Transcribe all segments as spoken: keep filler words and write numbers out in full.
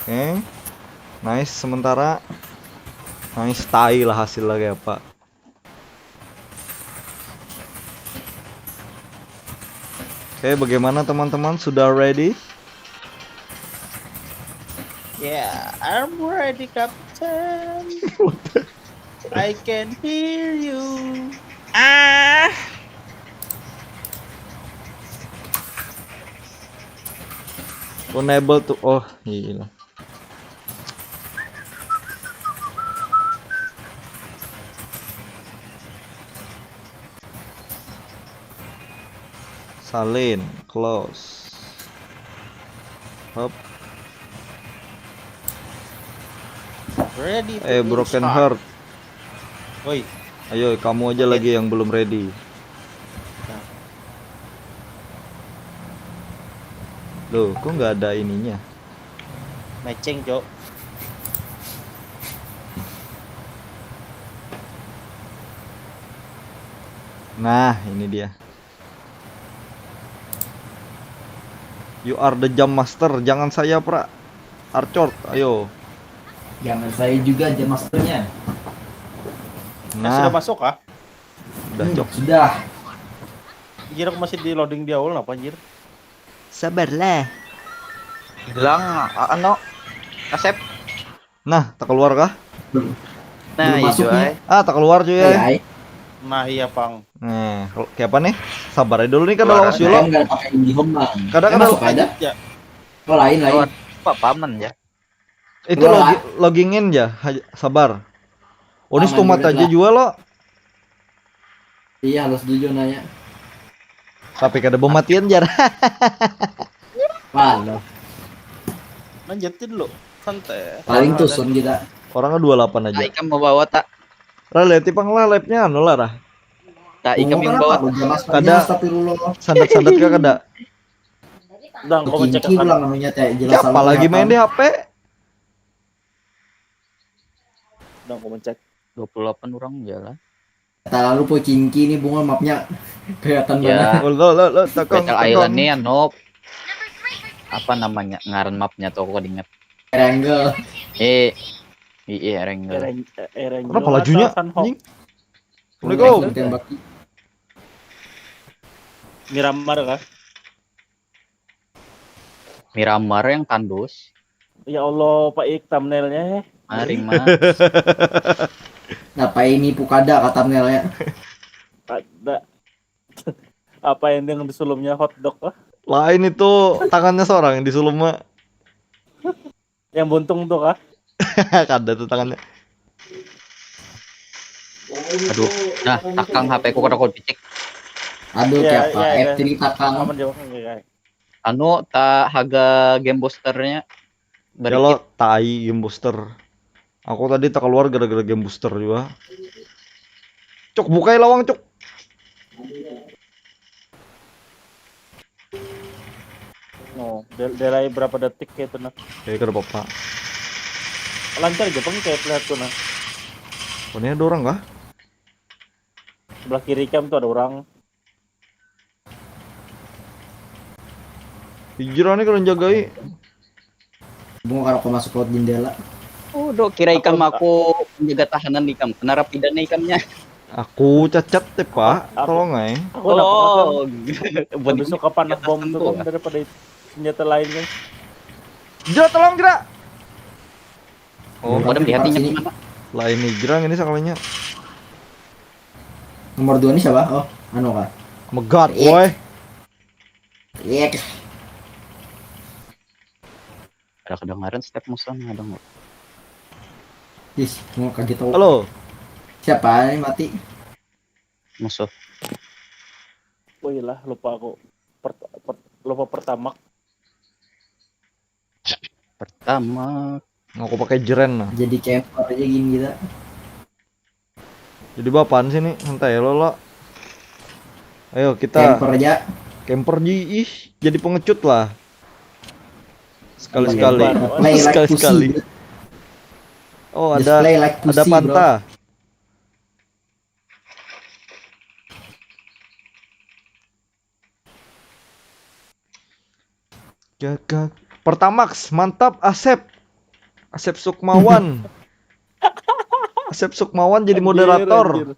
Oke. Nice sementara. Nice, tai lah hasilnya kayak apa. Oke, bagaimana teman-teman? Sudah ready? Yeah, I'm ready, Captain. I can hear you. Ah. Unable to, oh, iya. Salin, close. Hop. Ready to Eh, broken start. Heart. Woi, Ayo, kamu aja Oke. lagi yang belum ready. Nah. Loh, kok nggak ada ininya? Matching, Cok. Nah, ini dia. You are the jump master, jangan saya, Pra. Archort, ayo. Jangan saya juga jam masternya. Eh, sudah Nah, masuk kah? Udah, Hmm, Cok. Sudah. Anjir, aku masih di loading di awal, apa anjir? Sabarlah. Bilang, a- anu, Asep. Nah, tak keluar kah? Belum. Nah, Belum iya masuknya. Joy. Ah, tak keluar cuy. Eh, Ya. Ai. Nah, iya, pang. Nah, kalau kayak apa nih? Sabar aja dulu nih, kada Keluar, lawas saya dulu. Nggak ada pakai Indihome, Bang. Kadang Saya ada masuk aja. Ya. Oh, lain, lain. Lewat apa paman ya? Itu Keluar, logi- logging in ya, ha- sabar. Oh, ini Aman, stumat udah aja lah. Jua lo. Iya, halus dulu nanya. Tapi kada pematian jar. Wah, lo. Lanjutin dulu. Santai. Paling tuh sun kita. Orangnya dua delapan Tak aja. Ikam membawa tak? Ra, lihat pang lah live-nya anu lah, Ra. Tak Ikam Bungo yang kenapa bawa. lo jamas Kada. Astagfirullah. Sandat-sandat kah kada? Dang, kau Kinki mencek ulang namanya teh jelas. Siapa lagi main di H P? Dang, kau mencek. Dua puluh delapan orang jalan. Tak lalu po Kinki nih bunga mapnya kelihatan Ya. banget. Oh, lo lo lo tekong. Battle Island nih anu, apa namanya, ngaran mapnya tuh, aku inget. Triangle. Eh, iya, Erengel. Eren Eren Kenapa lajunya? Sanhok. Anjing. Assalamualaikum. Tembak. Miramar kah? Miramar yang tandus. Ya Allah, Pak Ik, thumbnailnya eh. Maring mah. Nah, Pak ini pukada kata thumbnailnya. Ada apa yang dengan disulumnya hotdog kah? Lain itu, tangannya seorang yang disulum mah. Yang buntung tuh kah? Kada tuh tangannya. Aduh, nah, takang H P ku kada kuat picik. Aduh, Iya, siapa? iya, iya. F three takang. Aman jawab enggak, guys? Anu, tak haga game boosternya. Ya lo, tai game booster. Aku tadi tak keluar gara-gara game booster juga. Cok, bukai lawang, Cok. No, del- delay berapa detik kayak itu nah. Ya, kada apa-apa. Lancar aja pang kayak lihat tuh nah. Oh, ini ada orang kah? Sebelah kiri kam tuh ada orang. Hijrah nih kalau jagai. Bunga kalau kau masuk lewat jendela. Oh, dok, kira ikam aku menjaga tahanan ikam. Kena rapidana ikamnya. Aku cacat deh, Pak. Aku- Tolong, ay. Aku udah pernah kan. Oh, buat Lebih suka panah bom tuh kan tuh. Daripada senjata lain kan. Jera, tolong, Jera. Oh, pada melihat Sini. Ini mana? Lain Hijrah ini sekalinya. Nomor dua ini siapa? Oh, anu kah? Megat, Iya. Woi. Iya. Ada kedengaran step musuh nih, ada nggak? Ih, mau kaget tau. Halo. Siapa ini mati? Musuh. Oh iyalah, lupa aku. Pert- pert- lupa pertama. Pertama, Aku pakai jeren nah. Jadi camper aja gini kita. Jadi bapaan sih nih? Santai lo, lo. Ayo kita Camper aja. Camper ji, ih, jadi pengecut lah. Sekali-sekali. Camper. Play like Sekali-sekali. pussy. Oh, Just ada play like ada pussy, Panta. Gagak. Pertamax, mantap, Asep. Asep Sukmawan. Asep Sukmawan jadi Anjir, moderator. Anjir.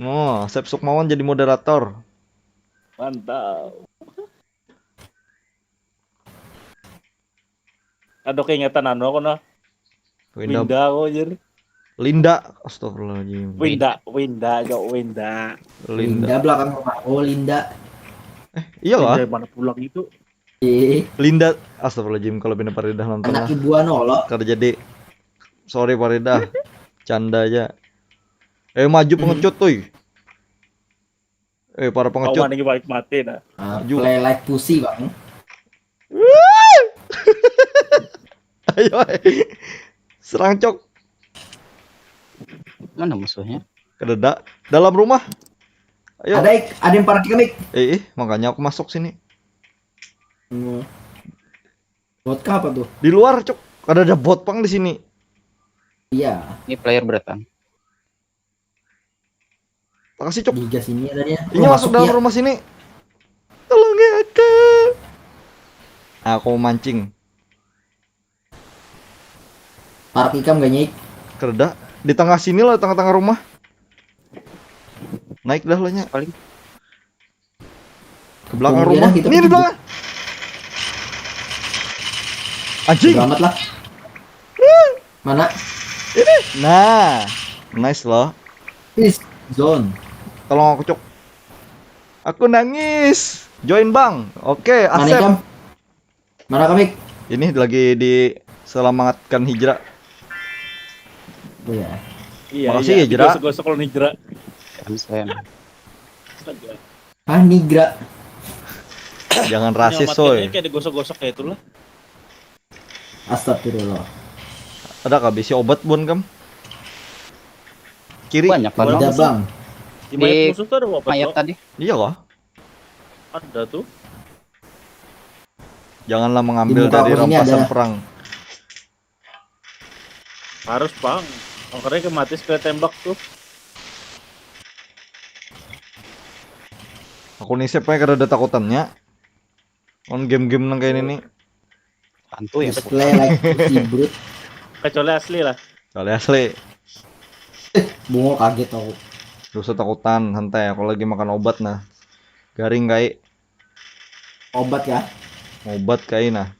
Oh, Asep Sukmawan jadi moderator. Mantap. Aduh, keingetan anu aku nah. Winda. Winda aku anjir. Linda, astagfirullahaladzim. Winda, Winda, jo Winda. Linda. Linda belakang rumah. Oh, Linda. Iya lah. Dari mana pulang itu? Ih, Linda, astagfirullahaladzim, kalau bina Faridah nonton anak lah. Ibu anu lo. Kada jadi. Sorry Faridah. Canda aja. Eh, maju pengecut tuh. Eh, para Kau pengecut. Mani balik mati nah. Ah, Maju. Play like pussy, Bang. Ayo. Eh. Serang, Cok. Mana musuhnya? Kededa dalam rumah. Ayo. Ada ik, ada yang parkir, Mik. Eh, eh, makanya aku masuk sini. Hmm. Buat apa tuh? Di luar, Cok. Kada ada bot pang di sini. Iya, Ini player berdatang. Makasih, Cok. Giga sini adanya. Ini Oh, masuk dalam ya. Rumah sini. Tolong ya, aku. Aku mancing. Park ikam gak nyik? Kereda di tengah sini lah, tengah-tengah rumah. Naik dah lah nya. Paling Ke belakang Tunggu rumah. ya, kita Ini di tunggu. Belakang. Anjing. Selamat lah. Mana? Nah, nice loh. Is zone. Tolong aku, Cok. Aku nangis. Join, Bang. Oke, Mana Asep. Ikam? Mana kami? Ini lagi diselamatkan Hijrah. Oh ya. Iya, Makasih iya. Ya, Jera. Digosok-gosok kalau Nijra. M S M. Astaga. Ah, Nigra. Jangan rasis, Nyelamatkannya Soy. Kayak digosok-gosok kayak itulah. Astagfirullah. Ada kah bisi obat, Bun, kam? Kiri. Banyak Barang banget. Ada, musuh. Bang. Di mayat Di musuh tuh ada obat Mayat kok. Tadi. Iya kah? Ada tuh. Janganlah mengambil Di muka dari aku sini rampasan ada. Perang. Harus, Bang. Ongkornya kayak mati sekali tembak tuh. Aku nih siapa yang kada ada takutannya. On game-game nang kayak ini nih. Santuy ya. Just play like pussy, bro. Kecuali asli lah. Kali asli. Bungo kaget aku. Dosa takutan, santai. Aku lagi makan obat nah. Garing kai. Obat ya. Obat kai nah.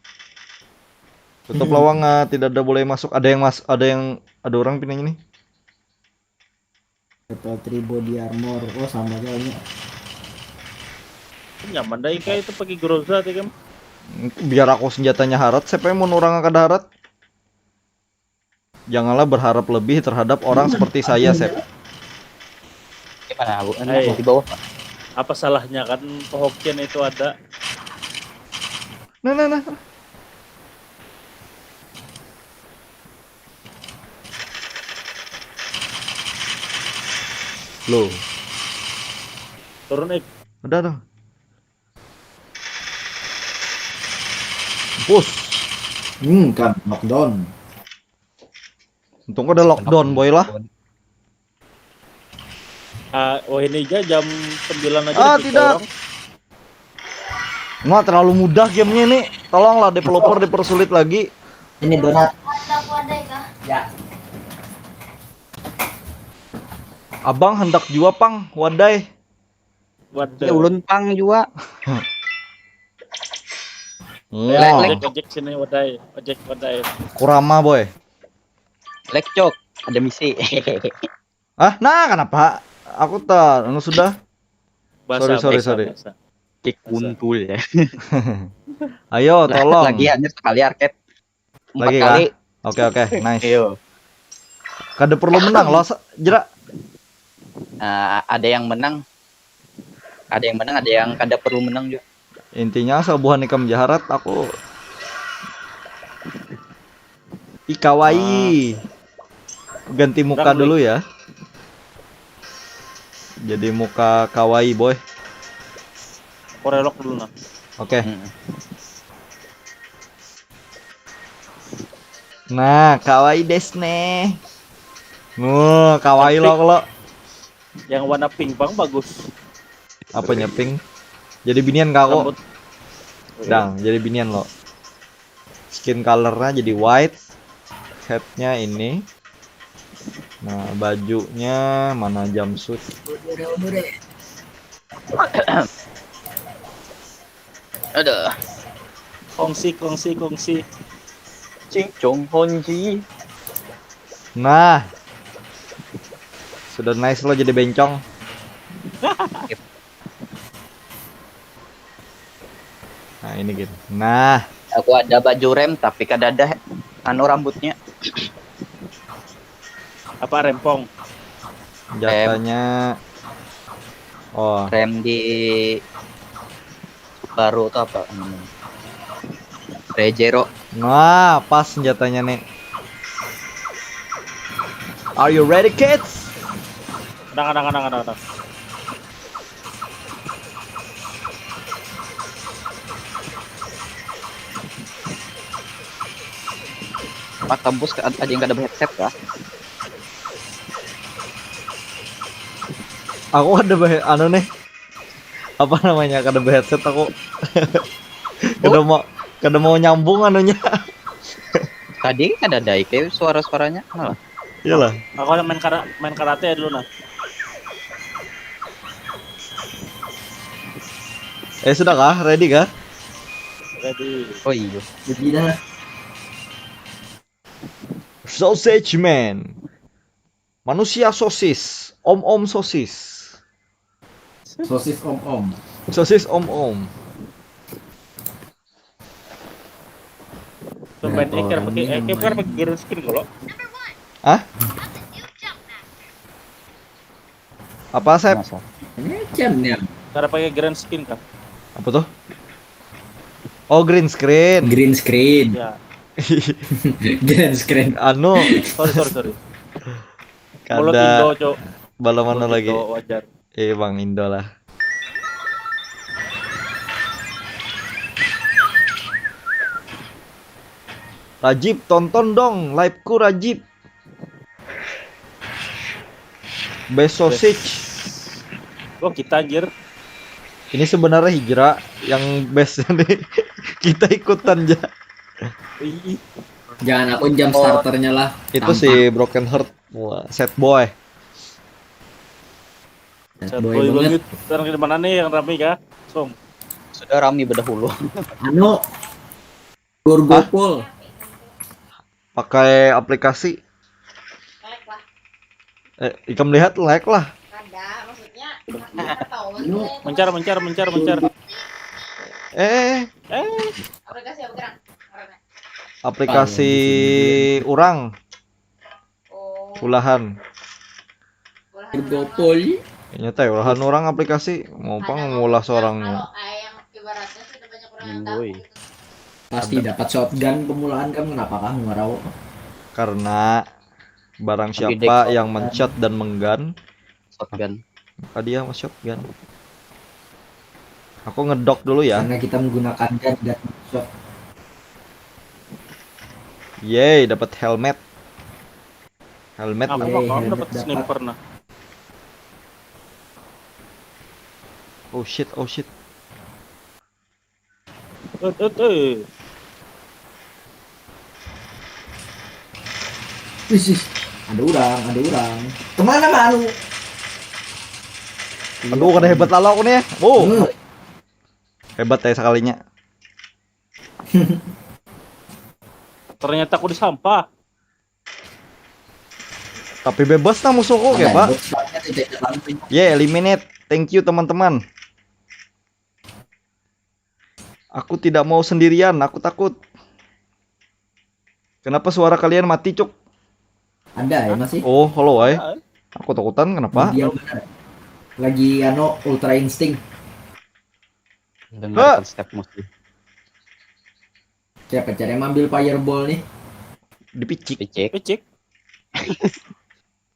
Tutup lawang, ah, tidak ada boleh masuk. Ada yang mas, ada yang ada orang pinanya nih. Triple three body armor. Oh, sama aja ini. Nyaman dah Ika itu pakai Groza tuh kan. Biar aku senjatanya harat, siapa yang mau orang kada harat? Janganlah berharap lebih terhadap orang seperti saya, Sep. Gimana, Bu? Hai. Di bawah, Pak. Apa salahnya kan Hokian itu ada. Nah, nah, nah. Loh, Turun, eh. Udah tuh. Bus. Hmm, kan lockdown. Untung ada lockdown, boy lah. Ah, oh, ini aja jam sembilan aja Ah, udah tidak. orang. Wah, terlalu mudah gamenya ini. Tolonglah developer dipersulit lagi. Ini donat. Ada wadai kah? Ya. Abang hendak jua pang, wadai. Waduh. Ya ulun pang jua. Wah, Ojek, ojek sini wadai, ojek wadai. Kurama, boy. Lek, Cok, ada misi. Ah, nah, kenapa? Aku tak, anu, sudah. Bahasa Sorry, sorry, bahasa, sorry. bahasa. Kick kuntul ya. Ayo, tolong. Lagi hanya sekali arcade. Empat Lagi kali. Oke, oke, nice. Ayo. Kada perlu menang loh, se- Jera. Nah, ada yang menang. Ada yang menang, ada yang kada perlu menang juga. Intinya asal buhan ikam jaharat, aku ikawai. Ganti muka Dah, dulu ya. Jadi muka kawaii, boy. Aku relok dulu nah. Oke. Hmm. Nah, kawaii desu ne. Wah, kawaii lo kalau Yang warna pink bang bagus. Apanya pink? Jadi binian kak aku. Rambut. Dang, jadi binian lo. Skin colornya jadi white. Headnya ini. Nah, bajunya mana, jumpsuit? Aduh. Kongsi, kongsi, kongsi. Cing Cong Honji. Nah. Sudah nice lo jadi bencong. Nah, ini gitu. Nah, Aku ada baju rem tapi kada ada anu rambutnya. Apa rempong? Jatanya. Oh. Rem di baru tuh apa namanya? Rejero. Nah, pas senjatanya nih. Are you ready, kids? Kadang, kadang, kadang, kadang, kadang. Pak kampus ada yang kada headset kah? Aku ada bah anu nih. Apa namanya? Kada headset aku. Kada mau kada mau nyambung anunya. Tadi kada ada kayak suara-suaranya malah. Iyalah. Aku main kara main karate dulu nah. Eh sudah kah? Ready kah? Ready. Oh iya. Jadi dah. Sausage Man. Manusia sosis, om-om sosis. Sosis om-om. Sosis om-om. Tumben eh kira pakai eh kira pakai green screen kalau. Hah? Apa Sep? Ini jam nih. Cara pakai green screen kah? Apa tuh? Oh, green screen. Green screen. Ya. Green screen. Anu, Sorry, sorry, sorry. Mulut kada Indo, Cok. Bala mana Mulut lagi? Indo, wajar. Eh, Bang Indo lah. Rajib, tonton dong liveku, Rajib. Best sausage. Oh, kita anjir. Ini sebenarnya Hijrah yang best ini. Kita ikutan aja. Ih, Jangan aku jam starternya lah. Itu si Broken Heart. Wah, sad boy. Sad sad boy boy banget. Banget. Sekarang di mana nih yang rame kah? Song. Sudah rame bedahulu. Anu. Gurgopol. Pakai aplikasi. Eh, ikam lihat, like lah. Ada, maksudnya Anu. Mencar, mencar, mencar, mencar. Eh, Eh, aplikasi apa gerang? aplikasi orang Oh, ulahan. bolahan Gurgopol. Kayaknya teh ulahan orang aplikasi mau pang ngulah seorang. Kalau kayak yang ibaratnya sudah banyak orang yang tahu Woi. Gitu. Pasti dapat shotgun pemulaan kan, kenapa kah ngarau? Karena barang Tapi siapa deck yang mencet dan menggun, Shotgun. maka dia sama shotgun. Aku ngedok dulu ya. Karena kita menggunakan gun dan shot. Yeay, dapat helmet. Helmet. Apa Yeay, kau helmet dapat dapat. Sniper nah? Oh shit, oh shit. Eh, eh, eh. Wis, wis. Ada orang, ada orang. Kemana manu? Aduh, kada hebat lalau aku nih. Oh, Eh, hebat ya sekalinya. Ternyata aku di sampah. Tapi bebas nah musuhku, oke, ada Pak. bot spotnya tidak jalan. Yeah, eliminate. Thank you, teman-teman. Aku tidak mau sendirian, aku takut. Kenapa suara kalian mati, Cuk? Ada ya masih? Oh, halo, ay. Aku takutan, kenapa? Dia mana? Lagi ano, Ultra Instinct. Dengarkan step musuh. Siapa cara yang ambil fireball nih? Dipicik. Picik. Picik.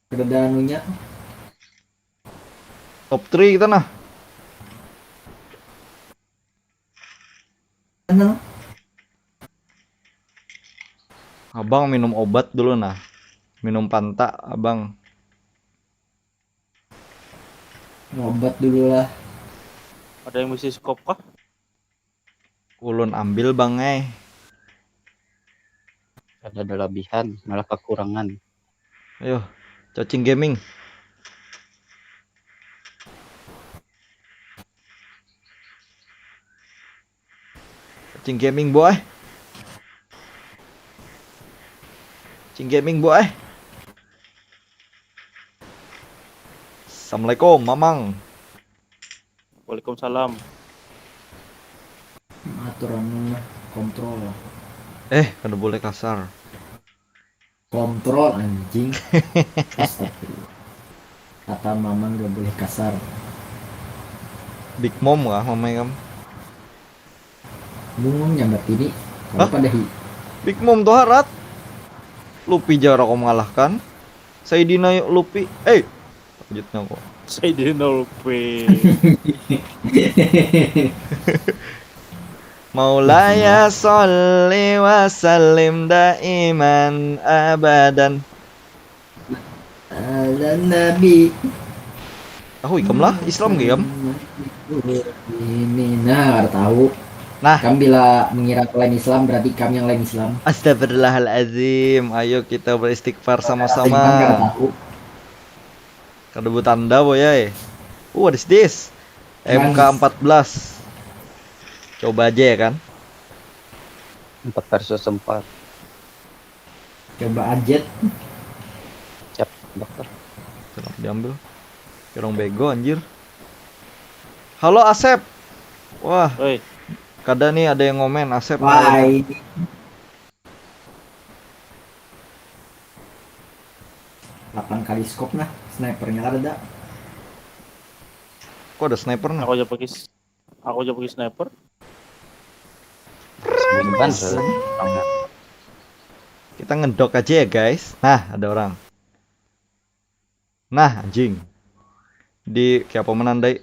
Kada anunya. Top three kita nah. Mana? Abang minum obat dulu nah. Minum Fanta, Abang. Ngobat dulu lah. Ada yang misi skop kah? Ulun ambil, Bang, eh. Kada ada labihan, malah kakurangan. Ayo, cacing gaming. Cacing gaming, boy. Cacing gaming, boy. Assalamualaikum, Mamang. Waalaikumsalam. Aturan kontrol. Eh, kada boleh kasar. Kontrol, anjing. Astagfirullah. Kata mamang gak boleh kasar. Big mom kah mamai kam? Bungum nyambat ini. Kalau Hah? Padahi. Big mom tuh harat. Lupi jara kau mengalahkan. Saidina yuk Lupi. Eh, lanjutnya kok. Saidina Lupi. Maulaya salli wa sallim daiman abadan. Ala Nabi. Tahu ikam lah, Islam gak ikam? Ini nah, kada tahu. Nah, Kam bila mengira aku lain Islam, berarti kam yang lain Islam. Astagfirullahalazim. Ayo kita beristighfar Islam kada sama-sama. tahu. Kada butanda boy ai. Uh, what is this? M K empat belas. Coba aja ya kan. Empat versus empat. Coba ajet. Siap, dokter. Kenapa diambil? Orang bego anjir. Halo Asep. Wah, Woi, kada nih ada yang ngomen Asep. Wah, ini. Delapan kali scope nah, snipernya kada ada. Kok ada sniper nah? Aku aja pakai s- aku aja pakai sniper. Sembunyikan sih. Kita ngedok aja ya guys. Nah, ada orang. Nah, anjing. Di kayak apa menandai?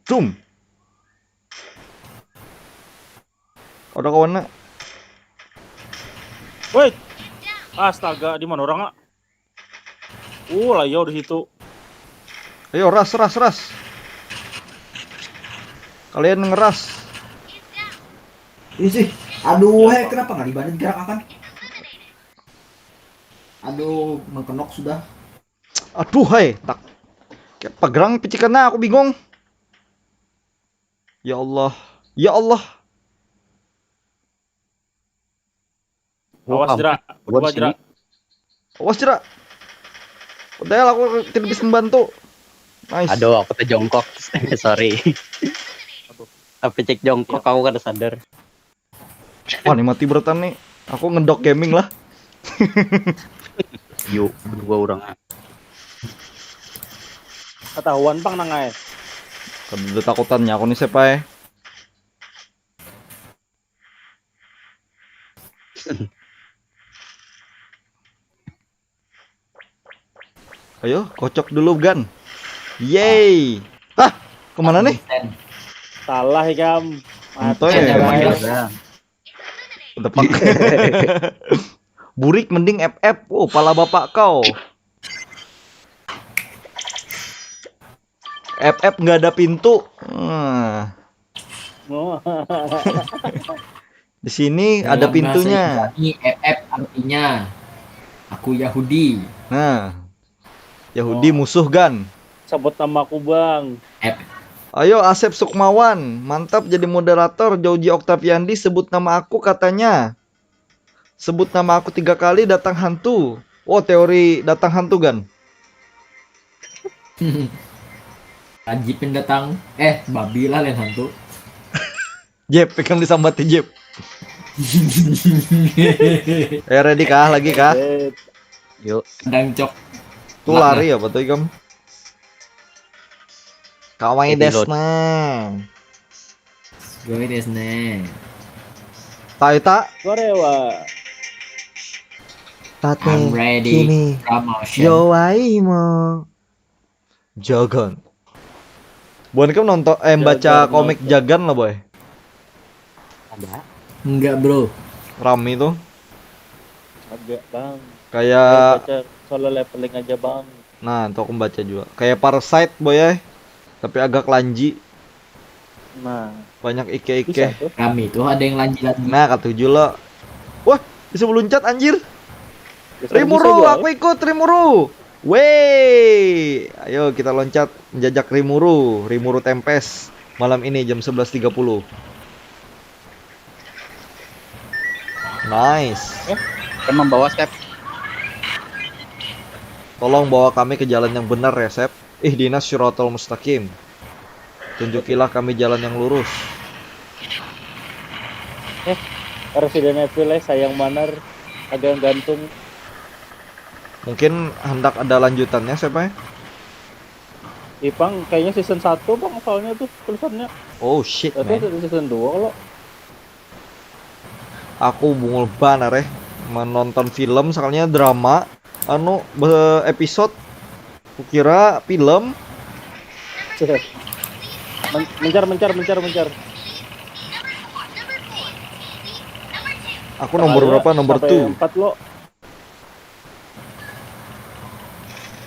Zoom. Ada kawannya. Woi. Astaga, di mana orang, ah? Uh, layau di situ. Ayo ras ras ras. Kalian ngeras. Ini sih, aduh, hei, kenapa nggak dibanding gerak akan? Aduh, mengkenok sudah. Aduh hai, tak kayak pagerang picikannya aku bingung. Ya Allah. Ya Allah. Awas Kampret jerak, gua berdua di sini. Jerak. Awas jerak. Padahal aku tidak bisa membantu. Nice. Aduh, aku tuh jongkok. Sorry. Tapi cek jongkok, aku kada sadar. Wah, ini mati beretan nih. Aku ngedok gaming lah. Yuk, berdua orang. Ketahuan pang nang ai. Kada ada takutannya aku nih siapa ya. Ayo, kocok dulu gan. Yeay. Ah, kemana nih? Salah ikam. Entah Mati ya, aja, emang Bang. What the fuck? Burik mending F F. Oh, pala bapak kau. F F nggak ada pintu. Hmm. Oh. Di sini ada Dalam pintunya. Bahasa Ibrani, F F artinya aku Yahudi. Nah, Yahudi musuh gan. Sebut nama aku, Bang. F Ayo Asep Sukmawan, mantap jadi moderator. Jauji Oktaviandi sebut nama aku katanya. Sebut nama aku tiga kali datang hantu. Oh, teori datang hantu gan. Haji pendatang, eh, babi lah lain hantu. Jep, ikam disambati Jep. Eh, ready kah? Lagi kah? Eh, Yuk. Kadang cok. Tuh lari apa tuh ikam? Kawai Ready, Lord. Desna. Gue Desne. Tak eta. Korewa. Tate. I'm ready. Kini. Promotion. Yowaimo. Jagan. Buan ikam nonton eh baca Jagan komik nonton. Jagan lah boy. Ada. Enggak, bro. Rame tuh. Agak, Bang. Kayak Baca solo leveling aja, Bang. Nah, tuh aku baca juga. Kayak Parasite boy ya. Tapi agak lanji, Nah, banyak bisa ike-ike. Tuh. Kami tuh ada yang lanji-lanji. Nah, katuju lo. Wah, Bisa meluncat, anjir. Rimuru, aku ikut, Rimuru. Wey, ayo kita loncat menjajak Rimuru, Rimuru Tempest malam ini jam sebelas tiga puluh. Nice. Eh, kan membawa step. Tolong bawa kami ke jalan yang benar ya, Sep. Ihdinas siratal mustaqim. Tunjukilah kami jalan yang lurus. Eh, Resident Evil eh, sayang banar. Agak gantung. Mungkin hendak ada lanjutannya, siapa ya? Ipang kayaknya season satu bang, soalnya tuh tulisannya. Oh shit, Tapi man. Ada season dua kalau. Aku bungul banar eh menonton film, soalnya drama anu be- episode. Kukira film. Men- mencar, mencar, mencar, mencar. Aku nomor berapa? Nomor Sampai two. Empat lo.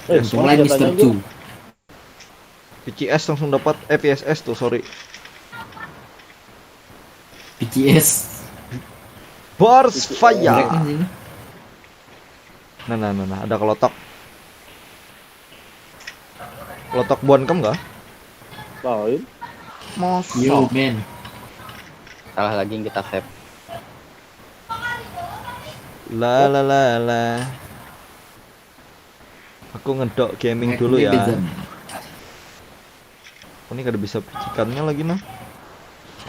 Eh, untung lain Mister Two. P C S langsung dapat, eh, P S S tuh, sorry. P C S. Burst fire. Jelek nih sini. Nah, nah, nah, nah, ada kelotok. Kelotok buan kam kah? Lain. Yo, Mosok. man. Salah lagi yang kita save. La la la la. Aku ngedok gaming dulu ya. Activision. Aku ini kada bisa picikannya lagi nah.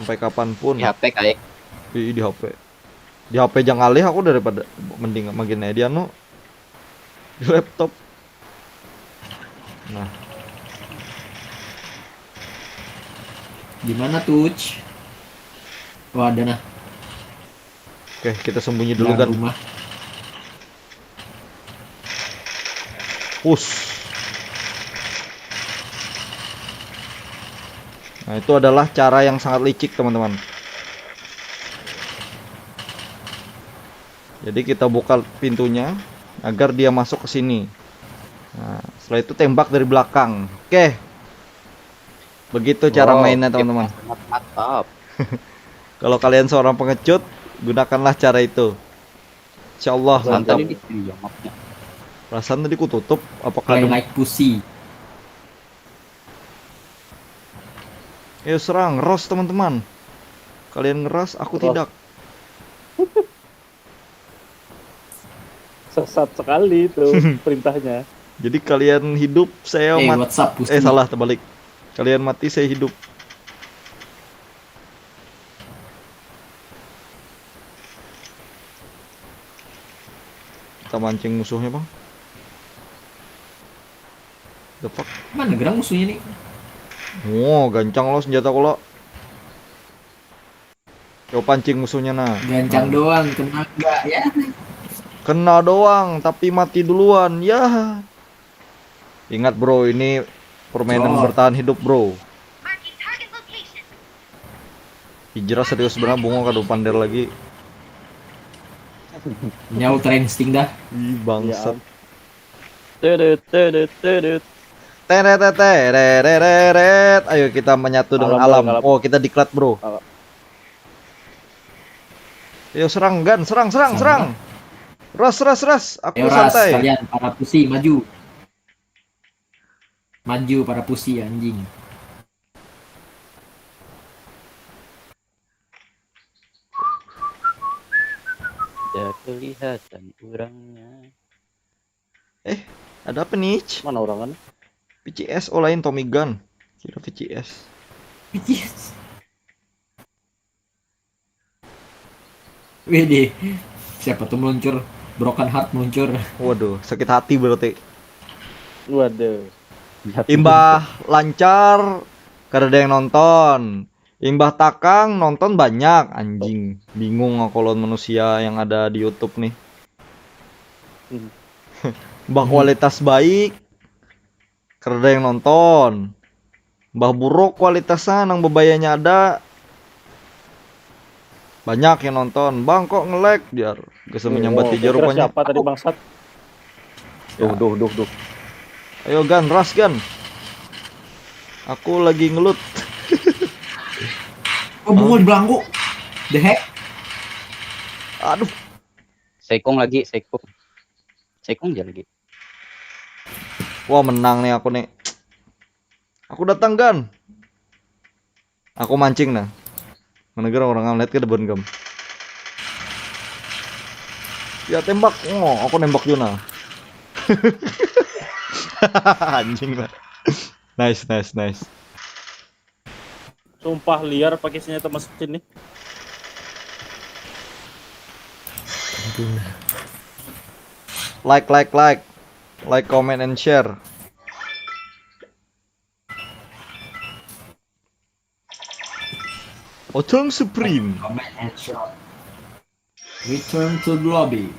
Sampai kapanpun. Di H P kayak Di, di H P. Di H P jangan alih aku daripada mending makin dia no di laptop. Nah, Di mana tuh? Oh, ada nah. Oke, kita sembunyi dulu Dalam kan. Rumah. Push. Nah, itu adalah cara yang sangat licik, teman-teman. Jadi kita buka pintunya agar dia masuk ke sini. Nah, setelah itu tembak dari belakang. Oke. Begitu cara Wow, mainnya, tip teman-teman. Mantap. Kalau kalian seorang pengecut, gunakanlah cara itu. Insya Allah Perasaan mantap. Tadi di sini ya mapnya. Perasaan tadi ku tutup, apakah Play ada... like pussy. Ayo serang, Ros, teman-teman. Kalian ngeras, aku Ros. Tidak. Sesat sekali itu perintahnya. Jadi kalian hidup, saya Eh, mati. what's up, pussy? Eh, salah, terbalik. Kalian mati, saya hidup. Kita mancing musuhnya, Bang. The fuck? Mana gerang musuhnya nih? Wow, gancang lo senjata kula. Yo, pancing musuhnya nah. Gancang Nah. Doang, kena enggak ya? Kena doang, tapi mati duluan. Ya. Ingat, bro, ini permainan Oh. bertahan hidup, bro. Marking target location. Hijrah serius benar, bungo kada pander lagi. Nyau tera insting dah. Ih, bangsat. Tedut, tedut, tedut. Teret, teret, teret. Ayo kita menyatu dengan Alam, alam. alam. Oh, kita diklat, bro. Alam. Ayo serang, Gan, serang, serang, serang. Ras, ras, ras. Aku Ayo ras, santai. Kalian para pusi maju. Maju para pusi anjing. Tidak kelihatan orangnya. Eh, ada apa nih? Mana orang kan? P C S, oh, lain, Tommy Gun. Kira P C S. Yes. Widih. Siapa tuh meluncur? Broken heart meluncur. Waduh, sakit hati berarti. Waduh. Imbah lancar, kada ada yang nonton. Imbah takang, nonton banyak. Anjing, bingung aku lawan manusia yang ada di YouTube nih. Hmm. Imbah kualitas baik, kada ada yang nonton. Imbah buruk kualitasnya, nang bebayanya ada, banyak yang nonton. "Bang, kok nge-lag?" jar. Geus menyambat Oh, hijau kira rupanya. Siapa tadi bangsat? Ya. Duh, duh, duh, duh. Ayo, Gan, ras, Gan. Aku lagi ngelut. Oh, bungo di belangku. The heck? Aduh. Seikung lagi, seikung. Seikung aja lagi. Wah, menang nih aku nih. Aku datang, Gan. Aku mancing nah. Menegur orang ngeliat ke depan, Gam. Ya, tembak. Oh, aku nembak juga nah. Anjing lah. Nice, nice, nice. Sumpah liar pakai senjata masuk sini. Like, like, like. Like, comment, and share. Otong Supreme. Comment and share. Return to the lobby.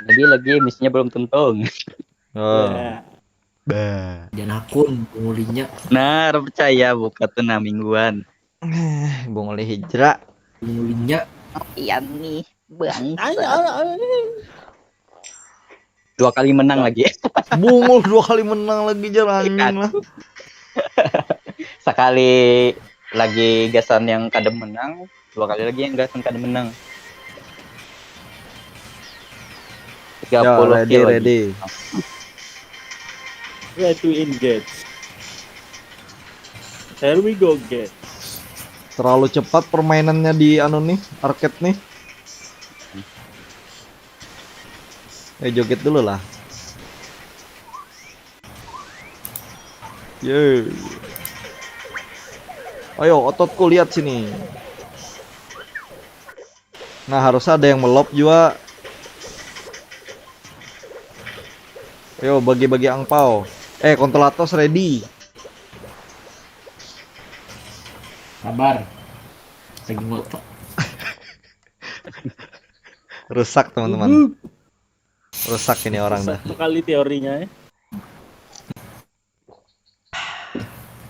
Jadi lagi misinya belum tuntung. Oh. Ya. Bah. Dan akun pengulinya Nah, percaya buka tuh nah mingguan. Eh, Bung Oli Hijrah. pengulinya Iya nih, bangsa. Dua kali menang lagi. Bungul dua kali menang lagi, jar, anjing lah. Sekali lagi gasan yang kada menang, dua kali lagi yang gasan kada menang. Tiga Ya, puluh ready, kill lagi. Ready. Try to engage. Here we go, guys. Terlalu cepat permainannya di anu nih, arcade nih. Eh, joget dulu lah. Yeay. Ayo, ototku, lihat sini. Nah, harus ada yang melop juga. Ayo, bagi-bagi angpau. Eh, kontrolatos ready. Sabar. Lagi ngotok. Rusak, teman-teman. Rusak ini orang dah. Sekali teorinya ya.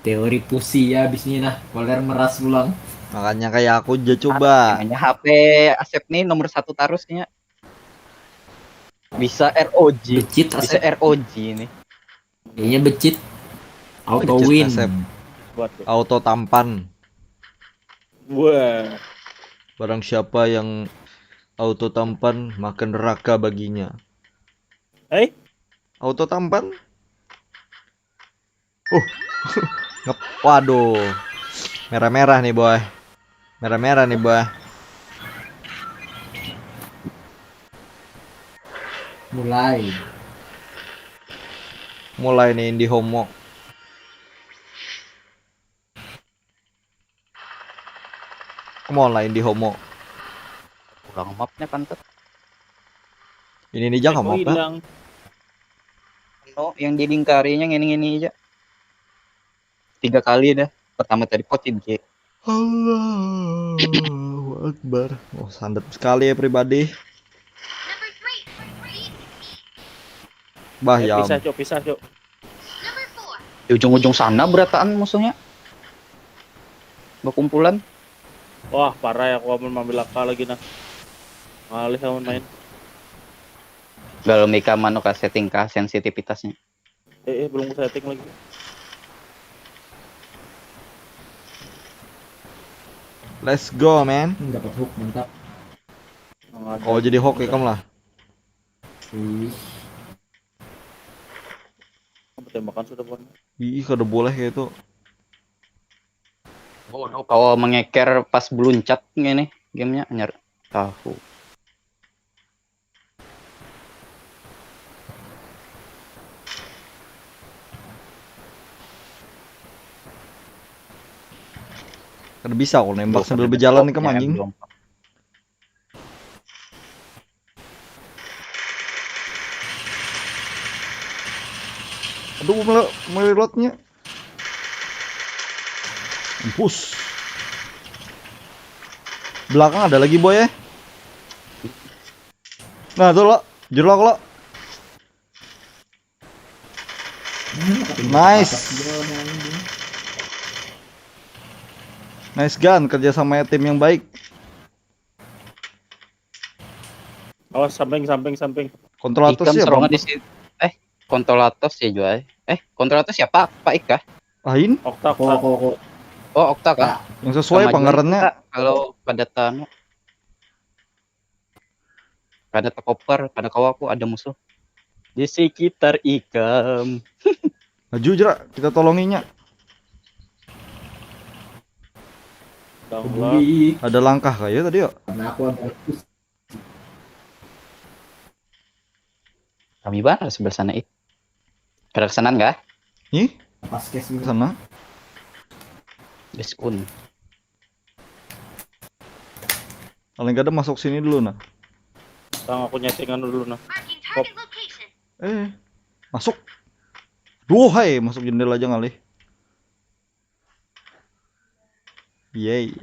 Teori pusi ya abis ini nah. Koler meras pulang. Makanya kayak aku aja coba. Makanya H P Asep nih nomor satu tarusnya. Bisa R O G. Becit Bisa Asep. R O G nih. Kayaknya becit. Auto Becit win. Asep. Buat tuh. Auto tampan. Wah. Barang siapa yang auto tampan, maka neraka baginya. Hei, Auto tampan? Uh. Ngep, waduh. Merah-merah nih, boy. Merah-merah nih, boy. Mulai. Mulai nih, Indi Homo. Come on lah, Indi Homo. Ulang mapnya kan tuh. Ini nih, jangan oh, apa? Hilang. No, yang dilingkarinya ngini-ngini aja. Tiga kali dah. Pertama tadi pocin G. Allahu Akbar. Oh, santet sekali ya, pribadi. Bah, Eh, ya. Pisah, Cok, pisah, Cok. Di ujung-ujung sana berataan musuhnya. Berkumpulan. Wah, parah ya, aku amun mambil A K lagi nah. Ngalih amun main. Kalau Mika manu ka setting kah sensitivitasnya. Eh, eh, belum ku setting lagi. Let's go, man. Hmm, dapat hook, mantap. Nang ada. Oh, jadi hook ya, kamu lah. Wih. Tembakan sudah, Bang. Ih, kada boleh kayak itu. Oh, no, kalau mengeker pas beluncat ngini gamenya, anyar tahu. Kada bisa aku nembak Duh, sambil kada berjalan ada nih, kamu pokoknya anjing. belum. Aduh, mele- mereloadnya. Mampus. Belakang ada lagi, boy, ya. Nah, tuh lo, jerlok lo. Nice. Nice gun, kerja sama tim yang baik. Awas, samping, samping, samping. Kontrolatus Ikam ya, serongan Bang? Di sini. Eh, kontrolatus ya, Juai. Eh, kontrolatus siapa? Pak Ika? Ain? Okta, Kok, Okta. kok, kok. Oh, Okta kah? Yang sesuai Kemajuan pangarannya. Kita, kalau kada tanu, kada takoper, kada kawa aku ada musuh di sekitar ikam. Maju jera, kita tolonginya. Download. Peduli. Ada langkah kayak tadi ya. Karena aku ada Rami banar sebelah sana, ih. Kada kesanan kah? Ih, pas case ke sana. Diskun. Paling kada masuk sini dulu nah. Bang, aku nyetingan dulu nah. Marking target location. Eh, masuk. Duh, hai, masuk jendela aja ngalih. Yay.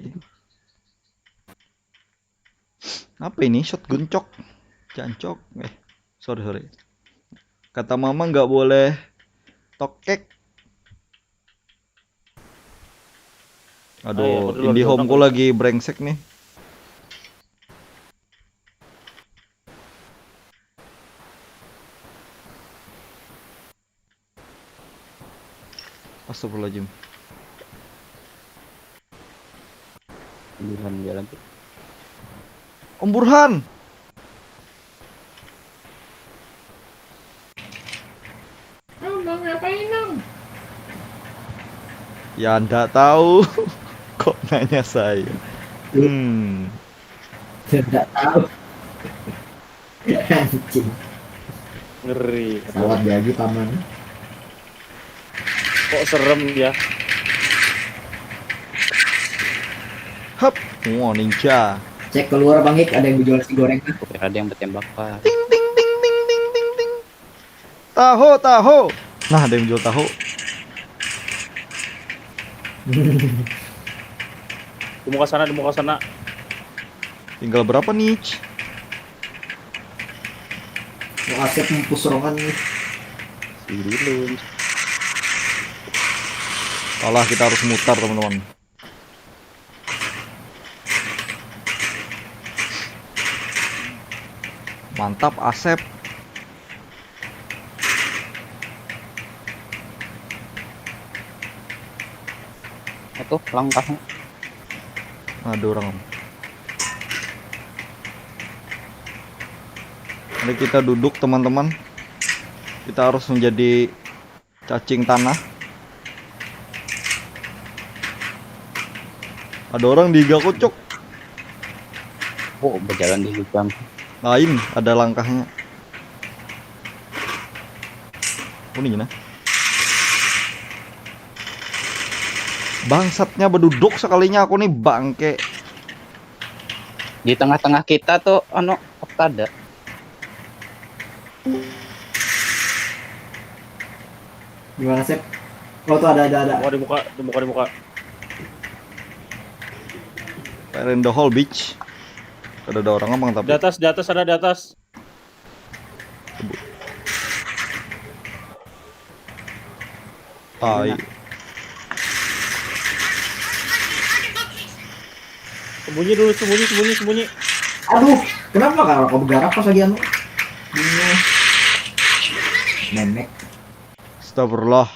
Apa ini? Shotgun cok. Jancok. Eh, sorry, sorry. Kata mama nggak boleh tokek. Ah, iya, Aduh, aku dulu IndiHome nonton. Ku lagi brengsek nih. Astagfirullahaladzim. Pilihan jalan tuh. Om Burhan. Abang ngapain, Bang? Ya ndak tahu. Kok nanya saya? Hmm. Tidak tahu. Anjing. Ngeri. Pesawat jadi paman. Kok serem ya? Hup. Wah, ninja. Cek keluar, Bang Ik, ada yang jual si goreng kah? Kira ada yang bertembak, Pak. Ting ting ting ting ting ting ting. Tahu, tahu. Nah, ada yang jual tahu. Di muka sana, di muka sana. Tinggal berapa nih? Mau Asep mempus rongan nih. Sembilan. Alah, kita harus mutar, teman-teman. Mantap, Asep. Itu langkahnya. Ada orang. Mari kita duduk, teman-teman. Kita harus menjadi cacing tanah. Ada orang di higa kucuk. Oh, berjalan di hutan. Lain, ada langkahnya. Oh, ini gini. Bangsatnya beduduk sekalinya aku nih, bangke. Di tengah-tengah kita tuh, anu, Okta ada. Gimana, Sep? Oh, tuh ada, ada, ada. Muka di muka, di muka, di muka. Fire in the hole, bitch. Kada ada orang emang, Di tapi atas, di atas, ada di atas. tai. Sembunyi dulu, sembunyi, sembunyi, sembunyi. Aduh, kenapa kalau kau bergerak pas lagi anu? Bingung. Memek. Astagfirullah.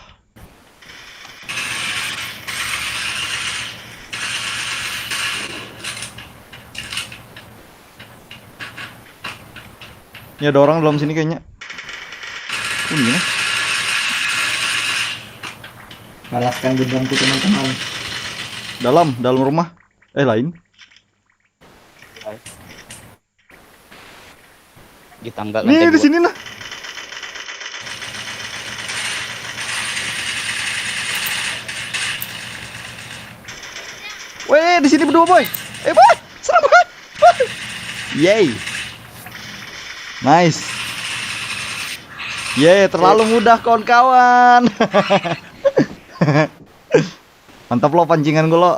Ini ada orang dalam sini kayaknya. Oh, ini. Balaskan dendamku, teman-teman. Dalam, dalam rumah. Eh, lain. Di tangga Nih, lantai di dua. Sini nah. Weh, di sini berdua, boy. Eh, boy, serem, boy. Yay. Nice. Yay, terlalu mudah, kawan-kawan. Mantap lo pancingan gue lo.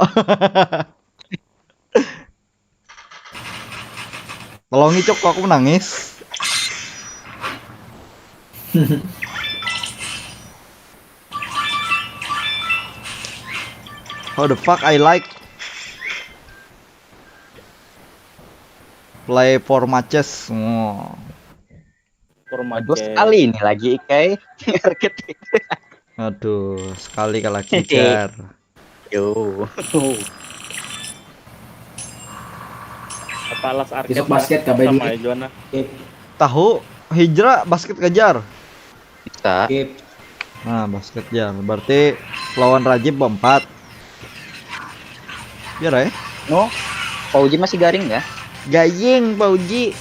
Tolong, Icok, kok aku menangis. How the fuck I like play for matches. Oh. Format Dua sekali ini lagi, Ikai. Target. Aduh, sekali kalah kicar. Yo. Apa alas arcade? Besok basket, kabar sama ini. Jua nah. Tahu, Hijrah basket kejar. Bisa. Skip. Nah, basket jar. Berarti lawan Rajib berempat. Biar ya. No. Pauji masih garing ya? Gayeng Pauji.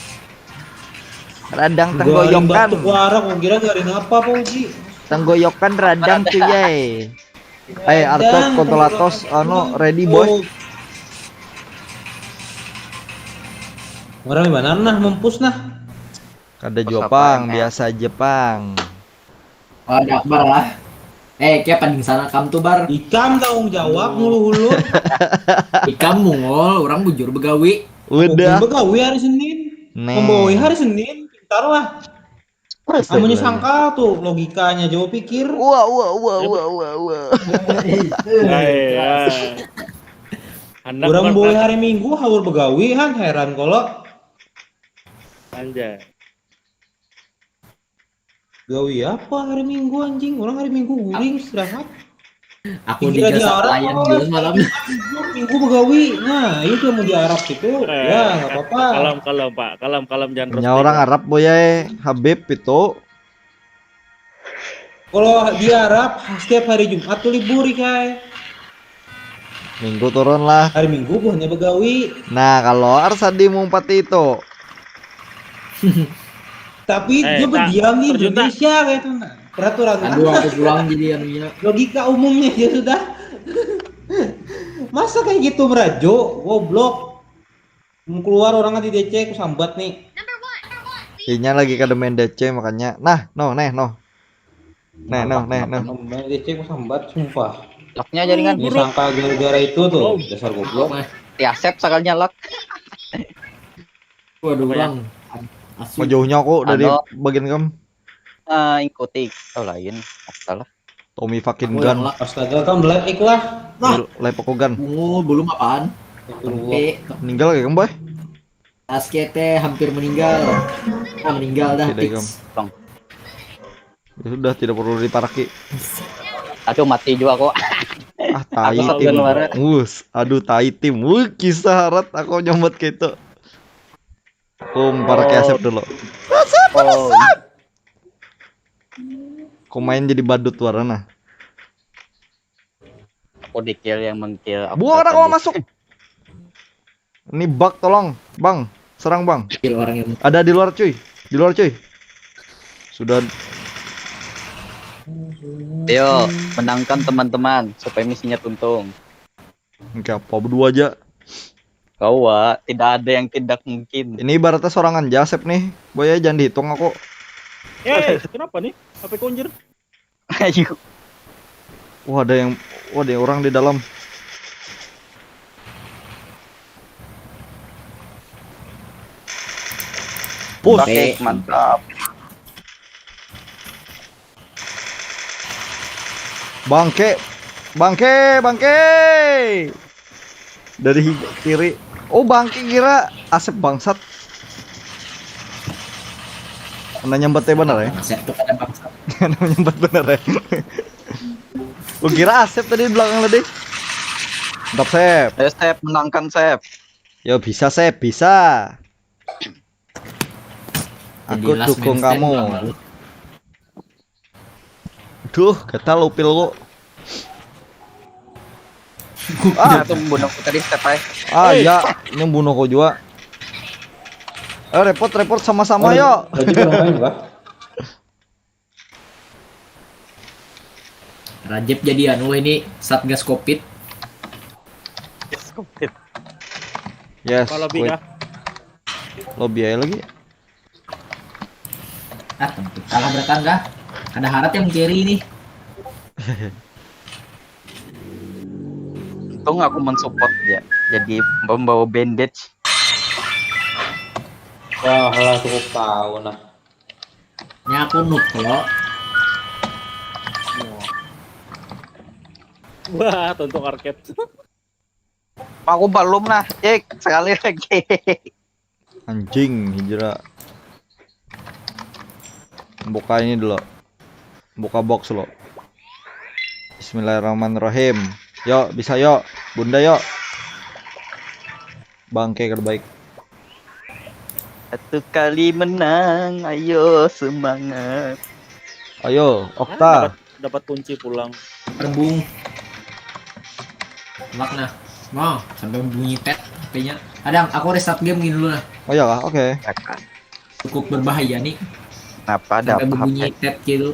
Radang tenggoyokan. Garing batuk warak, kira garing apa Pauji? Tenggoyokan radang cuy. Eh, Arthur Kontolatos anu ready boy. Orang mana nah mempus nah? Kada jua pang, biasa aja pang. Ada Akbar lah. Eh, kayak paning sana kam tuh bar. Ikam tanggung jawab ngulu-hulu. Ikam mungol, orang bujur begawi. Udah. Begawi hari Senin. Nih. Membawa hari Senin, pintar lah. Amunnya sangkal tuh logikanya jauh pikir. Wah wah wah wah wah wah. Orang boleh hari Minggu haur begawi han heran kalau. Anjay. Gawi apa hari Minggu anjing? Orang hari Minggu guring istirahat. Aku di jasa pelayan dulu malam. Minggu begawi. Nah, itu mau di Arab situ. Eh, ya, nggak apa-apa. Kalem, kalem, Pak. Kalem, kalem jangan. Nya orang Arab boy ya, Habib itu. Kalau di Arab setiap hari Jumat tuh libur, Ikai. Minggu turun lah. Hari Minggu buahnya begawi. Nah, kalau Arsadi mumpati itu. Tapi eh, dia berdiam di Indonesia kayak itu nah. Peraturan. Aduh, aku pulang jadi anunya. Logika umumnya dia sudah. Masa kayak gitu merajo, goblok. Mau keluar orang di D C aku sambat nih. Inya lagi kada main D C makanya. Nah, no, neh, no. Nah, nah, nah, nah. Main D C ku sambat sumpah. Laknya jaringan. Ini sangka gara-gara itu tuh, dasar goblok. Ti Asep sakalinya lak. Waduh, Bang. Jauhnya aku dari bagian kamu. Ah, ikuti. Oh, lain. Astaga. Tommy fucking gun. Astaga, kamu like lah. Nah, like aku gun. Oh, belum apaan? Meninggal kayak kamu, boy. Askete hampir meninggal. Ah, meninggal dah. Tidak, kamu. Ya sudah, tidak perlu diparaki. Aduh, mati juga kok. Ah, tai tim. Us, aduh tai tim. Wuh, kisah harat aku nyomot gitu. Aku memparaki oh. Asep dulu. Asep, oh. Asep. Aku main jadi badut warna. Aku di kill yang mengkill. Buang orang mau masuk. Ini bug tolong, Bang. Serang, Bang. Ada di luar, cuy. Di luar, cuy. Sudah. Ayo, menangkan teman-teman supaya misinya tuntung. Oke, apa berdua aja. Kau, tidak ada yang tidak mungkin. Ini ibaratnya sorangan jasep nih. Boy, ya, jangan dihitung aku. Eh, kenapa nih? H P konjer. Ayo. Wah, ada yang wah, ada yang orang di dalam. Push. Oke, mantap. Bangke. Bangke, bangke. Dari kiri. Oh, bangke kira Asep bangsat. Kena nyambat ya bener ya? Asep tuh kena bangsat. Kena nyambat bener ya? Gue kira Asep tadi di belakang tadi. Mantap, Sep. Ayo, Sep, menangkan, Sep. Yo, bisa, Sep, bisa. Aku dukung kamu. Duh, gatal upil kok. Ah, itu membunuh aku tadi step aja. Ah, iya, ini membunuh kau juga. Eh, report, report sama-sama yo. Rajib jadi anu ini satgas covid. Satgas covid. Yes. Kalau lobby aja lagi. Ah, tentu kalah beratan kah? Ada harap yang carry ini. Untung aku mensupport ya. Jadi membawa bandage. Wah, lah cukup tahu nah. Ini aku noob kalau. Wah, tuntung arcade. Aku belum nah, cek sekali lagi. Anjing, hijrah. Buka ini dulu. Buka box lo. Bismillahirrahmanirrahim. Yo, bisa yo. Bunda yo. Bangke kada baik. Satu kali menang, ayo semangat. Ayo, Okta. Dapat kunci pulang. Rebung. Makna. Wow, sampai bunyi tet H P-nya. Kadang aku restart game gini dulu lah. Oh ya lah, oke. Cukup berbahaya nih. Kenapa ada Sampai apa berbunyi H P? Tet gitu.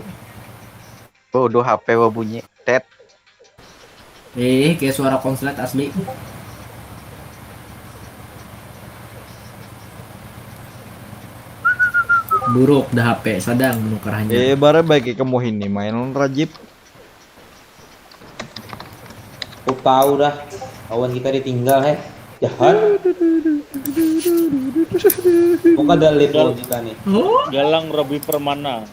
Bodoh H P wa bunyi. Tet. Eh, kayak suara konslet asli. Buruk dah H P, sadang menukar hanya. Eh, bare baik kamu ini main lawan Rajib. Aku tahu dah, kawan kita ditinggal, heh. Jahat. Kok ada lead lawan kita nih? Oh, Galang Robi Permana.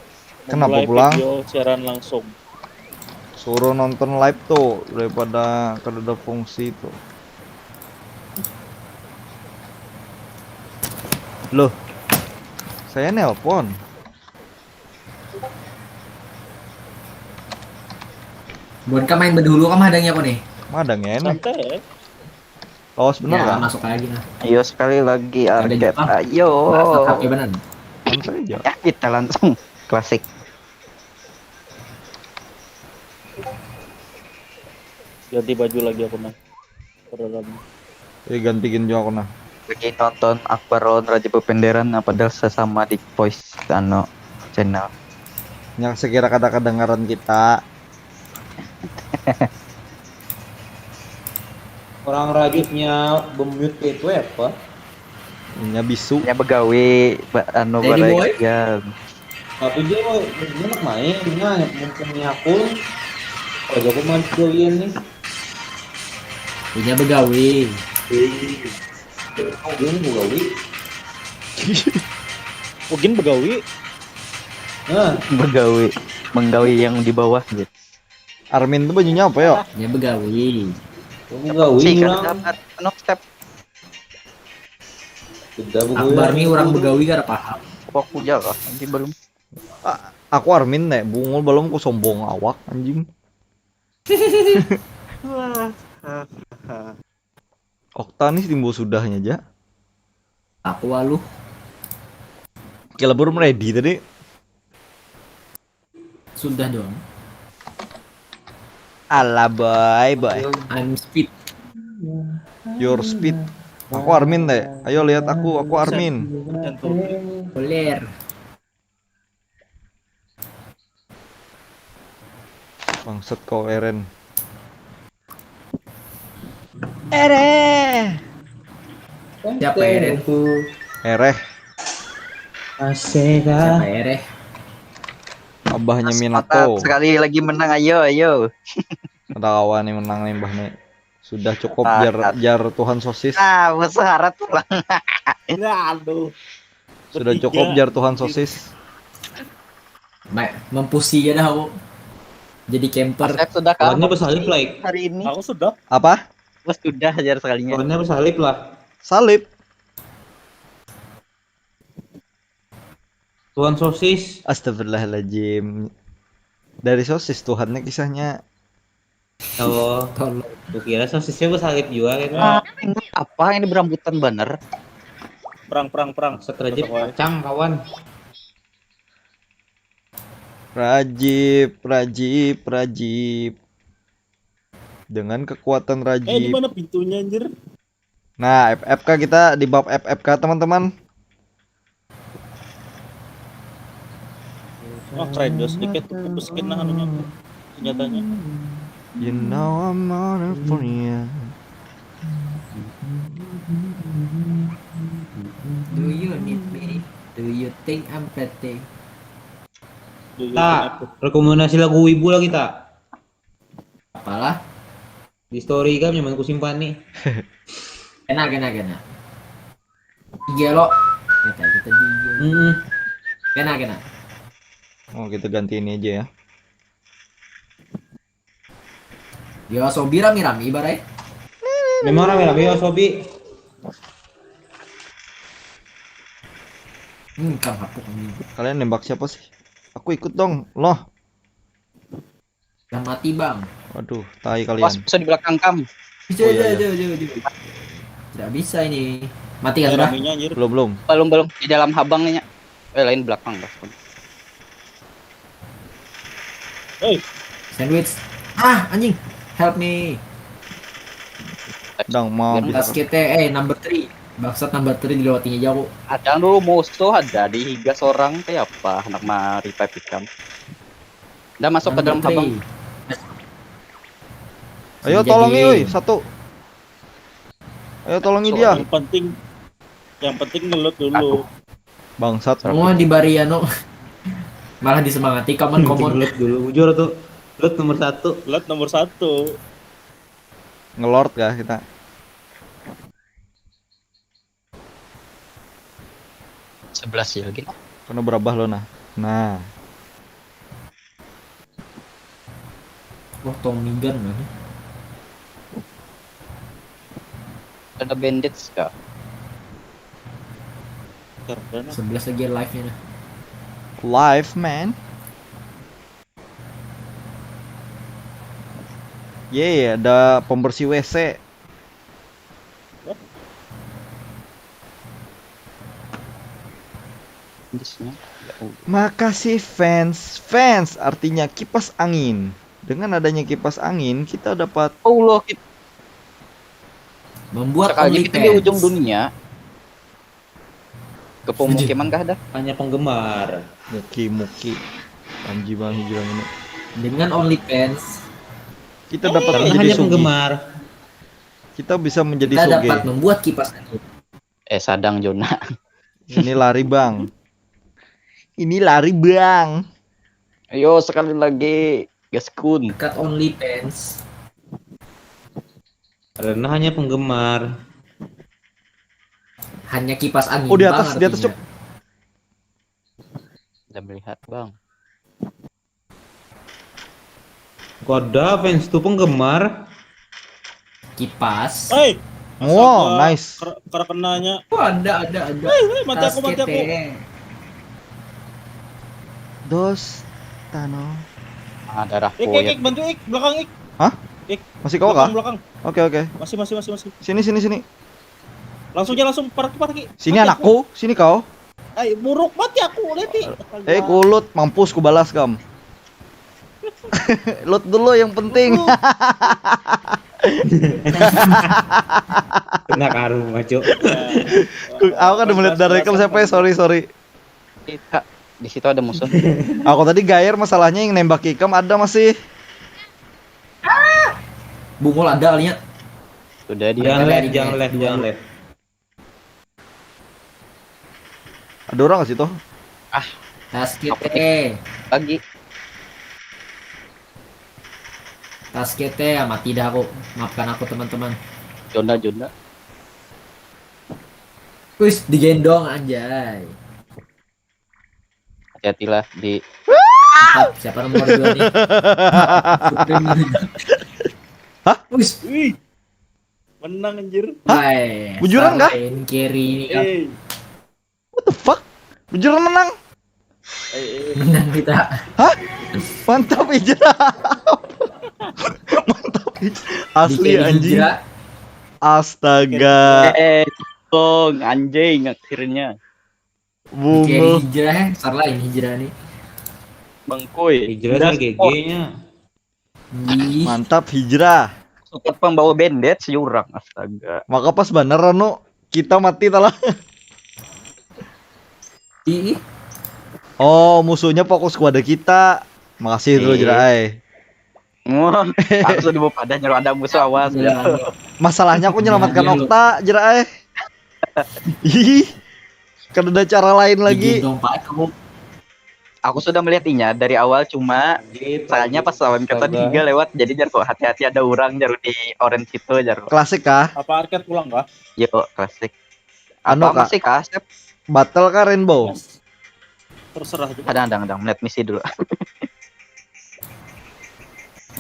Kenapa Memulai pulang? Video siaran langsung. Suruh nonton live tuh daripada kada ada fungsi tuh. Loh. Saya nelpon. Buat kah main bedulu kah madangnya kok nih? Madang ya ini. Santai ya. Lawas bener Ya, lah. Masuk lagi nah. Ayo sekali lagi Ada arcade. juga. Ayo. Masuk H P benar. Santai aja. Ya kita langsung klasik. Ganti baju lagi aku nah. Perdalam. Eh, gantikin juga aku nah. Lagi nonton Akbar lawan Raja Bependeran, nah, padahal sesama di voice anu channel. Yang sekira kada kedengaran kita. Orang Rajibnya bemute itu apa? Nya bisu. Nya begawi ba- anu Jadi, barai boy? Ya. Tapi dia mau dia nak main, nah mumpungnya aku. Kalau aku main gawian nih. Punya begawi. Oh, dia mau gawi. Mungkin begawi. Nah, Begawi, menggawi yang di bawah gitu. Armin tuh bajunya apa ya? Ya begawi. aku gawi Si orang. Kada dapat no step. Sudah Akbar nih orang begawi kada paham. Kok aku jaga nanti belum. Ah, aku Armin nih, bungul belum ku sombong awak anjing. Okta nih timbul sudahnya aja. Aku waluh. Kira belum ready tadi. Sudah dong. Alah boy, boy. I'm speed. Your speed. Aku Armin deh. Ayo lihat aku, aku Armin. Kuler. Bangsat kau Eren. Ere. Siapa Eren? Ereh. Siapa Ere? Abahnya Mantap, Minato. Sekali lagi menang, ayo, ayo. Ada kawan nih menang nih, Mbah nih. Sudah cukup jar, jar Tuhan sosis. Ah, musuh harat pulang. Aduh. Sudah cukup jar Tuhan sosis. Baik, mempusi aja dah aku. Jadi camper. Asep sudah kah? Lawannya bersalib like. Hari ini. Aku sudah. Apa? Wah, sudah jar sekalinya. Lawannya bersalib lah. Salib. Tuhan sosis. Astagfirullahaladzim. Dari sosis Tuhannya kisahnya. Oh, Tolong. Kukira sosisnya bersalib juga kan. Ah, ini apa ini berambutan bener? Perang, perang, perang. Maksud Rajib kacang kawan. Rajib, Rajib, Rajib. Dengan kekuatan Eh, di Rajib. Mana pintunya, anjir? Nah, F F K kita di bab F F K, teman-teman. Wah, keren, Jos. Dikit tuh, putus kena anunya. Senjatanya. You know I'm on it for you. Do you need me? Do you think I'm pretty? Do you Tak, think rekomendasi lagu Wibu lah kita. Apalah? Di story kan nyaman ku simpan nih. Kena, kena, kena. Iya lo. Kata kita di iya. Hmm. Kena, kena. Oh, kita ganti ini aja ya. Yo, sobi rami-rami barai. Memang rame-rame ya Sobi. Hmm, kang hapuk ini. Kalian nembak siapa sih? Aku ikut dong, loh. Dah mati, Bang. Waduh, tai Pas kalian. Musuh di belakang kam. Bisa, Oh, iya, aja, iya. aja, aja, aja. Tidak bisa ini. Mati kan, Ada Bang? raminya anjir. Belum, belum. Belum, belum. Di dalam habangnya. Eh, lain belakang, Bang. Hei, Sandwich. Ah, anjing. Help me. Dang mau Yang bisa. Basket, eh, number three. Bangsat, number three dilewatinya jauh. Ada dulu musuh, ada di higa seorang, kayak apa? Anak ma revive ikam. Udah masuk ke dalam Number habang. three. Ayo Jadi- tolongi, oi, satu. Ayo tolongi dia. Yang penting, yang penting ngelut dulu. Bangsat. Semua dibari anu. Malah disemangati kawan Penting komon. Lut dulu, bujur tuh. Lut nomor satu. Lut nomor satu. Ngelord kah kita? Sebelas ya lagi. Kena berabah lo nah. Nah. Wah, Tommy gun lah. Ada bandage kah? Karena Sebelas lagi live-nya nah. Live, man. Yeay, ada pembersih W C. Bandage-nya. Ya Allah. Makasih fans. Fans artinya kipas angin. Dengan adanya kipas angin, kita dapat Allah, kita Membuat sekali only kita di ujung fans. Dunia. Ke pemukiman kah dah? Hanya penggemar. Muki-muki. Panji Bang Hijrah ini. Dengan OnlyFans, Kita dapat Karena menjadi hanya sugih. Penggemar. Kita bisa menjadi kita sugih. Dapat membuat kipas angin. Eh, sadang Jona. Ini lari, Bang. Ini lari, Bang. Ayo sekali lagi, gaskun. Dekat OnlyFans. Karena hanya penggemar. Hanya kipas angin. Oh, di Bang, atas, di atas, artinya. Cuk. Udah melihat, Bang. Kok ada fans tuh penggemar? Kipas. Hei, Wow, astaga, nice. ker- kerkenanya. Oh, ada, ada, ada. Hei, hei, mati aku, mati aku. Taskete. Dos Tano. Ah, darah Ik, ik, kuyup. Ik, bantu Ik, belakang Ik. Masih kau kah? Belakang, belakang. Oke, oke. Masih, masih, masih, masih. Sini, sini, sini. Langsung aja, langsung parkir, parkir. Sini Mati anakku, sini kau. Aku. Ay, buruk mati aku, lihat nih. Eh, kulut, mampus ku balas kam. Loot dulu yang penting. Kena karung, Cuk. Aku kan udah melihat dari ikam siapa ya, sorry, sorry. Kita di situ ada musuh. Aku tadi gair, masalahnya yang nembak ikam ada masih. Bungul ada lihat. Sudah dia. Jangan Ada live, di jangan bawah. Live, jangan live. Ada orang ke situ. Taskete. Lagi. Taskete ya, mati dah aku. Maafkan aku, teman-teman. Jona, Jona. Wis, digendong, anjay. Hati-hatilah di Mantap, siapa nomor dua nih? Supreme. Hah? Wis. Wih. Menang, anjir. Hai, Bujuran kah? Starline carry ini kan. Eh, What the fuck? Bujuran menang. eh, eh. Menang kita. Mantap, Ijra. Mantap, Ijra. Asli, Di-carry anjing. Hijrah. Astaga. Eh, Kong, anjing akhirnya. Di-carry Bungul. Hijrah, eh. Starline Hijrah nih. Bangkui. Hijrah Udah sih spot. G G-nya. Ih, Mantap, Hijrah. Support pembawa bandage si urang, astaga. Maka pas banar anu kita mati talah. ih. Oh, musuhnya fokus kepada kita. Makasih dulu, Iya. Jera ai. Wah, aku sudah mau pada nyuruh ada musuh, awas. Iya. Masalahnya aku nyelamatkan Iya, lu. Okta, Jera ai. Ih. Kada ada cara lain lagi. Digendong pakai kamu. Aku sudah melihat inya dari awal, cuma Gitu. sayangnya pas lawan kita Astaga. tiga lewat, jadi jar kok hati-hati ada orang jar di orange itu jar kok. Klasik kah? Apa arcade pulang kah? Yo, klasik. Anu, Apa Kak. Masih kah, Sep? Battle kah, Rainbow? Terserah juga. Kadang, kadang, kadang, melihat misi dulu.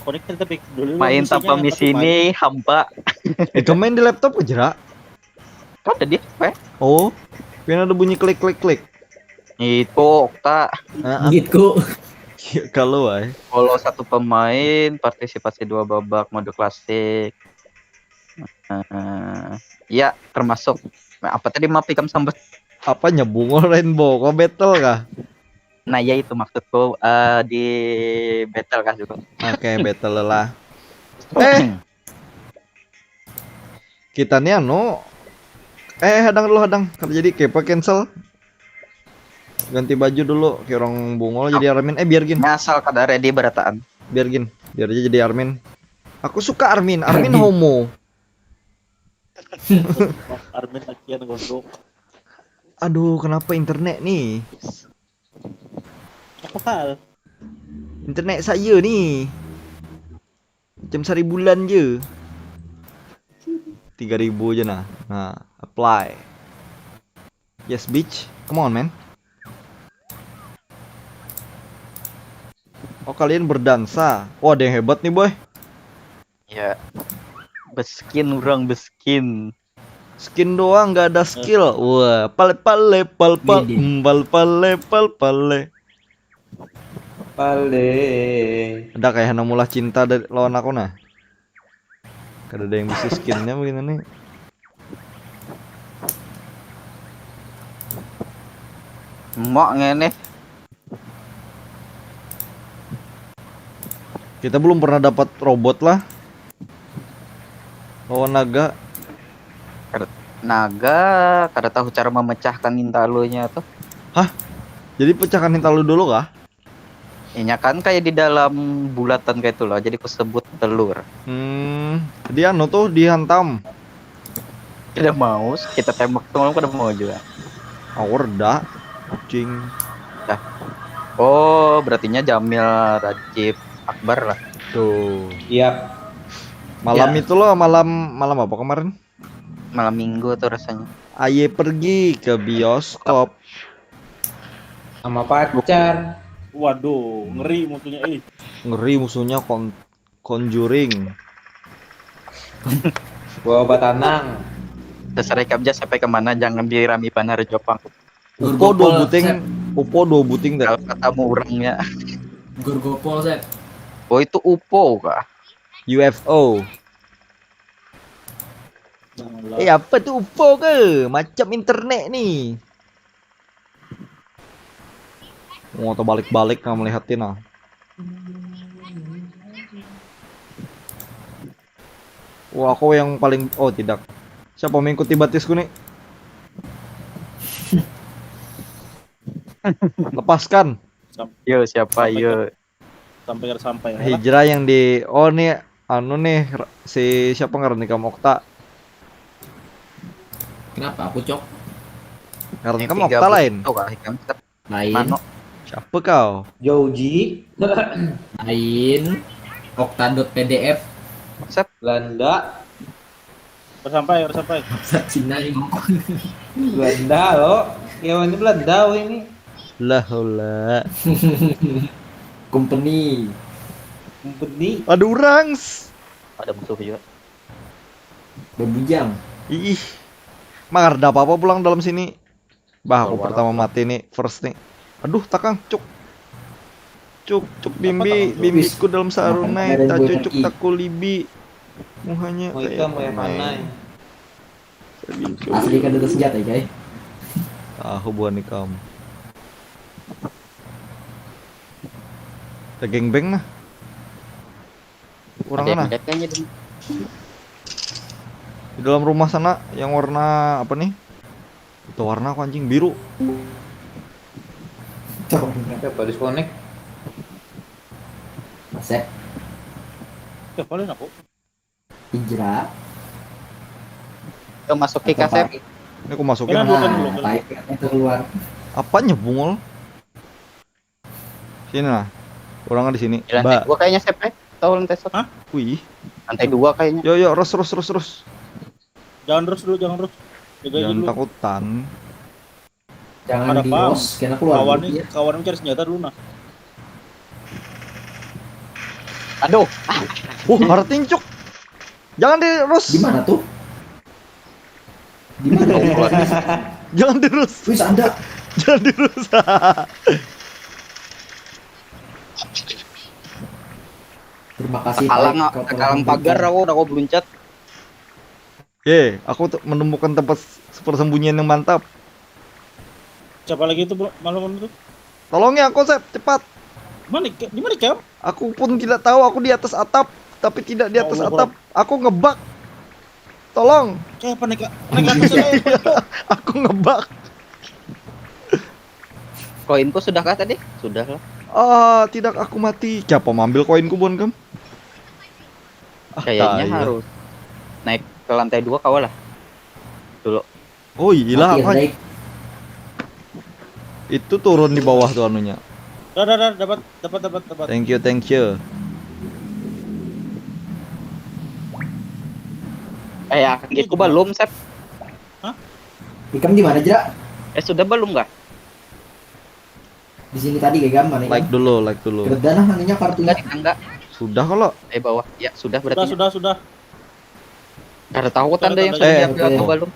Connect tapi dulu. Main misinya tanpa yang misi tadi ini hampa. Itu main di laptop kah, Jera? Kan ada di P C. Oh, pian ada bunyi klik klik klik. Itu Okta. Heeh. Gitu. Kalau ai. Follow satu pemain, partisipasi dua babak mode klasik. Eh, ya, termasuk. Nah, apa tadi, maaf, ikam sambat? Apa nyebungul Rainbow? Kau battle kah? Nah, ya itu maksudku, eh, di battle kah juga. Oke, battle lah. Eh, kita nih anu. Eh, hadang dulu, hadang. Kada jadi, kepa cancel. Ganti baju dulu, kayak orang bungul jadi Armin. Eh, biar gin. Nah, asal kada ready berataan. Biar gin, biar aja jadi Armin. Aku suka Armin, Armin homo. Armin lakian gondok. Aduh, kenapa internet nih? Apa hal? Internet saya nih. Macam sari bulan je. Tiga ribu aja nah. Nah, apply. Yes, bitch. Come on, man. Oh, kalian berdansa. Wah, ada yang hebat nih, boy. Ya. Beskin orang, beskin. Skin doang, nggak ada skill. Wah, pale pale pal pal. Widih. Hmm, pal pale pal pale. Pale. Ada kayak hana mulah cinta dari lawan aku nah. Kada ada yang bisa skinnya begini nih. Emak ngene. Kita belum pernah dapat robot lah. Lawan naga. Kada, naga, kada tahu cara memecahkan hintalunya tuh. Hah? Jadi pecahkan hintalu dulu kah? Inya kan kayak di dalam bulatan kayak itu loh, jadi kusebut telur. Hmm, dia anu tuh dihantam. Kada mau, kita tembak tuh malam kada mau juga. Awor dah, kucing. Dah. Oh, berartinya Jamil Rajib Akbar lah. Tuh. Yap. Malam ya. Itu loh, malam malam apa kemarin? Malam minggu tuh rasanya. Aye pergi ke bioskop. Sama pacar. Waduh, ngeri musuhnya ih. Ngeri musuhnya kon Conjuring. Bawa batanang. Terserah ikam ja sampai kemana, jangan dirami banar Jopang. Upo dua buting, upo dua buting dah. Kalau katamu orangnya. Gurgopol, Sep. Oh, itu upo kah? U F O. Eh, apa tuh upo ke? Macam internet nih. Mau terbalik-balik nggak melihatin ah. Wah, aku yang paling, oh tidak. Siapa mengikuti batisku nih? Lepaskan. Yo, siapa yo? Sampai sampai. Hijrah yang di, oh nih anu nih si siapa ngaran ikam, Okta? Kenapa aku, Cok? Ngaran ikam Okta lain. Lain. Siapa kau? Joji. Lain. Okta dot P D F. Set. Belanda. Bersampai, bersampai. Set Cina ini. Belanda lo. Kawannya Belanda lo ini. Lah lah. Company. Company. Ada orang. Ada musuh juga. Babujang. Ih. Mangar ada apa-apa pulang dalam sini. Bah, aku pertama mati nih, first nih. Aduh, takang, cuk. Cuk, cuk bimbi, bimbiku dalam sarunai, tak cucuk tak kulibi. Muhanya kayak panai. Asli kada ada senjata ya, guys. Tahu buhan ikam. Kita geng beng nah. Kurang mana? Di dalam rumah sana yang warna apa nih? Itu warna aku anjing, biru. Siapa disconnect? Masih. Ya, paling aku. Hijrah. Ke masuk ke kasep. Ini aku masukin. Nah, baik, itu keluar. Apanya bungul? Sini lah. Orangnya di sini. Di lantai dua kayaknya, Sep, eh. Tahu lantai satu? Hah? Wih. Lantai dua kayaknya. Yo, yo, terus, terus, terus, terus. Jangan terus dulu, jangan terus. Jaga aja dulu. Jangan takutan. Jangan di-loss, kena keluar. Kawan nih, kawan cari senjata dulu nah. Aduh. Uh, harting, cuk. Jangan di-loss. Di mana tuh? Di mana? Jangan terus. Wis ada. Jangan terus. Terima kasih, Takalang, Pai, kau telah takalang pagar memberikan. Aku udah kau beluncet. Ye, aku tuh menemukan tempat s- persembunyian yang mantap. Siapa lagi itu, bro? Malam itu? Tolongnya aku, Sep, cepat. Mana ke- di mana, Kem? Aku pun tidak tahu, aku di atas atap, tapi tidak di atas Allah, atap. Aku ngebug. Tolong. Kayak apa nih, Kak? Naik atas ya. Aku ngebug. Koinku sudahkah tadi? Sudah lah. Ah, tidak, aku mati. Siapa mau ambil koinku, Bon, Kam? Ah, Kayaknya tai. Harus naik ke lantai dua kawa lah. Dulu. Oh, iya lah, Mati, apa? Daik. Itu turun di bawah tuh anunya. Dah, dah, dah, dapat, dapat, dapat, dapat. Thank you, thank you. Eh, ya, aku belum, Sep. Ikam di mana, Jera? Eh, sudah belum kah? Di sini tadi, Gegam, mana? Like dulu, like dulu. Kebetulan namanya kartunya. Enggak, enggak. Sudah kalau. Eh, bawah. Ya, sudah Sudah, berarti. sudah, sudah. Kada tahu Sudah, tanda yang sudah, sudah Eh, diambil oke. atau belum.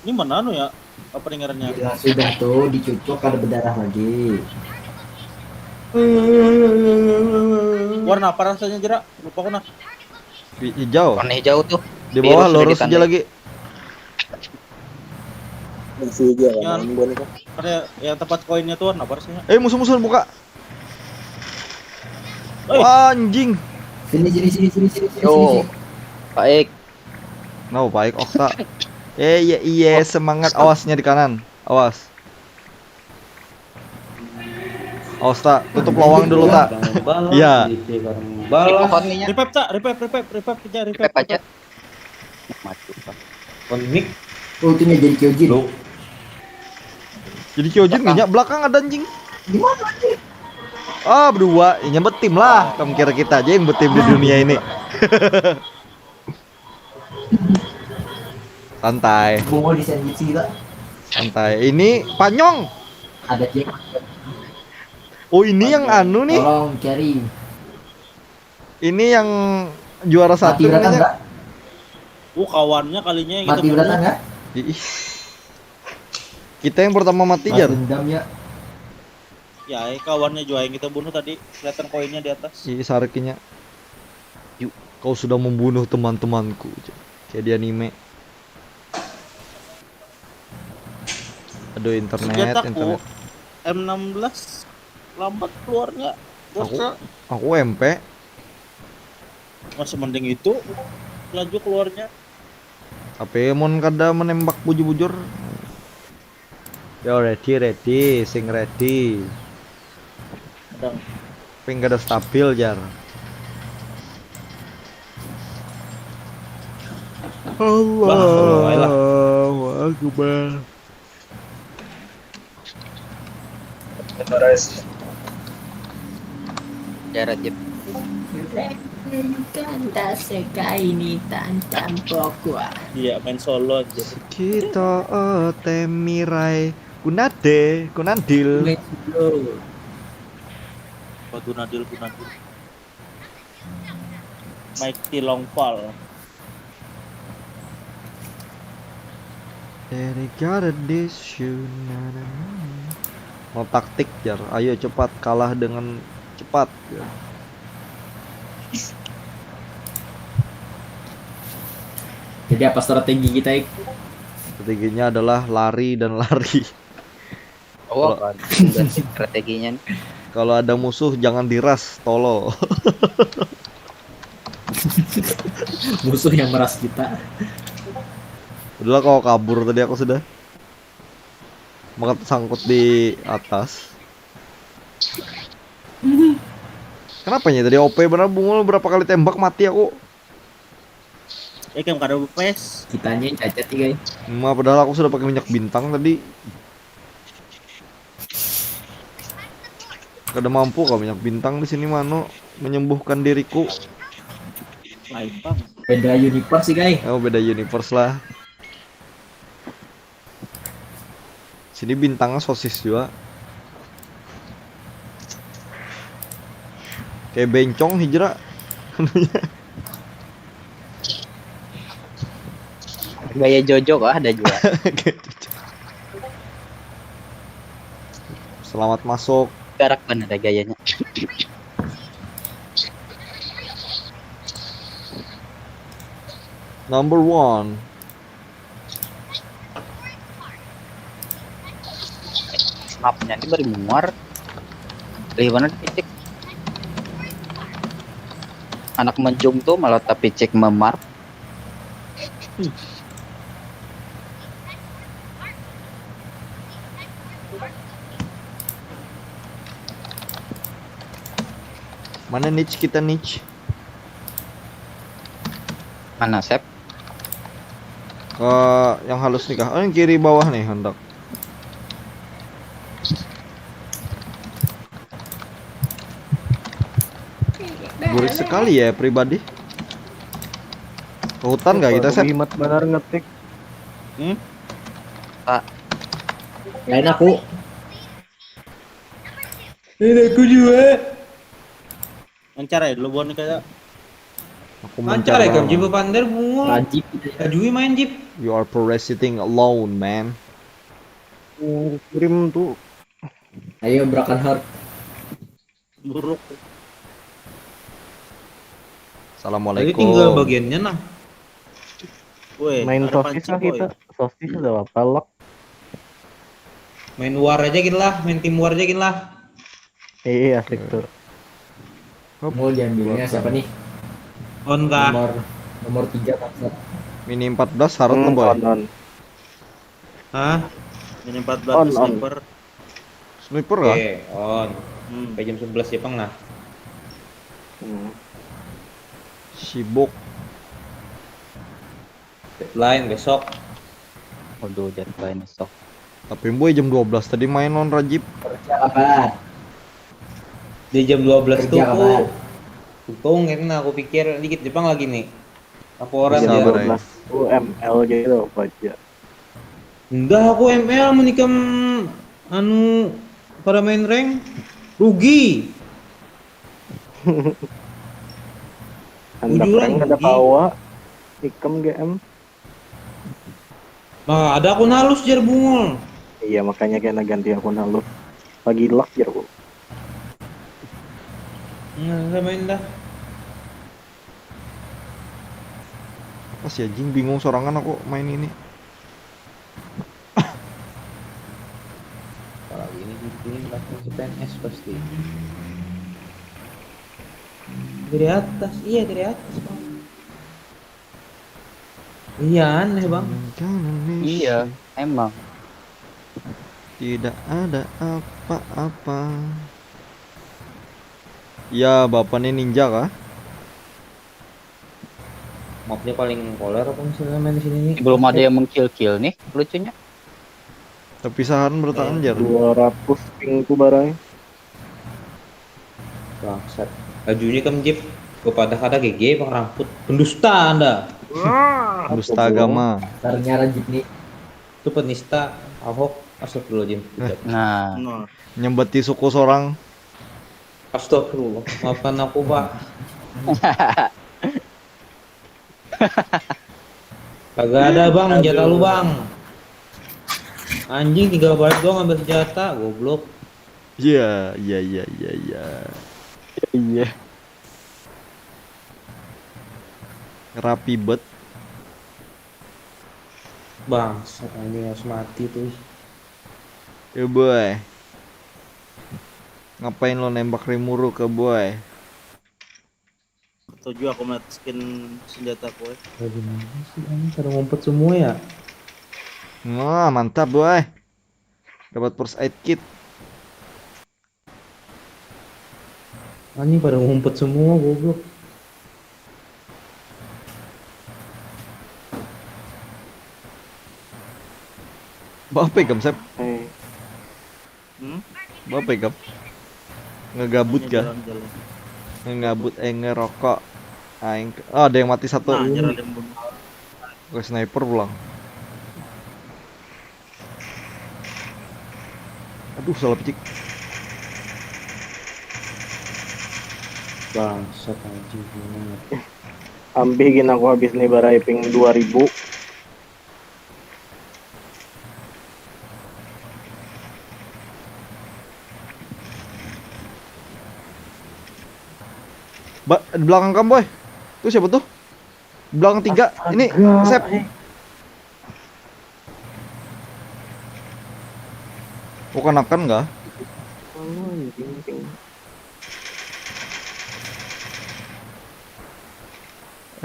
Ini mana anu ya? Apa dengarannya? Bila sudah tuh dicucuk, kada berdarah lagi. Warna apa rasanya, Jera? Lupa aku nah. Hi- Hijau. Warna hijau tuh. Di bawah Virus sudah lurus aja ditandai. Lagi. Masih aja kan Yang- main boneka. Ada yang tempat koinnya tuh warna apa rasanya? Eh, musuh-musuh buka. Eh. Wah, anjing. Sini, sini, sini, sini, sini, sini, Yo. sini. Baik. Nah, baik, Okta. Eh, iya, iya, semangat. Awasnya di kanan. Awas. Awas, tak. Tutup lawang dulu, tak. Iya. Revive nih. Revive, tak? Revive, revive, revive aja, revive. Revive aja. Maju. Konik Oh, itu nih jadi Kyojin. lo. Jadi Kyojin, minyak belakang ada, anjing. Di mana, anjing? Ah, berdua. Inya betim lah. Kamu kira kita aja yang betim di dunia ini. Santai, Bungo di sandwich kita. santai. Ini Panyong. Ada Jack. Oh, ini yang anu nih. Tolong cari. Ini yang juara Mati satu beratan namanya. Enggak? Uh, kawannya kalinya yang kita Mati beratan bunuh. Enggak? Ih. Kita yang pertama mati, Balas Jar. Dendam ya. Ya, eh, kawannya juga yang kita bunuh tadi. Kelihatan koinnya di atas. Ih, sarikinya. Yuk, kau sudah membunuh teman-temanku. Kayak di anime. Aduh, internet, Senjataku internet. M enam belas lambat keluarnya. Aku, Bosnya aku M P. Masih mending itu laju keluarnya. Tapi mun kada menembak bujur-bujur. Yo, ready, ready, sing ready. Ada Ping kada stabil, Jar. Wah, aduh, ayolah. Allahu Akbar. Darat, Jep. Kanta seka ini tantan pokwa. Iya, main solo aja. Kita, eh, temirai. Kunade, kunandil. Apa Gunadil, Gunadil? Mighty Longfall. Any gotta diss you, na, na, na, na. Mau taktik, Jar. Ayo cepat kalah dengan cepat, Jar. Jadi apa strategi kita, Ik? Strateginya adalah lari dan lari. Oh, Kalau- kan. Udah sih strateginya nih. Kalau ada musuh, jangan diras, tolol. Musuh yang meras kita. Udah lah, kalau kabur tadi aku sudah. Maka tersangkut di atas. Kenapa ya tadi O P bener, Bungul, berapa kali tembak mati aku? Eh, kan kada bepes. Kitanya yang cacat nih, guys. Ma, padahal aku sudah pakai minyak bintang tadi. Kada mampu kah minyak bintang di sini, mano, menyembuhkan diriku. Lain, Bang. Beda universe sih, guys. Oh, beda universe lah. Sini bintangnya sosis juga. Kayak bencong, Hijrah. Gaya Jojo kah ada juga. Selamat masuk. Garak bener ada gayanya. Number one. Snapnya ini bari muar. Lih mana dipicik. Anak menjung tuh malah tapicik memar. Mana niche kita niche? Mana Sep? Ke yang halus nih kah? Oh, yang kiri bawah nih hendak. Burik sekali ya pribadi. Ke hutan gak kita Sep? Himat benar ngetik. Hmm? Pak, Lain aku. Ini aku juga. Mencar ya dulu bon kayak Aku Mancar ya mencar kan jiwa banget. Pander bunga. Rajib gitu ya. Ajui main Jip. You are pro wrestling alone, man. Kirim tuh. Ayo Broken Heart. Buruk. Jadi Assalamualaikum. Tinggal bagiannya nah. Weh, Main ada sosis pancing, lah boy. Kita. Sosis udah apa lok? Main war aja gin lah, main tim war aja gin lah. Iya asik tuh. Mau diambilnya siapa nih? On kah? Nomor nomor tiga maksud. Mini empat belas harus Hmm, lah boy. On, on. Hah? Ini empat belas On, tuh on. Sniper. Sniper kah? Oke, on. Hmm. Sampai jam sebelas Jepang lah. Hmm. Sibuk. Deadline besok. Waduh, deadline besok. Tapi boy jam dua belas tadi main lawan Rajib. Kerja kapan? Di jam dua belas tuh Kerja aku kapan? untung ini nah, aku pikir dikit Jepang lagi nih. Laporan Bisa, ya. Bray. Dua belas U M L gitu apa aja. Enggak, aku M L menikam anu para main rank rugi. Anda Bujuran, prank kada Budi. Kawa. Ikam G M. Nah, ada akun halus jar bungul. Iya makanya kena ganti akun halus. Lagi luck jar aku. Nah, saya main dah. Apa sih anjing, bingung sorangan aku main ini. Apalagi ini ini langsung si P N S pasti. Dari atas, iya dari atas bang. Iya aneh bang. Iya, emang. Tidak ada apa-apa. Ya, bapak nih ninja kah? Mobnya paling koler apa misalnya main di sini nih. Belum ada yang mengkill-kill nih, lucunya. Tapi sahan bertahan jar. Dua ratus pingku barang. Bangsat. Lajunya kan Jip. Kepada kada G G bang ramput. Pendusta anda. Dusta agama. Dasarnya Rajib nih. Itu penista. Ahok. Astagfirullahaladzim. Nah, Nah, Nyembeti suku sorang. Astagfirullah. Maafkan aku pak. Kagak ada bang jatah lu bang. Anjing tiga baik doang ambil senjata, goblok. Iya, iya, iya, iya, iya. Iya. Rapi bet. Bangsat anjing harus mati tuh. Ya boy. Ngapain lo nembak Rimuru ke boy? Setuju aku melihat skin senjata kue. Bagaimana sih anjing pada ngumpet semua ya? Wah, mantap boy. Dapat first aid kit. Anjing pada ngumpet semua goblok. Bawa pegang Sep. Eh, Hmm? Bawa pegang. Ngegabut Ini kah? Jalan-jalan. Ngegabut eh ngerokok. Aing. Oh, ada yang mati satu. Nah, jalan yang bunuh. Oke, sniper pulang. Aduh, salah picik. Bangsat anjing gimana? Ambih gin aku habis nih barai ping dua ribu. Ba di belakang kamu boy. Tuh siapa tuh? Belakang tiga. Ini, Sep. Bukan akan kah?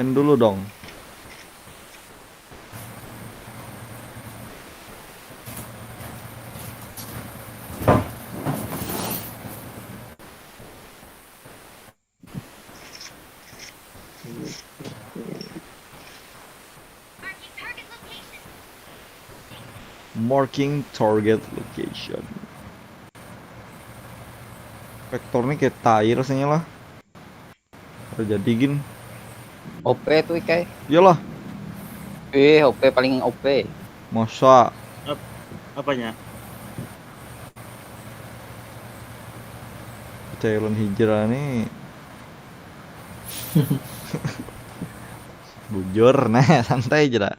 End dulu dong. Marking target location. Vektor ni kayak tai rasanya lah. Ada jadi gin. O P tuh ikai. Iyalah. Eh, O P paling O P. Masa Apanya? Cairan hijrah nih. Bujur nah, santai aja dah.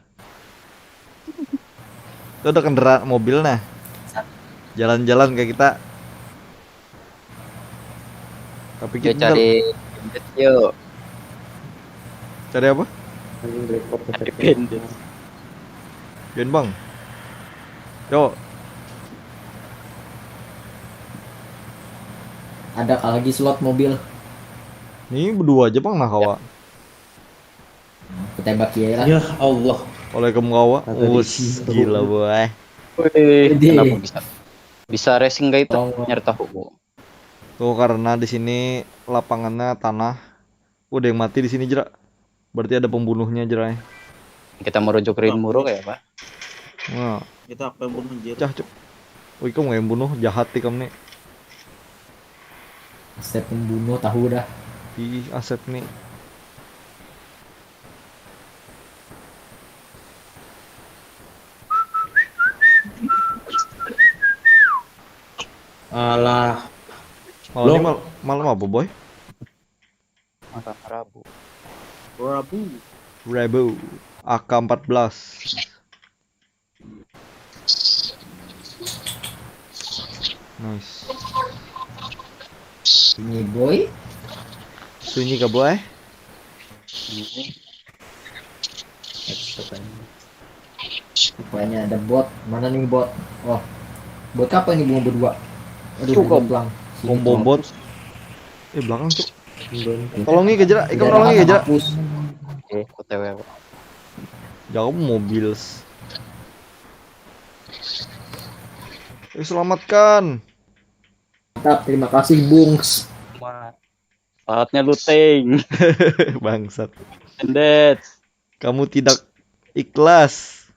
Itu ada kendaraan mobil nah. Jalan-jalan kayak kita. Tapi Kita kita cari bandit yuk. Cari apa? Cari bandit. Pion bang. Yo, Ada kah lagi slot mobil? Ini berdua aja bang nah kawa. Kutembak ya lah. Ya Allah. Oleh kamu kawa. Kata di Us, sini. Gila boy. Wih, Gede. Kenapa bisa? Bisa racing gak itu? Tolong. Nyari tahu. Tuh karena di sini lapangannya tanah. Udah yang mati di sini jerak. Berarti ada pembunuhnya jerak. Kita merujuk Rinmuru kayak apa? Nah, Kita apa yang bunuh anjir? Cah cuk. Wih, kamu yang bunuh jahat nih kamu nih. Step pembunuh tahu dah. Ih, Asep nih. Alah. Malam ini Lo- mal- malam apa boy? Makan Rabu. Rabu. Rabu. A K empat belas. Nice. Ini boy. Sunyi kah boy? Ini Rupanya ada bot. Mana nih bot? Oh. Bot apa ini bunga berdua? Aduh, Cukup. bot pelang. Sini, Bom bom tolong. Bot. Eh belakang cuk. Belum. Tolongi ke jerak, ikam Tidak tolongi ada ke jerak. Hapus. eh O T W. Jauh mobil. Eh selamatkan. Mantap, terima kasih Bungs. Saatnya looting. Bangsat. Bandit. Kamu tidak ikhlas.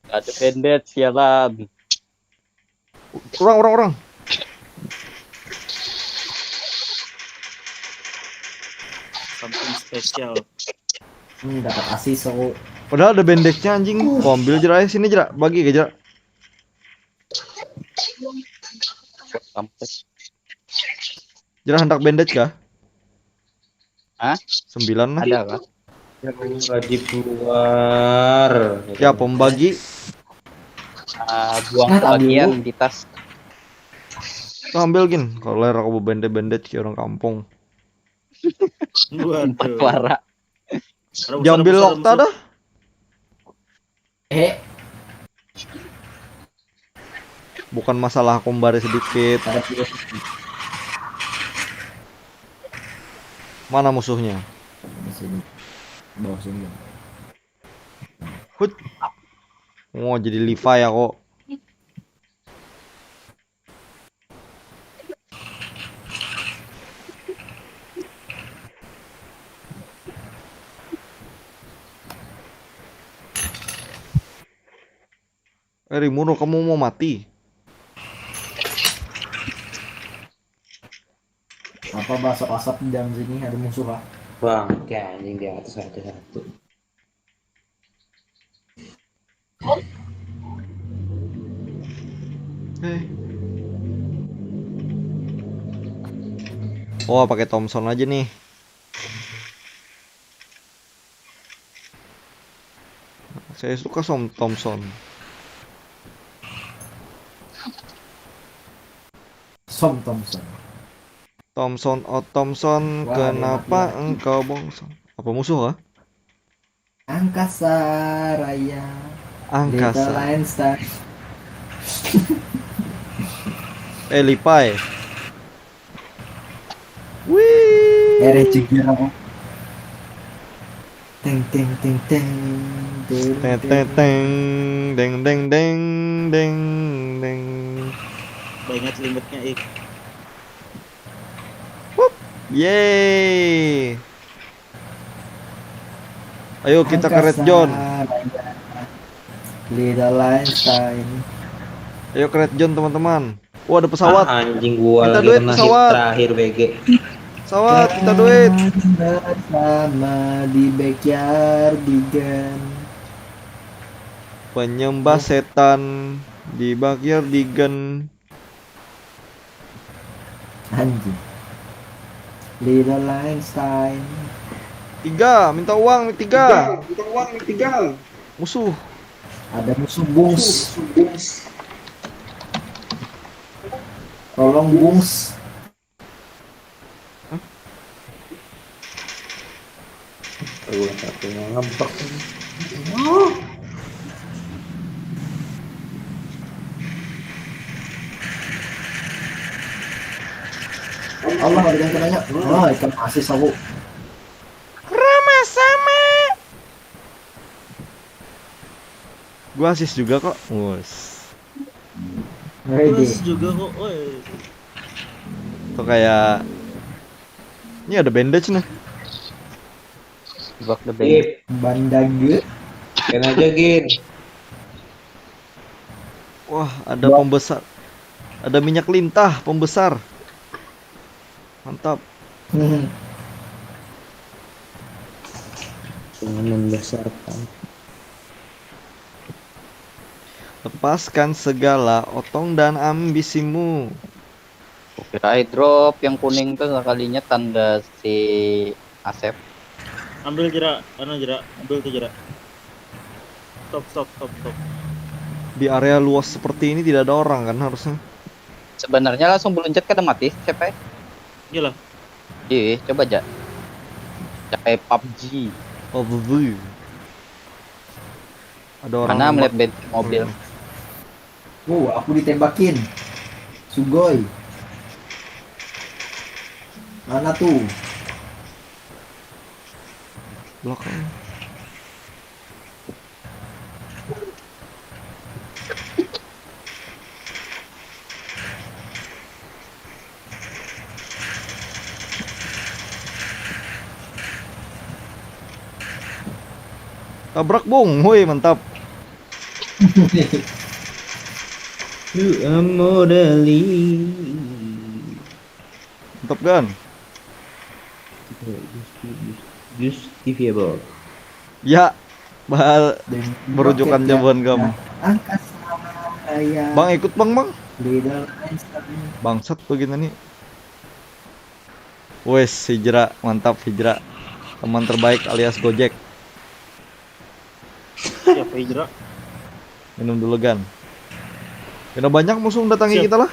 Ada bandit sialan. Orang, orang, orang. Something special. Hmm, dapat asis aku. Padahal ada bandage-nya anjing. Kau ambil jerak aja sini jerak. Bagi ke jerak. Sampai. Jerak hendak bandage kah? Hah? Sembilan lah. Ada kah? Yang lagi keluar. Ya pembagi. Ah, buang Nah, tak bagian dulu. Di tas. Tuh ambil gin. Kalau ler aku bandage-bandage kayak orang kampung. Empat Waduh. suara. Ada musuh, Diambil ada musuh, Lokta ada musuh. Dah. Eh, Bukan masalah aku membari sedikit. ada pilih. Mana musuhnya? Di sini. Bawah sini. Hut. Oh, jadi Levi aku. Eh, Rimuro, kamu mau mati? Apa bahasa asap di dalam sini ada musuh kah? Bangke anjing di atas ada satu. Eh. Oh, pakai Thompson aja nih. Saya suka som Thompson. Som Thompson. Thompson, oh Thompson, Wah, kenapa mati. Engkau bongsor? Apa musuh kah? Angkasa Raya. Angkasa. Little Einstein. Eh, Lipai. Wih. Eh, Rejeki apa? Teng teng teng teng. Teng teng teng, deng deng deng, deng deng. Baingat selimutnya, ih. Wup. Yeay. Ayo kita ke Red Zone. Little Einstein. Ayo ke Red Zone, teman-teman. Wah, ada pesawat. Ah, anjing gua Minta lagi duit, kena pesawat. Hit terakhir B G. Pesawat, kita duit. Bersama di backyardigan. Penyembah setan di backyardigan. Anjing. Little Einstein. Tiga, minta uang tiga. Musuh. Ada musuh bungs. Tolong bungs. Aduh, satunya ngebug. Allah, ada yang kenanya. Wah, ikan asis aku. Rama sama. Gua asis juga kok. Wus. Ready. Terus juga kok, oi. Tuh kayak ini ada bandage nih. Block the bandage. Ip, Bandage. kena aja, Gin. Wah, ada pembesar. Ada minyak lintah pembesar. Mantap. Hmm. Dengan membesarkan. Lepaskan segala otong dan ambisimu. Kira drop yang kuning tuh sekalinya tanda si Asep. Ambil jerak, anu jerak, ambil tuh jerak. Stop, stop, stop, stop. Di area luas seperti ini tidak ada orang kan harusnya. Sebenarnya langsung beluncat kada mati siapa ya? Iyalah. Ih, coba aja. Kayak pubg. Oh, bubu. Ada orang Mana nembak. Melihat bensin mobil? Wow, aku ditembakin. Sugoi. Mana tuh? Belakang. Tabrak, Bung. Woi, mantap. You are modeling. Mantap kan? Use T V above. Ya, bahal berujukan Roket, jawaban ya. Kamu. Angkasa Raya. Bang, ikut, Bang, Bang. Little Einstein. Bangsat tuh gini nih. Wes, Hijra, mantap Hijra. Teman terbaik alias Gojek. Siapa Hijra? Minum dulu, Gan. Kena banyak musuh datangi Siap. Kita lah.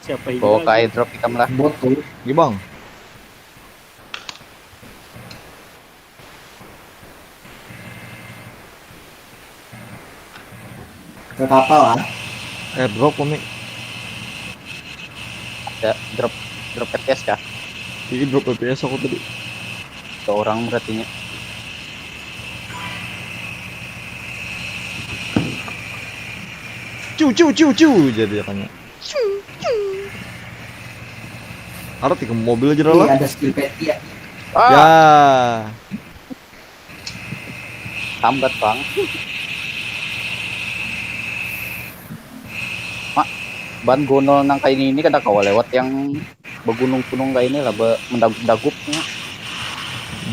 Siapa Hijra? Bawa ke airdrop ikam lah. Bot tuh. Gibang. Ke kapal ah. Airdrop kami. Ada drop drop F P S kah? Ini drop F P S aku tadi. Ke orang berartinya. Ciu, ciu, ciu, ciu. Jadi katanya. Ada tiga mobil aja Ini lah. Ada skill peti ya. Ah, Ya. Sambat bang. Mak, ban gunul nang kayak ini kada kawa lewat yang begunung-gunung kayak ini lah, be- mendagup-dagupnya.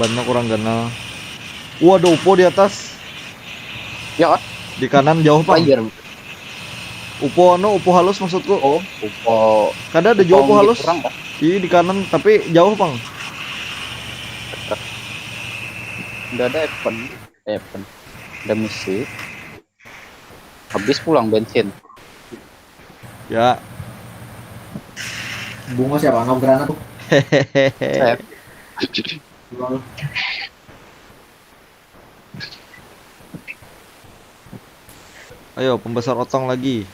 Bannya kurang ganal. Wah, ada upo di atas. Ya kan? Di kanan jauh, Pang. Player. Upo anu, upo halus maksudku. Oh, upo. Kada ada jauh upo Upo halus. Kurang kah? Iya, di kanan, tapi jauh, Pang. Udah ada event, event. Ada misi. Habis pulang bensin. Ya. Bungo siapa? Nggak granat tuh. Saya Lol. Ayo, pembesar otong lagi.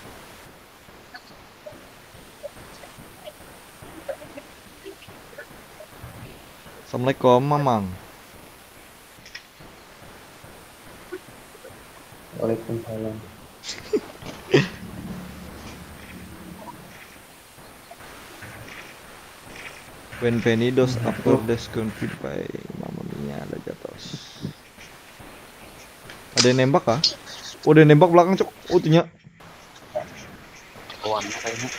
Assalamualaikum, Mamang. Waalaikumsalam. Bienvenidos a por desconfirmar, Mamma Mia, ada jatuh. Ada yang nembak kah? Oh, ada yang nembak belakang, cok. Oh, tuh nya. Kawan kayaknya.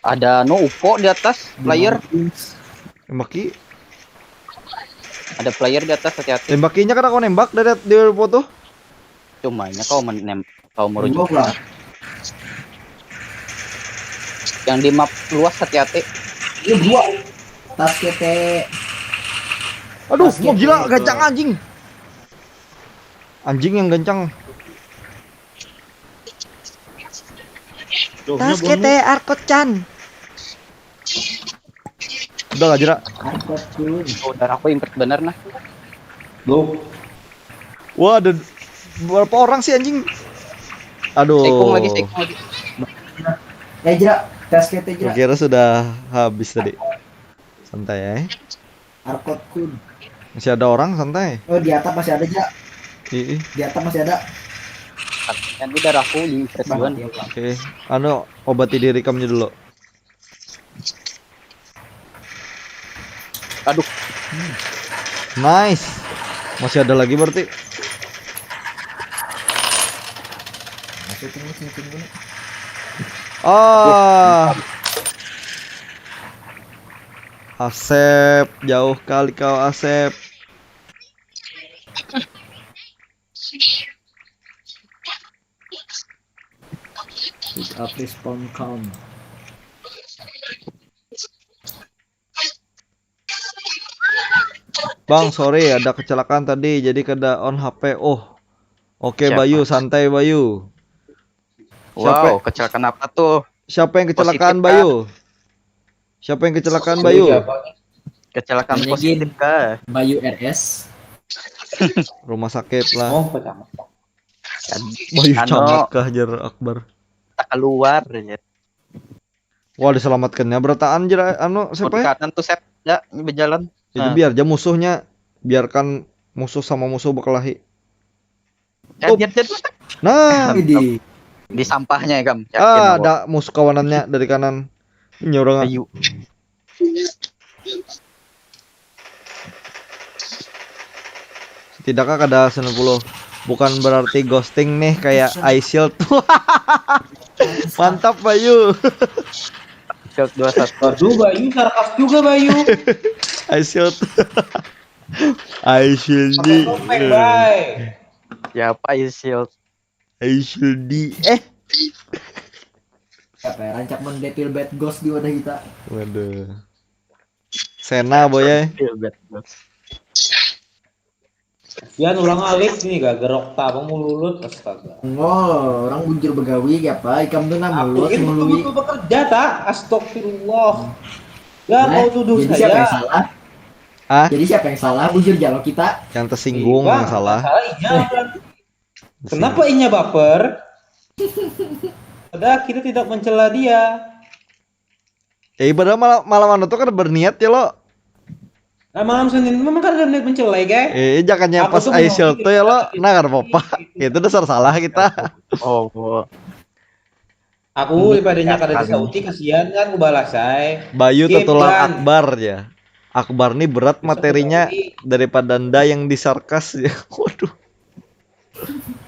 Ada no upo di atas player. Tembaki. Ada player di atas, hati-hati. Tembakinya kan aku nembak dari di foto. Cumanya kau menem kau Bungo merujuk pulang. Yang di map luas, hati-hati. Ini dua. Tas kete. Aduh, Basket mau gila, nih, gancang tuh. Anjing. Anjing yang gancang. Jawabnya Tas kete, Arkot Chan. Udah lah, Jera. Arkot tuh. Oh, darahku impet bener nah. Lu Wah, ada berapa orang sih, anjing? Aduh. Seikung lagi, seikung lagi. Eh, Jera, tas kete, Jera. Kukira sudah habis tadi. Santai ya. Arkot kun. Masih ada orang, santai. Oh, di atap masih ada, Jera. Ih, ih. Di atap masih ada. Kan ini darahku impet Bang, duluan. ya, Bang. Oke. Anu, obati diri kamu dulu. Aduh, Nice. Masih ada lagi berarti. Masuk ini cincin dulu. Ah. Asep, jauh kali kau, Asep. Pick up respawn count. Bang, sorry, ada kecelakaan tadi, jadi kada on H P. Oh, oke. Siapa? Bayu, santai, Bayu. Siapa, wow, kecelakaan apa tuh? Siapa yang kecelakaan, Positif, Bayu? Siapa yang kecelakaan, Lu Bayu? siapa? Kecelakaan Ini positif kah? Bayu R S. Rumah sakit lah. Oh, kecamatan. Bayu Anu, camat kah, jar Akbar? Tak keluar ya. Wah, diselamatkannya berataan, jar anu, siapa ya? Kanan tuh, Sep. Ya, ini berjalan. Itu Nah. Biar aja musuhnya, biarkan musuh sama musuh berkelahi. Jat, Up. jat, jat. Nah, Widih. Di sampahnya ya, Kam. Yakin ah, aku. Ada musuh kawanannya dari kanan. Ini orang. Ayu. Setidaknya kada sembilan puluh. Bukan berarti ghosting nih kayak eye shield. Mantap, Bayu. Shield dua satu. Waduh, Bayu sarkas juga, Bayu. Eye shield. Eye shield Pakai di. topeng, Bay. Siapa ya, Shield? Eye shield di. Eh, Siapa ya? Rancak mendepil bad ghost di wadah kita. Waduh. Sena, boy, ya. Shield, Bad Ghost. Kasihan ulang alik nih, gak gerok tabang mululut, astaga. Oh, orang bujur begawi ya, Pak. Ikam tuh nah Aku mulut ini ngelui. betul-betul bekerja, tak? Astagfirullah. Ya, Nah, kau tuduh jadi siapa yang saya. Salah? Ah, Jadi siapa yang salah? Bujur jalo kita. Yang tersinggung Bang, yang salah. Salah inya, Bang. Kenapa inya baper? Padahal kita tidak mencela dia. Eh, padahal malam, malam anu tuh kan berniat ya, lo. Nah, malam Senin memang kan ada niat mencela, guys. Eh, jangannya Aku pas tuh eye mau shield tuh ya, lo. Nah, kada apa-apa. Gitu. Itu dasar salah kita. Oh, Aku daripadanya kada disauti, kasihan kan, aku balas, ay. Bayu Skip, tetulang Bang. Akbar ya. Akbar nih berat Bisa materinya kembali. Daripada nda yang disarkas ya. Waduh.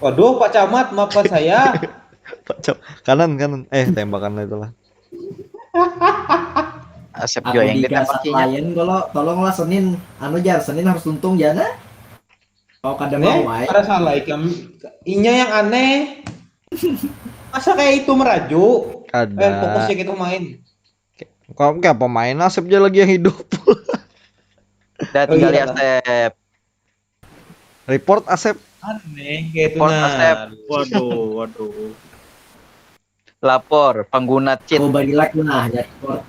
Waduh, Pak Camat, maafkan saya. Pak Cam, kanan, kanan. Eh, tembakan lah itulah. Asep Aku juga yang digasak ditembak inya. Lion kalau tolonglah Senin, anu jar, Senin harus untung ya nah. Kau kada Nih, mau, ay. Ada salah ikam. Inya yang aneh. Masa kayak itu merajuk? Kada. Eh, fokusnya kita main. Kamu kayak pemain Asep aja lagi yang hidup. Udah Oh, tinggal iya. Ya, Sep. Report Asep. Aneh kayak itu Report nah. Asep. Waduh, waduh. Lapor pengguna cheat. Oh, balik lagi lah, ya, report.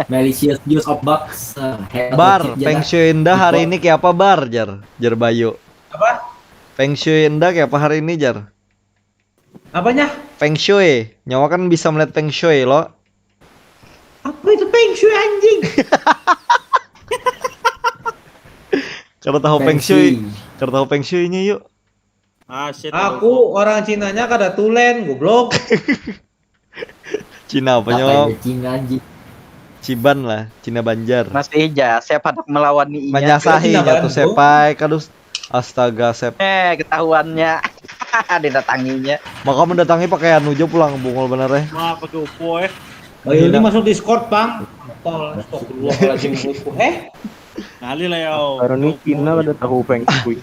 Malicious use of bugs. Ah, hacker Bar, cheat, feng jangan. shui indah hari Report. Ini kayak apa, Bar? Jar, jar Bayu. Apa? Feng shui indah kayak apa hari ini, Jar? Apanya? Feng shui. Nyawa kan bisa melihat feng shui, lo. Apa itu feng shui, anjing? Kalau tahu feng shui, kalau tahu feng shui-nya yuk. Ah, shit. Aku orang Cinanya kada tulen, goblok. Cina apa Apa nyok? Itu Cina, anjing? Ciban lah, Cina Banjar. Masih aja, siapa hendak melawan ni inya? Manyasahi Cina nya tuh Banjar. Sepai kadus. Astaga, Sep. Eh, ketahuannya. Didatanginya. Maka mendatangi pakai anu aja pulang, bungul bener eh. Wah, pakai upo eh. Ayo, ini masuk Discord, Bang. Tol, astagfirullahaladzim, mulutku. Eh, Ngalih lah yo. Baru ni Cina kada tahu feng shui.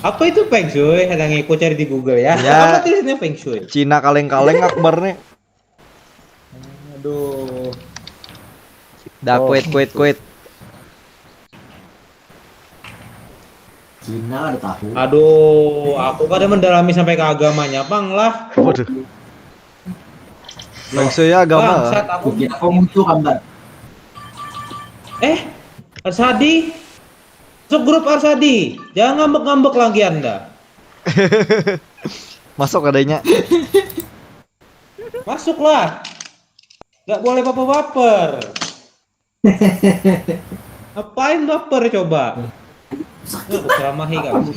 Apa itu feng shui? Ada ngiko cari di Google ya. Ya. Apa tulisannya feng shui? Cina kaleng-kaleng Akbar nih. Aduh. Dah, Oh, quit, quit, quit. Cina ada tahu. Aduh, aku kada mendalami sampai ke agamanya, Bang lah. Waduh. Feng shui ya agama. Bangsat, aku Kukira kau muncul, Bang. Eh, Arsadi. Masuk grup Arsadi. Jangan ngambek-ngambek lagi Anda. Masuk adanya. Masuklah. Nggak boleh baper-baper. Ngapain baper coba? Nggak, aku ceramahi kamu.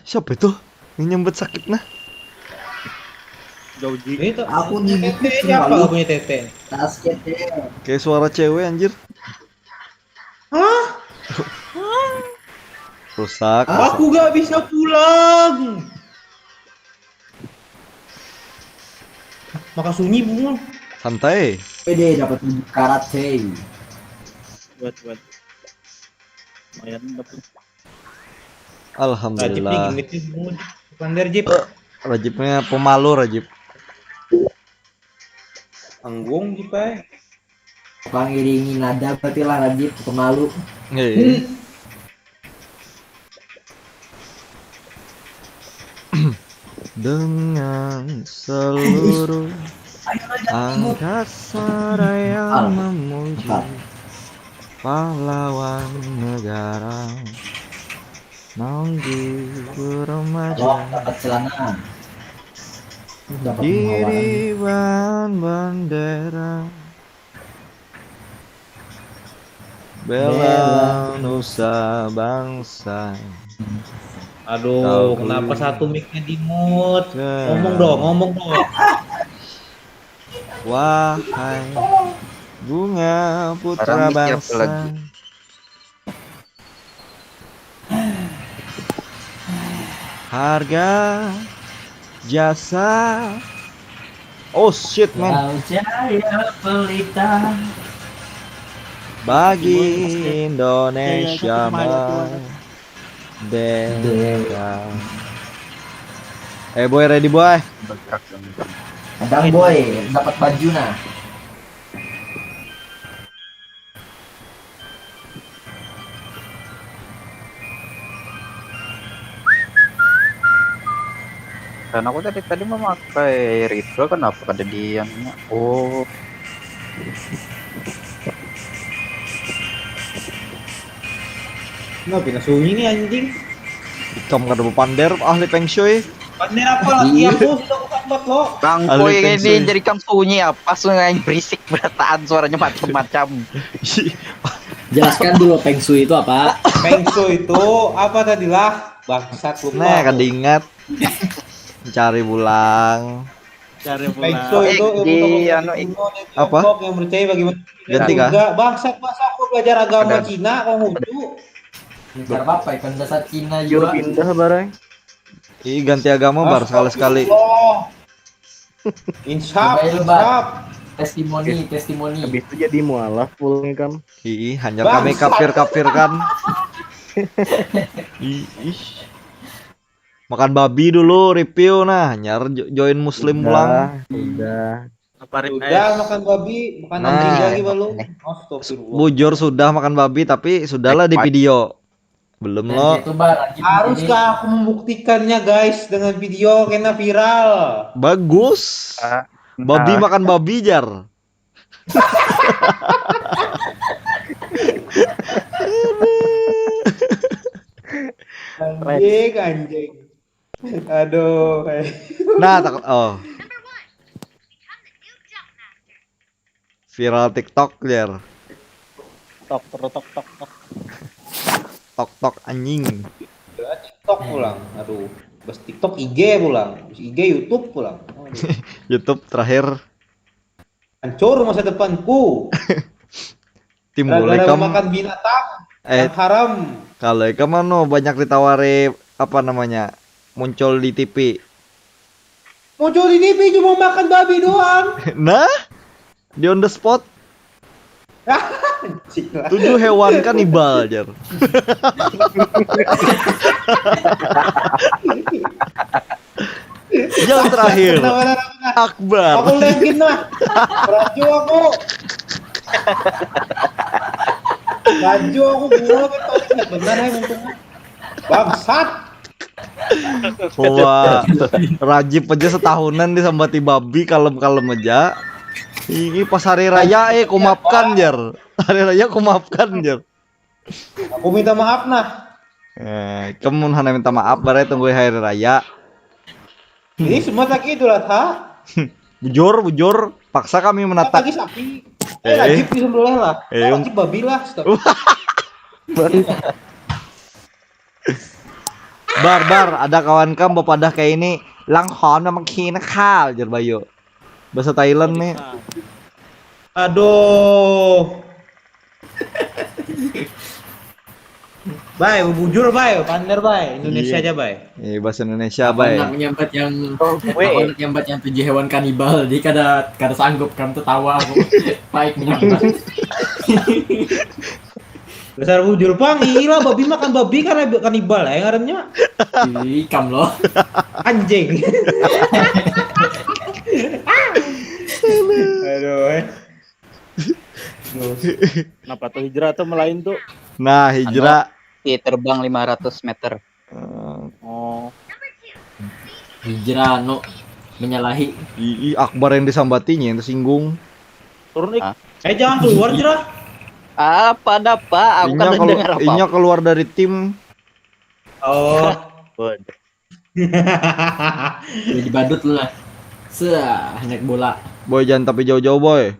Siapa itu? Ini nyambut sakit nah. Jauji. Itu Aku punya nih, tete gitu, siapa lalu. Nggak punya tete? Basket deh. Kayak suara cewek anjir. Hah? Rusak. Aku gak bisa pulang. Maka sunyi bunga. Santai. Pede dapat karate. Buat buat. Lumayan dapat. Rajib nih Alhamdulillah. Gimit nih bunga. Pander Jib. Rajibnya pemalu Rajib. Anggung Jib eh. Pangiringi nada berarti lah, Rajib, pemalu. Hei. Dengan seluruh angkasa raya Al. memuji Al. pahlawan negara nonggi Oh, remaja dapat celana. Dapat pengawalan. diriban bendera bela nusa bangsa. Aduh, kenapa satu mic-nya di-mute? Ya. Ngomong dong, ngomong dong. Wahai bunga putra Sekarang mic-nya apa bangsa. Lagi? Harga jasa. Oh shit man. Kau jaya pelita. Bagi Indonesia Iya, iya, iya, merdeka. Eh boy, ready boy. Bergerak dong. Kadang boy dapat baju nah. Dan aku tadi tadi memakai rifle, kenapa kada di anunya? Oh, Nah, pina sunyi nih anjing. Ikam kada bapander ahli feng shui. Pander apa lagi aku sudah kusambat lo. Bang Ahli Boy feng ini shui. Jadi kam sunyi apa, sungai berisik berataan, suaranya macam-macam. Jelaskan dulu feng shui itu apa? Feng shui itu apa tadilah? Bangsat, lupa. Nah, Aku. Kada ingat. Cari pulang. Cari Feng pulang. shui itu Eh, ilmu di tokoh anu, kuno di Apa? Tiongkok yang percaya bagaimana? Ganti kah? Juga bangsat, masa aku belajar agama Ada. Cina kau hucu. Enggak apa-apa, ikan dasar Cina Juru juga. Pindah barang. Ih, ganti agama bar sekali-sekali. Astagfirullah. Insaf, Coba ya, Bar. Insaf. Testimoni, testimoni. Habis itu jadi mualaf pulang kam. Ih, hanya kami kafir-kafirkan. Ih, ih. Makan babi dulu, review nah, nyar jo- join muslim pulang. Udah, udah. Apa Sudah makan babi, makan Nah. anjing lagi balu. Astagfirullah. Bujur sudah makan babi tapi sudahlah di video. Belum lo. Itu bar, anjing. Haruskah aku membuktikannya guys dengan video kena viral? Bagus. Ah, Babi nah. Makan babi, jar. Anjing, anjing. Aduh. Nah, tak oh. Viral TikTok, jar. Tok tok tok tok. Tok tok anjing. TikTok pulang. Aduh. Bas TikTok, I G pulang. Terus I G, YouTube pulang. Aduh. YouTube terakhir. Hancur masa depanku. Timbul Gara-gara ikam makan binatang eh yang haram. Kalau ikam anu banyak ditawari apa namanya? Muncul di T V. Muncul di T V cuma makan babi doang. Nah, di on the spot Cik lah. Tujuh hewan kanibal, jar. Yang terakhir, Kenapa, kenapa, kenapa? Akbar. Aku lengkin lah. Raju aku. Raju aku gua betul benar ya, untung. Bangsat. Wah, Rajib aja setahunan disambati babi kalem-kalem aja. Ini pas hari raya eh kumapkan, jar. Hari raya kumapkan, jar. Aku minta maaf nah. Eh, kamu hana minta maaf, barai tunggu hari raya. Ini semua lagi Idul Adha. Bujur, bujur, paksa kami menatap. Lagi sapi. Eh. Eh, Rajib di sebelah lah. Eh, Rajib babi lah. Stop. Bar, bar, ada kawan kam bapadah kayak ini, langhon memang kina kal, jar Bayu. Bahasa Thailand nih. Aduh. Bay, bujur bay, pander bay, Indonesia Iya. Aja bay. Eh, bahasa Indonesia, Aku bay. Hendak menyambat yang Oh, gue. Aku hendak menyambat yang tujuh hewan kanibal. Jadi kada kada sanggup kam tertawa aku. Baik menyambat. Dasar bujur pang, ilah babi makan babi karena kanibal ya ngarannya. Ih, kam loh. Anjing. Aduh, eh. Kenapa tuh hijrah tuh melain tuh? Nah, hijrah. Iya, terbang lima ratus meter. Eh, Oh, Hijrah anu menyalahi. i, i, Akbar yang disambatinya yang tersinggung. Turun ik. Ah. Eh, jangan keluar, Jerah. Apa ada, Pak? Aku Inya kan kelu- dengar apa? Inya keluar dari tim. Oh. Waduh. Jadi badut lu lah. Sah, naik bola. Boy, jangan tapi jauh-jauh, boy.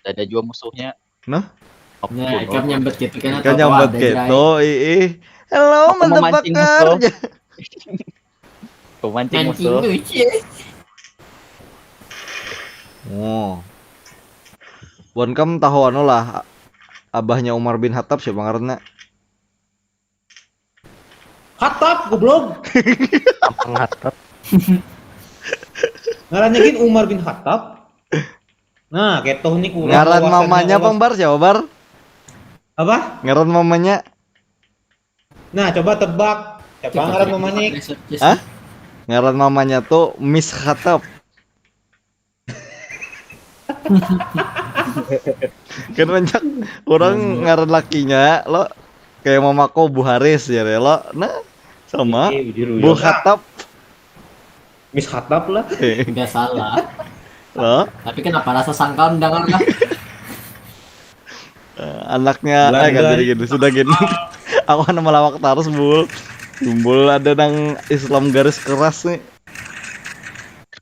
Ada juga musuhnya. Nah, Nah, ikam nyambat gitu kan Ikam nyambat gitu, ih, ih. Hello, Aku memancing motherfucker. Musuh. Pemancing Mancing musuh. Tuh, cie. Oh. Buan kam tahu anu lah, abahnya Umar bin Khattab siapa ngarannya? Khattab, goblok. Menghatap. Ngarannya gin Umar bin Khattab. Nah, ketoh nih kurang Ngaran wawasannya mamanya kalau- pang, Bar, siapa, Bar? Apa? Ngaran mamanya. Nah, coba tebak. Siapa ngaran mamanya? Hah? Ngaran mamanya tuh Miss Khattab. Kan banyak orang ngaran lakinya lo kayak mamako Bu Haris ya, lo. Nah, sama Iya, bujur, Bu bujur. Khattab. Miss Khattab lah. Enggak salah. Lo, Tapi kenapa rasa sangkal mendengar lah? eh, anaknya Belanda. Eh, kan jadi gini, sudah gini. Aku kan melawak terus, Bul. Bul ada nang Islam garis keras nih.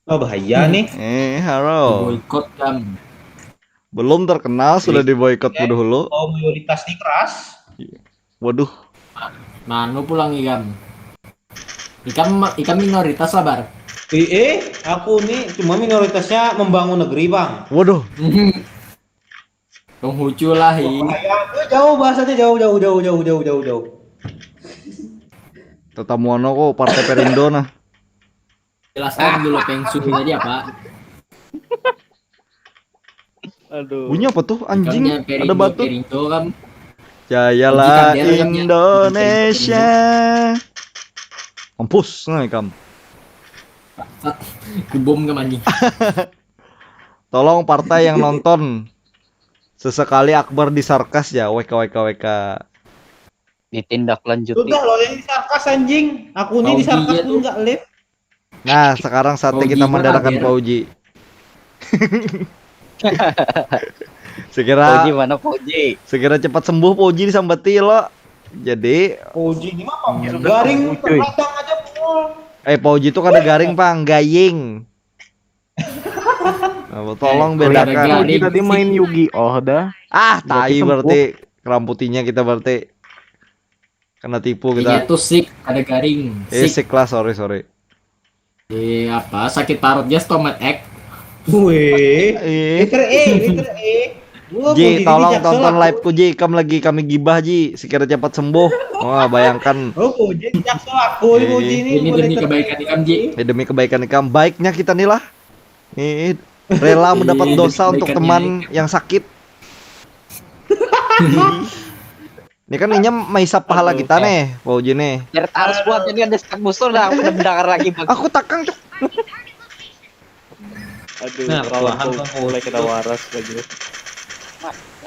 Oh, bahaya nih. Eh, halo. Boikot kan. Belum terkenal sudah diboikot dulu. Oh, mayoritas nih keras. Waduh. Manu pulang ikam. Ikam ikam minoritas lah, Bar. Eh, eh, aku nih cuma minoritasnya membangun negeri, Bang. Waduh. Konghucu lah, hi. Bahaya. Eh, jauh bahasanya, jauh, jauh, jauh, jauh, jauh, jauh, jauh. Tetamuan aku Partai Perindo nah. Jelaskan dulu pengsu tadi apa? Aduh. Bunyi apa tuh anjing? Ikannya Perindo, Ada batu. Perindo kan. Jayalah Bunyi kan dia Indonesia. Mampus nah ikam. Kubom ke mani. Tolong partai yang nonton. Sesekali Akbar disarkas ya, W K W K W K. Ditindaklanjuti. Sudah loh, yang disarkas anjing. Aku ini Fauji disarkas ya pun tuh. Nggak live. Nah, sekarang saatnya Fauji kita mah mandarakan kaget. Fauji. Sekira Fauji mana Fauji? sekira cepat sembuh Fauji disambati lo. Jadi, Fauji ini mah pamer garing terkadang aja pukul. Eh, Fauji tuh kada garing, Pang, gaying. Nah, tolong Kalau ada bedakan. garing. Jadi tadi main Yugi, oh dah. Ah, Berarti tai sembuh. Berarti keramputinya kita berarti kena tipu Iya kita. Tuh sick, ada garing. Eh, Sick. Sick lah, sorry, sorry. Eh apa? Sakit parutnya stomat ek. Wih. Eh, Letter E, letter E. Gua Ji, Fauji ini tolong jaksel tonton aku. Live-ku Ji, ikam lagi kami gibah Ji. Sekira cepat sembuh. Wah, bayangkan. Oh, Fauji ini jaksel aku, ini Eh, Fauji ini. Ini Gua demi letter kebaikan E. ikam Ji. Eh, demi kebaikan ikam, baiknya kita nih lah. Eh, rela mendapat Iya, dosa untuk kebaikannya teman ikam. Yang sakit. Ini kan inya maisap pahala Aduh, kita eh. nih, Fauji nih. Biar tahu semua tadi ada stok musuh dah, aku udah mendengar lagi bang. Aku takang cuk. Aduh, Nah, rawan perlahan tuh Bang mulai Fauji kita tuh. Waras lagi.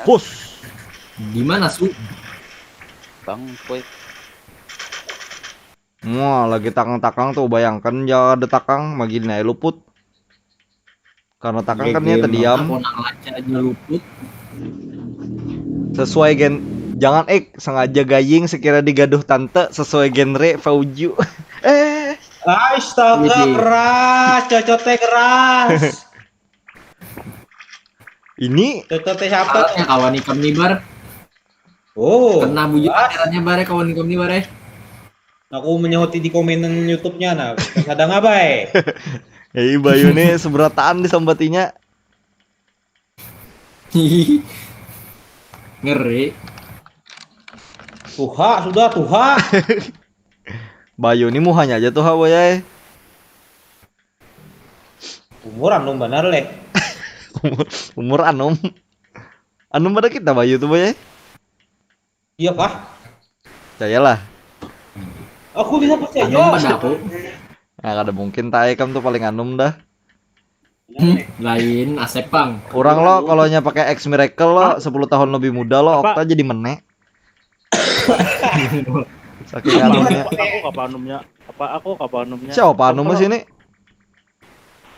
Bos. Di mana su? Bang, woi. Wah, lagi takang-takang tuh, bayangkan ya ada takang, magin ae luput. Karena takang kan Gege niatnya diam. Aku nang lancar aja luput. Sesuai gen, jangan eh sengaja gaying sekira digaduh tante sesuai genre Fauju. Eh, Astaga, Widih. Keras, cocotnya keras. Ini Cocotnya siapa tuh? Alatnya kawan ikam nih bar. Oh, Kena bujur keras. Acaranya bare kawan ikam nih bare. Aku menyahuti di komenan YouTube-nya, nah, pas ada ngabai. Eh, Bayu nih seberataan disambatinya. Ngeri. Tuha, sudah tuha. Bayu nih muhanya aja tuh, ha, boy, ay. Umur anu benar leh. Umur, umur anum. Anum pada kita, Bayu tuh, boy, ay. Iya kah? Percayalah. Aku bisa percaya. Anum pada aku. Nah, kada mungkin, tai, kam tuh paling anum dah. Hmm, lain Asep pang. Orang lo kalau nya pakai X Miracle lo sepuluh tahun lebih muda lo, Apa? Okta jadi menek. Saking Apa anumnya. aku, aku kapanumnya? Apa aku kapanumnya? Siapa anumnya sini?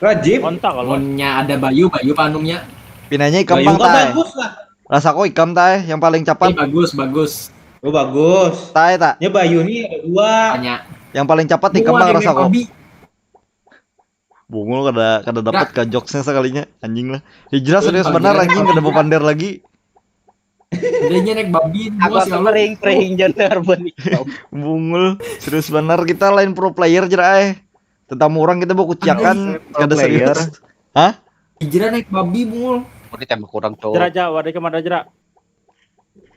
Rajib. Kontak kalau. Munnya ada Bayu, Bayu panumnya. Pinanya ikam Bayu pang, kan tai. Bagus lah. Rasaku ikam, tai, yang paling Ini capat. Bagus, bagus. Oh, bagus. Tai, tak. Ya Bayu nih ada dua. Tanya. Yang paling capat ikam Semua pang, ada rasaku. Babi. Bungul kada kada dapat ka jokesnya sekalinya, anjing lah. Hijrah serius benar, anjing, kada mau pander lagi. Adanya naik babi Aku bos aku kalau kering kering jangan harbon ikam. Bungul, serius benar, kita lain pro player jera, eh. Tetamu orang kita bawa kuciakan, Pro kada player. Serius. Hah? Hijrah naik babi bungul. Aku ditembak orang cowok. Jera ja, wadah kemana jera?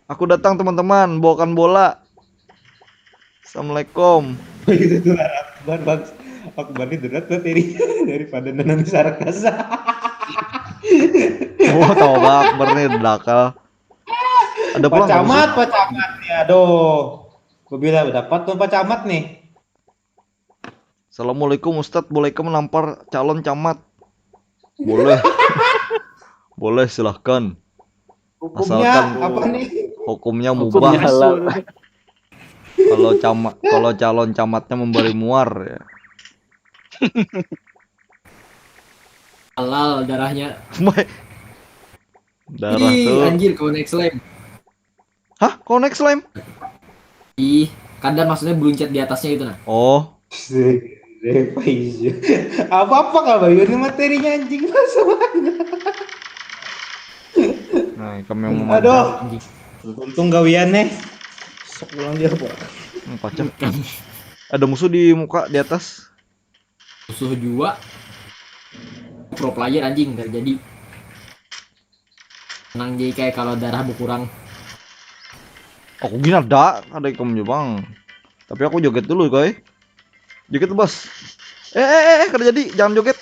Aku datang, teman-teman, bawakan bola. Assalamualaikum. Itu tuh Akbar, Bang. Akbar ini berat banget ini daripada nanam sarkas. Oh, tahu, Bang, Akbar nih udah nakal. Ada pulang, Pacamat, Bang. Pacamat ya, aduh. Gue bilang dapat tuh Pacamat nih. Assalamualaikum Ustadz, bolehkah menampar calon camat? Boleh. Boleh, silahkan. Hukumnya Asalkan apa nih? Hukumnya Hukumnya mubah. halal. Kalau camat, kalau calon camatnya memberi muar, ya. Halal darahnya. Darah Ih, tuh. Anjir, connect slam. Hah? Connect slam? Ih, kada, maksudnya beluncat di atasnya gitu nah. Oh, Apa apa kah Bayu ini materinya anjing semuanya. Nah, kami yang Aduh. memanjang. Untung gawian nih. Sok pulang dia apa? Hmm, pacah. Ada musuh di muka, di atas. Musuh jua. Pro player anjing, gak jadi. Tenang J K, kalau darah berkurang. Aku gini ada, ada ikam juga, Bang. Tapi aku joget dulu, koi. Joget, Bos. Eh, eh, eh, eh, kada jadi, jangan joget.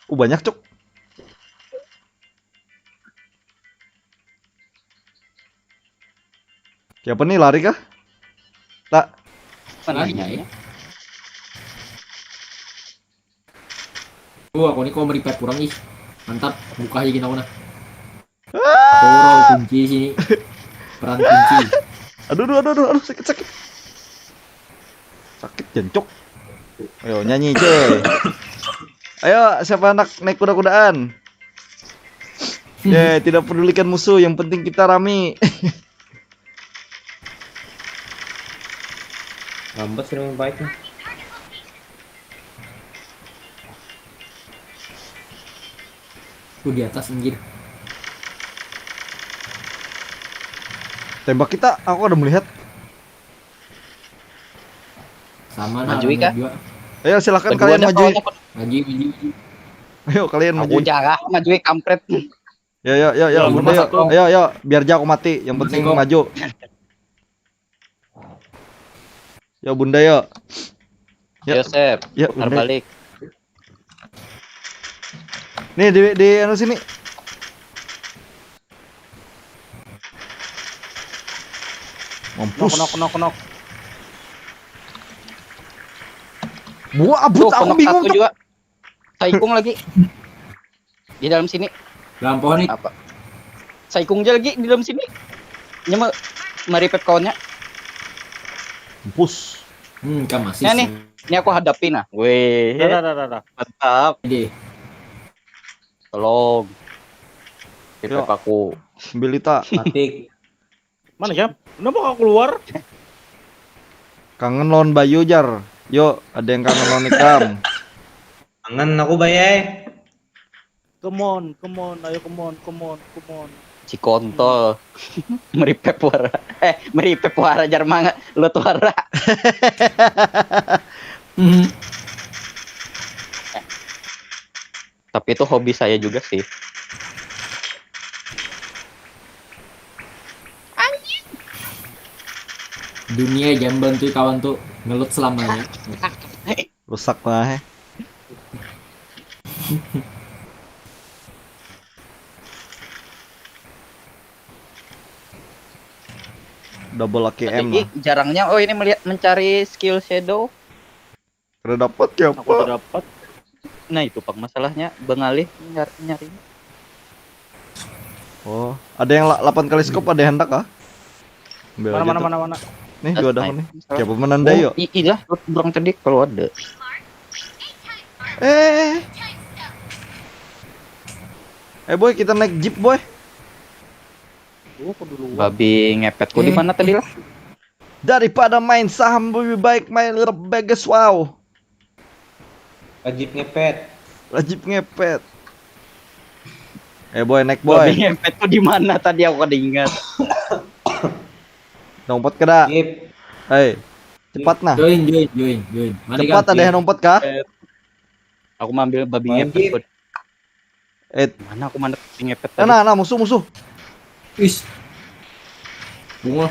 Uh, banyak, Cuk. Siapa nih, lari kah? Tak. Mana Lari, ya? ya. Tuh, aku ini kok meripat kurang ih. Mantap, buka aja gini aku nah. Aku roll kunci sini. Peran kunci. Aduh, aduh, aduh, aduh, aduh, sakit, sakit. Sakit, jancuk. Ayo, nyanyi, cuy. Ayo, siapa anak naik kuda-kudaan? Ya, tidak pedulikan musuh, yang penting kita rame. Lambat sih memang baiknya. Tuh di atas, anjir. Tembak kita, aku ada melihat. Sama nah. Majui kah? Juga. Ayo, silakan Kedua kalian dah maju. Kawan aku. Maju, maju, maju. Ayo, kalian Aku maju. jarah maju kampret. Ya, ya, ya, ya, Ya, Bunda, nomor ya. satu. Ya, ya, biar jago mati, yang penting Masih kok. maju. Ya, Bunda, ya. Ya. Yosep, Ya, putar Bunda. Balik. Nih, di, di anu sini. Knock, Mampus. Knock, knock, knock. Buah abut, Tuh, aku knock bingung satu tuh. Juga. Saikung lagi. Di dalam sini. Dalam pohon nih. Apa? Saikung aja lagi di dalam sini. Nya me- meripet kawannya. Mampus. Hmm, kan masih. Nah, nih. Ini aku hadapi nah. Weh, Dah, dah, dah, dah, dah. Mantap. Deh. Tolong. Ripet Yo. Aku. Bilita. Mati. Mana siap? Kenapa kau keluar? Kangen lawan Bayu, jar. Yo, ada yang kangen lawan ikam. Kangen aku, Bay, eh. Come on, come on, ayo come on, come on, come on. Si kontol. Meripet wara. Eh, meripet wara jar manga. Lu tuara. Hmm. Tapi itu hobi saya juga sih. Dunia jam bantu kawan tuh ngelut selamanya. Rusak lah, eh. Double A K M Jadi lah. Jarangnya oh ini melihat mencari skill shadow. Kada dapat ya Aku apa? Tidak dapat. Nah, itu pang masalahnya bengalih nyar nyari. Oh, ada yang la- delapan kali scope, ada yang hendak kah? Ambil Mana, aja mana, tuh. mana, mana? Nih, That's dua dah nice. Nih. Siapa menandai yuk? Oh, i- iya, orang tadi kalau ada. Eh. Eh boy, kita naik jeep boy. Gua aku duluan. Babi ngepetku di Eh. Mana tadi lah? Daripada main saham lebih baik main Vegas, wow. Wajib ngepet. Wajib ngepet. Eh boy, naik Babi boy. ngepetku di Mana tadi aku kada ingat. Dompet kada? Jeep. Hei, cepat nah. Join, join, join, join. Mari Cepat, kan, ada yang join. Dompet kah? Aku ngambil babi Main ngepet. jeep. Gua. Eh, Mana aku Mana ngepet eh, tadi? Nah, nah, musuh, musuh. Is. Bunga.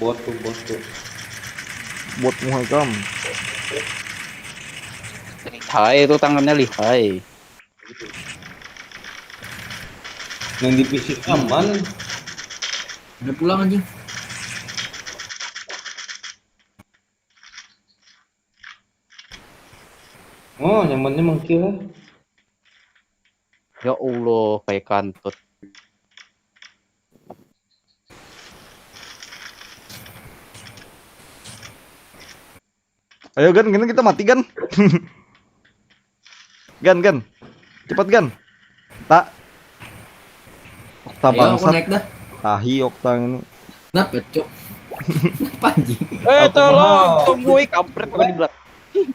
Bot tuh, bot tuh. Buat muhai kam. Lihai itu tangannya lihai. Yang di P C aman. Udah pulang anjing. Oh, nyamannya mengkill. Ya Allah, kayak kantut. Ayo Gan, Gan, kita mati Gan. Gan, Gan. Cepat Gan. Tak. Okta Ayo, aku bangsat. Naik dah. Tahi Okta ini. Kenapa, Cok? Kenapa anjing? Eh, tolong, tunggu, kampret gua di belakang.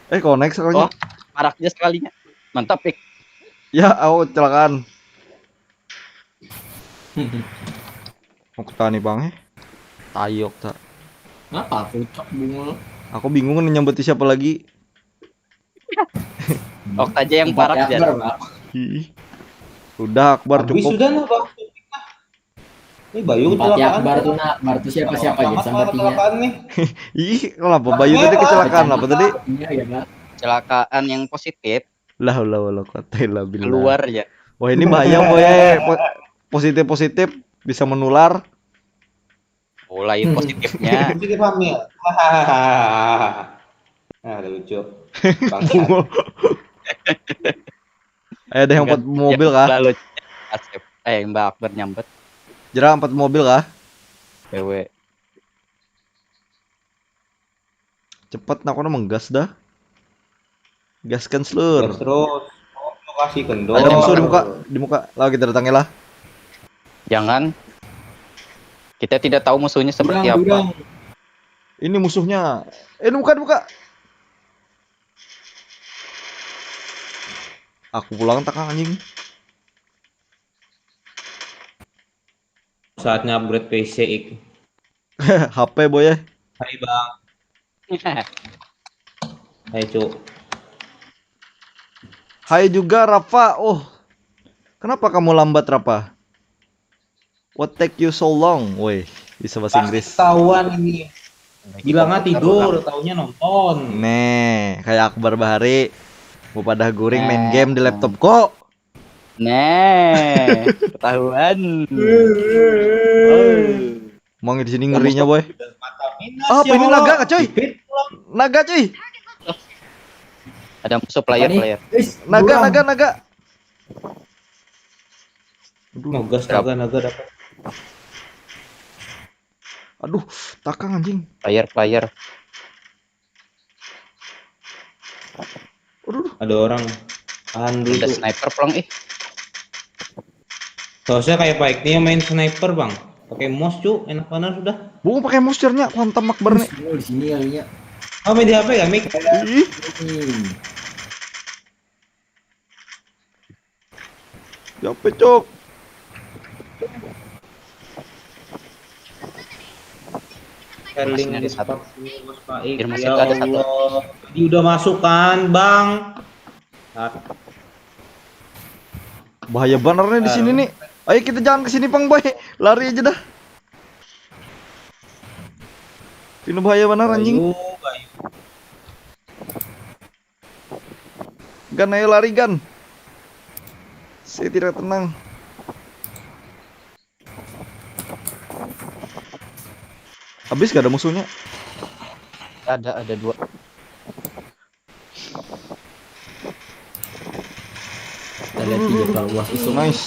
Eh, connect sekalinya. Oh, maraknya sekalinya. Mantap, Pik. Ya, aku kecelakaan. Okta nih bang, eh. Tahi Okta. Kenapa aku, Cok, bunga? Aku bingung nih nyambetin siapa lagi. Okta aja yang parak, Jan. Akbar, Pak. Ih. Sudah Akbar, Habis cukup. Sudah lah, Bang. Ini Bayu Empatnya kecelakaan. Akbar tuh, nah. Akbar tuh siapa-siapa aja Sama sama artinya. Kecelakaan nih. Ih, kenapa Bayu tadi kecelakaan apa tadi? Iya, ya, Pak. Kecelakaan yang positif Lah, lah, lah, kata lah billah. Keluar ya. Wah, ini bahaya boy. Po- positif positif bisa menular. Mulai positifnya. Positif hamil. Nah, lucu. Bangsat. Eh, ada yang empat mobil kah? Lalu Asep. Eh, Mbak Akbar nyambet. Jera empat mobil kah? Cewek. Cepat, nak, aku menggas dah. Gaskan, Slur. Gas terus. Oh, lokasi Ada kendor. musuh di muka, di muka. Lah, kita datangi lah. Jangan. Kita tidak tahu musuhnya seperti Durang, apa. Durang. Ini musuhnya. Eh, ini buka, buka. Aku pulang, takang, anjing. Saatnya upgrade P C, ik. H P, boy, ya. Hai, Bang. Hai, Cuk. Hai juga, Rafa. Oh. Kenapa kamu lambat, Rafa? What take you so long? Woi, bisa bahasa Inggris. Ketahuan ini. Bilangnya tidur, taunya nonton. Nih, kayak Akbar bahari. Mau pada guring main Nah. Game di laptop kok. Nah, ketahuan. Mau di sini ngerinya, boy. Mata minus, Ah, apa ya ini Allah. Naga, coy? Bibit pulang. Naga, cuy. Ada musuh player, Apa nih? Player. Is, Naga, Durang. Naga, Naga. Mau gas, naga, naga dapat. Aduh, takang, anjing. Player, Player. Aduh, Ada orang. Tahan dulu, Ada Cuk. Sniper pulang, ih. Seharusnya kayak Pak Ikni yang main sniper, Bang. Pakai mouse, Cuk. Enak banget sudah. Bunga pakai mouse, jarnya. Aku hantam Akbar nih. Semua di sini kalinya. Oh, main di H P, Kak, Mik? Ih, Hmm. capek, Cok. Sterling Masih ada satu. Discord, Bos Faik. Di rumah Ya situ ada satu. Allah. Tadi udah masuk kan, Bang? Nah, Bahaya banar nih di sini nih. Ayo, kita jangan ke sini, Pang, boy. Lari aja dah. Ini bahaya banar, anjing. Bayu, Bayu. Gan, ayo lari, Gan. Saya tidak tenang. Habis gak ada musuhnya? Ada, ada dua. Kita lihat tiga kalau luas itu. Nice.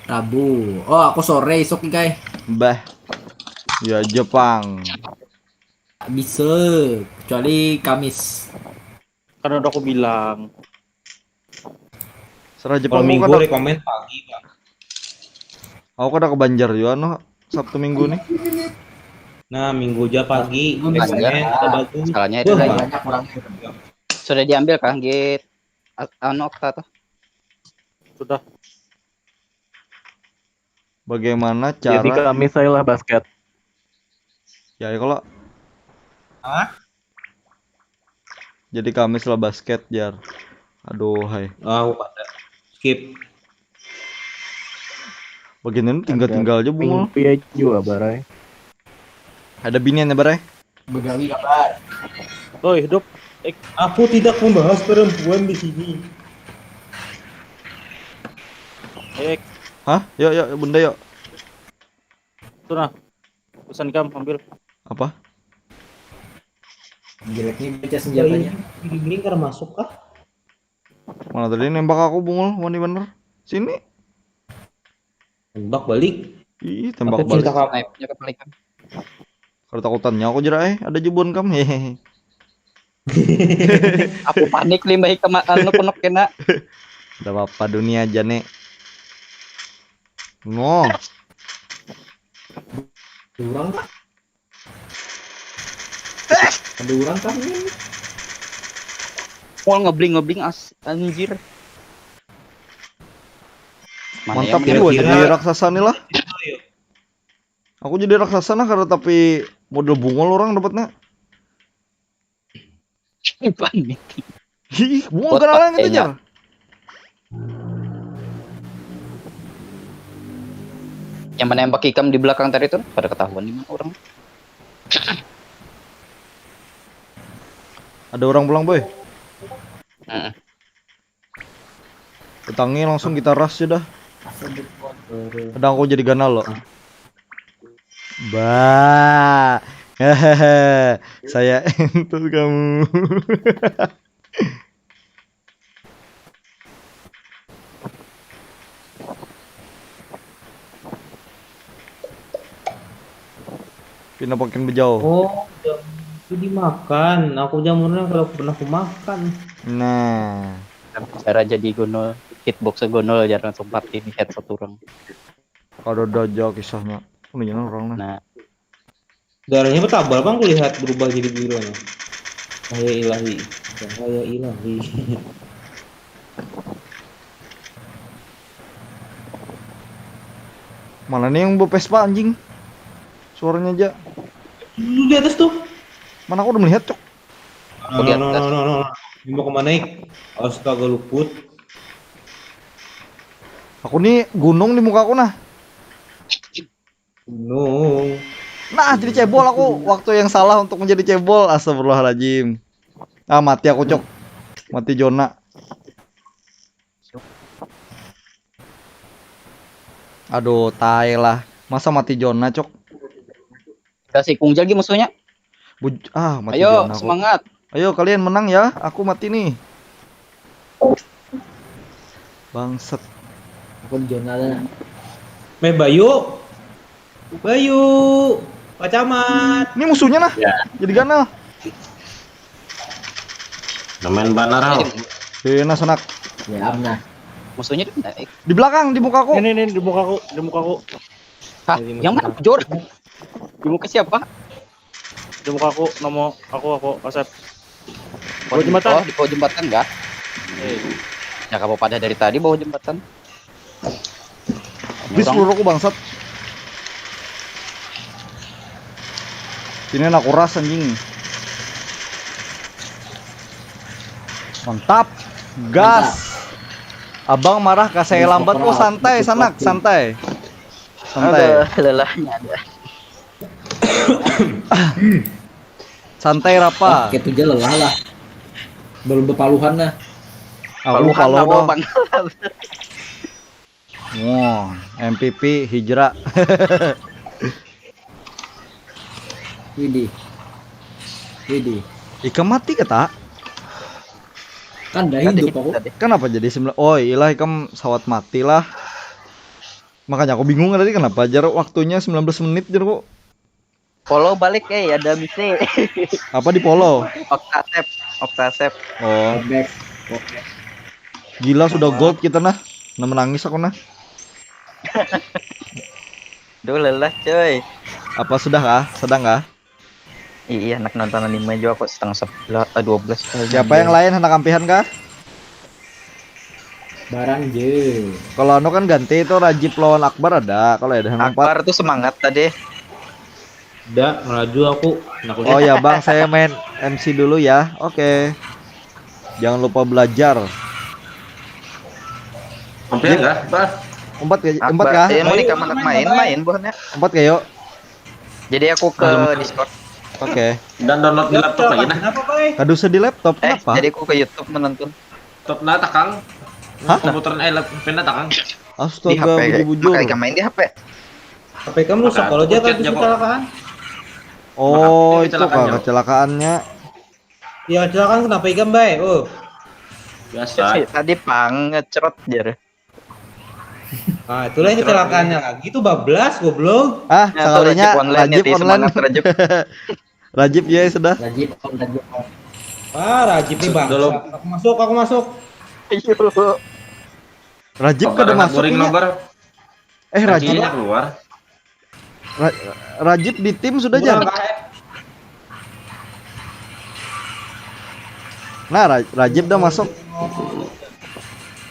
Rabu. Oh, aku sore isuk nih, guys. Bah. Ya, Jepang. Tak bisa, kecuali Kamis. Kan udah aku bilang. Serah Kalau Jepang, minggu kada, rekomen pagi, Bang. Aku kada ke Banjar juga, no, Sabtu Minggu nih. Nah, minggu aja pagi, Banjar. Rekomen, ada bagus. Salahnya itu Wah, lagi. Banyak orang. Sudah diambil kah, Git? A- Anu, Okta tuh. Sudah. Bagaimana Jadi cara? Kamis saya lah basket. Ya, ya, kalau Hah? Jadi Kamis lah basket, jar. Aduh, hai. Oh, aku pada skip. Bagian ini tinggal-tinggal aja, Bungul. Mimpi aja juga, Barai. Ada biniannya, Barai? Begawi kabar. Oi, hidup. Aku tidak membahas perempuan di sini. Eh, Hah? Yuk, yuk, Bunda, yuk. Tuh nah. Pesan kam ambil. Apa? Jeleknya baca senjatanya. Ini karena masuk kah? Mana tadi nembak aku, Bungul? Wani bener. Sini. Tembak balik. Ih, tembak Aku balik. cinta kamu. Snipe-nya kebalikan. Kada takutannya aku jera, eh. Ada jebon kam. Hehehe. Aku panik limbah ikam anu kunuk kena. Kada apa-apa, dunia aja nih. No. Ada orang kah? Ada orang kah ini? Wall ngebling-ngebling as anjir. Mana Mantap yang nih, gua kira-kira jadi raksasa nih lah. Aku jadi raksasa nah, karena tapi model Bungul orang dapatnya. Panik. Ih, Bungul Buat kenalan itu, pakainya. Jar. Yang menembak ikam di belakang tadi tuh pada ketahuan di mana orang. Ada orang pulang, boy. Heeh. Petangi langsung kita rush sudah. Asal di Kadang aku jadi ganal loh. Bah. Hehehe. Saya entus kamu. Pina pakin bejauh. Oh, jamur itu dimakan. Aku jamurnya kalau pernah aku makan. Nah. Cara jadi gunul, hitbox gunul, jangan tempat ini headshot orang. Kada ada aja kisahnya. Mendingan orang nah. Nah. Darahnya bertambah bang kulihat berubah jadi biru nih. Cahaya ilahi. Cahaya ilahi. Mana nih yang bepespa anjing? Suaranya aja. Lu di atas tuh. Mana aku udah melihat, Cok. Aku di atas. Ini mau kemana, Ik? Astaga luput. Aku nih gunung di muka aku nah. Gunung. Nah, jadi cebol aku. Waktu yang salah untuk menjadi cebol. Astagfirullahaladzim. Ah, mati aku, Cok. Mati Jona. Aduh, tai lah. Masa mati Jona, Cok? Kasih kung lagi musuhnya. Buj ah, mati Ayo, Jona, semangat. Ayo, kalian menang ya. Aku mati nih. Bangset. Aku di Jona lah. Meh Bayu. Bayu. Pak Camat. Ini musuhnya nah. Ya. Jadi ganal. Namen banar hau. Sini sanak. Ya amna. Musuhnya di mana? Di belakang, di mukaku. Ini nih di mukaku, di mukaku. Hah, yang mana Jor? Di muka siapa? Di mukaku, nomor aku aku kasep. Bawah jembatan. Oh, di bawah jembatan kah? Eh. Ya kamu pada dari tadi bawah jembatan. Bis peluru aku bangsat. Ini anak kuras anjing. Mantap. Gas. Abang marah ke saya lambat. Oh, santai sanak, santai. Santai. Ada lelahnya ada. Santai rapa. Kita aja lelah lah. Belum bepaluhan nah. Aku paluhan dah. Wah, M P P hijrah. Widih. Widih. Ikam mati kata? Kan dah hidup aku. Kenapa jadi sembilan? Oh, ilah ikam sawat mati lah. Makanya aku bingung tadi kenapa jar waktunya sembilan belas menit jar kok. Follow balik eh ada misi. Apa di follow? Oktasep, Oktasep. Oh. Gila sudah gold kita nah. Nah menangis aku nah. Duh lelah coy. Apa sudah kah? Sedang kah? Iya, anak nonton anime juga kok setengah sebelas, eh, dua belas. Siapa yang lain anak ampihan kah? Barang je. Kalau anu kan ganti itu Rajib lawan Akbar ada. Kalau ada Akbar tuh semangat tadi. Udah melaju aku. Oh ya bang, saya main M C dulu ya. Oke. Okay. Jangan lupa belajar. Sampai enggak, Bah? Empat ya, empat kah? Ini kamu main, main buahnya. Empat kayak yuk. Jadi aku ke Discord. Oke. Dan download di laptop lagi nah. Kadu usah di laptop, eh, kenapa? Jadi aku ke YouTube menonton. Laptop nah takang. Hah? Komputer eh laptop nah takang. Astaga, bujur-bujur. Pakai main di H P. H P kamu rusak kalau dia kan kecelakaan. Oh, itu kah kecelakaannya? Ya kecelakaan kenapa ikam baik? Oh. Biasa. Tadi pang ngecerot jer. Ah, itulah yang kecelakaannya lagi. Itu bablas goblok. Ah, nah, salarinya Rajib online. Rajib, Rajib. Rajib ya sudah. Rajib, Rajib. Ah, Rajib nih bang. Aku masuk, aku masuk. Ayo. Rajib kada masuk. Eh, Rajib keluar. Ra Rajib di tim sudah aja. Nah, Ra Rajib dah masuk.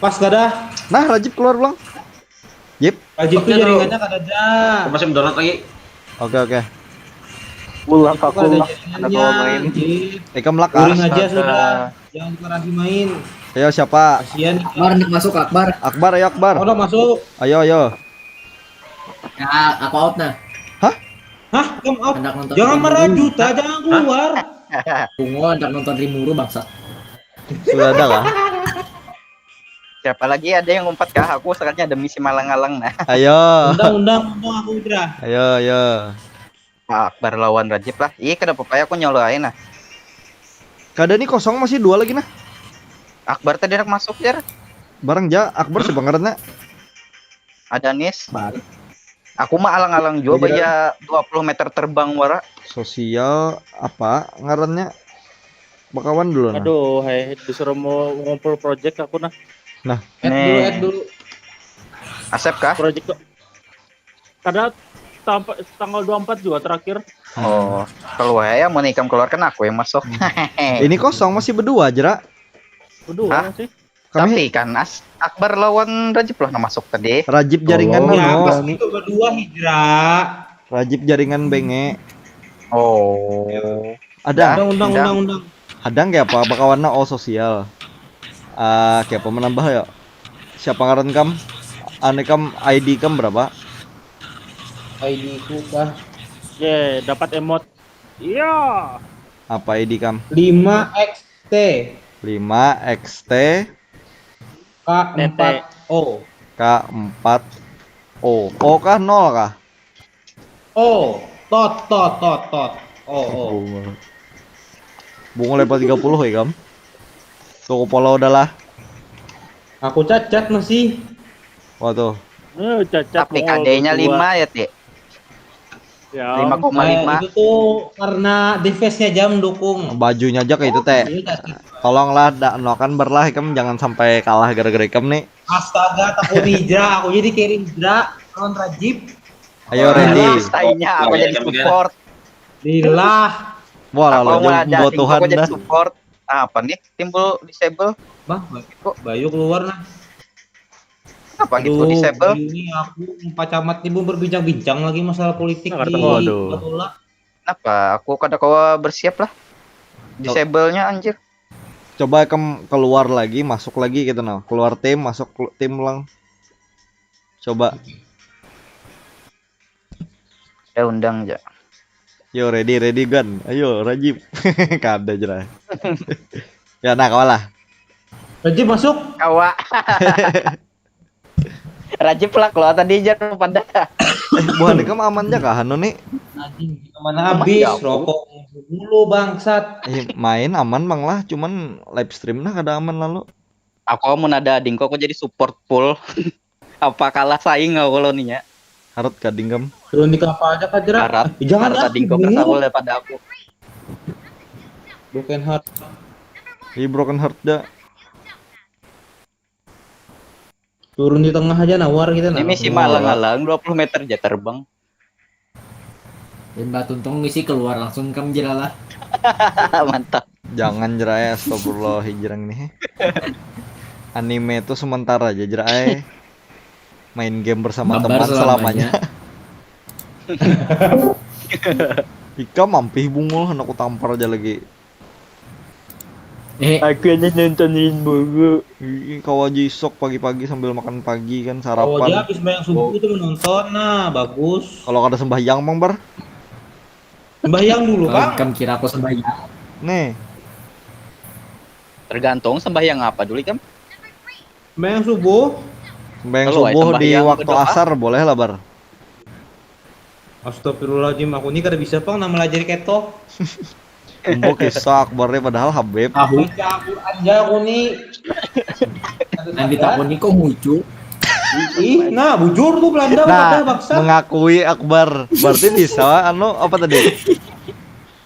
Pas kada. Nah, Rajib keluar pulang. Jip. Rajib tuh jaringannya kada ada. Masih download lagi. Oke, oke. Mulak aku lah. Ada kalau main. Ikam lak ah. Aja sudah. Jangan lupa lagi main. Ayo siapa? Kasihan. Akbar hendak masuk Akbar. Akbar ayo Akbar. Udah masuk. Ayo ayo. Ya, aku out nah. Hah? Hah? Kamu out. Jangan marah juta, jangan keluar. Bungo hendak nonton Rimuru bangsat. Sudah ada kah? Siapa lagi ada yang umpat kah? Aku sekalinya ada misi malang-alang nah. Ayo. Undang undang undang aku Udra. Ayo ayo. Akbar lawan Rajib lah. Iya kenapa payah aku nyolo aja nah. Kada nih kosong masih dua lagi nah. Akbar tadi anak masuk ya. Barang ja Akbar sih bangarannya. Ada Nis. Bar. Aku mah alang-alang jua Jadi, baya dua puluh meter terbang wara. Sosial apa ngarannya? Bakawan dulu nah. Aduh, hai, disuruh mau ngumpul project aku nah. Add dulu, Nih. Add dulu. Asep kah? Project kok. Kada tampa, tanggal dua puluh empat juga terakhir. Oh, keluar ya, mau ikam keluarkan aku yang masuk. Ini kosong masih berdua aja, Ra. Berdua Hah? Sih. Kami Tapi kan As Akbar lawan Rajib lah nang masuk tadi. Rajib jaringan Tolong. Ya, anu, pas ni. Itu berdua hijrah. Rajib jaringan benge. Oh. Ada. Undang, undang, Undang. undang, undang. Ada nggak apa bakawannya all sosial. Ah, kayak apa menambah ya? Siapa ngaran kam? Ane kam I D kam berapa? I D ku kah? Ye, dapat emot. Iya. Apa I D kam? lima X T lima X T K empat O. K empat O. O kah nol kah? Oh, tot, tot, tot, tot. Oh, oh. Bunga. Bunga level tiga puluh ya, Kam? Tuh kepala udah lah. Aku cacat masih. Waduh. Eh, cacat Tapi Mongol K D-nya berdua. lima ya, Ti. Ya. Lima koma Nah, lima. Itu tuh karena defense-nya jam dukung. Bajunya aja kayak itu, Teh. Iya, cacat. Tolonglah, dak nokan berlah, Kam, jangan sampai kalah gara-gara Kam nih. Astaga, takut Nidra. Aku jadi carry Nidra lawan Rajib. Ayo, ready. Stainya aku Oke, jadi Kam, support. Lillah. Wah, Aku lalu mau ada jumbo ading, Tuhan aku jadi dah. Support. Apa nih? Timbul disable. Bah, Bayu keluar nah. Apa gitu Aduh, disable? Ini aku Pak Camat ibu berbincang-bincang lagi masalah politik Nggak di ketemu. Waduh. Bola. Kenapa? Aku kada kawa bersiap lah. Disable-nya anjir. Coba, Kam, keluar lagi, masuk lagi gitu nah. Keluar tim, masuk kelu- tim lang. Coba. Ya undang aja. Yo, ready, ready, Gan. Ayo, Rajib. Kada aja lah. Ya, nah, kawan lah. Rajib masuk. Kawa. Rajib lah kalau tadi aja pada. Eh, buhan ikam aman aja kah anu nih? Anjing, mana habis Aman ya, aku. Rokok dulu bangsat. Eh, main aman bang lah, cuman live stream nah kada aman lalu. Aku amun ada adingku aku jadi support full. Apa kalah saing aku lo nih ya. Harut kading kam. Turun di apa aja kah, Jera? Harap Eh, jangan harus ah, adingku dulu. Kersa boleh pada aku. Broken heart. Ih, broken heart dah. Turun di tengah aja nawar kita nah. Ini si Wah. malang-alang dua puluh meter aja terbang. Dan Mbak Tuntung ngisi keluar langsung kam jelalah. Mantap. Jangan, Jera, ya, astagfirullah, hijrang nih. Anime itu sementara aja, Jera, eh. Main game bersama Mabar teman selamanya. Selamanya. Ika mampih bungul, aku tampar aja lagi. Eh, Aku aja nontonin mulu. Ih, kau aja isok pagi-pagi sambil makan pagi kan, Kalau dia sarapan. Habis sembahyang subuh itu menonton, nah bagus. Kalau kada sembahyang, Bang, bar. Sembahyang dulu, kalau Bang. kam kira aku sembahyang. Nih, Tergantung sembahyang apa dulu kan. Sembahyang subuh. sembahyang Kalau subuh di sembahyang waktu berdoa. Asar boleh lah, bar. Astagfirullahaladzim, aku ini kada bisa pang nama lajari keto. Umbo kisah Akbar nih, padahal Habib. Tahu. Baca Al-Quran aja aku nih. Nanti takut nih kok mucu. Ih, nah bujur tuh Belanda Nah, pada bangsa. Mengakui Akbar. Berarti bisa, anu, apa tadi?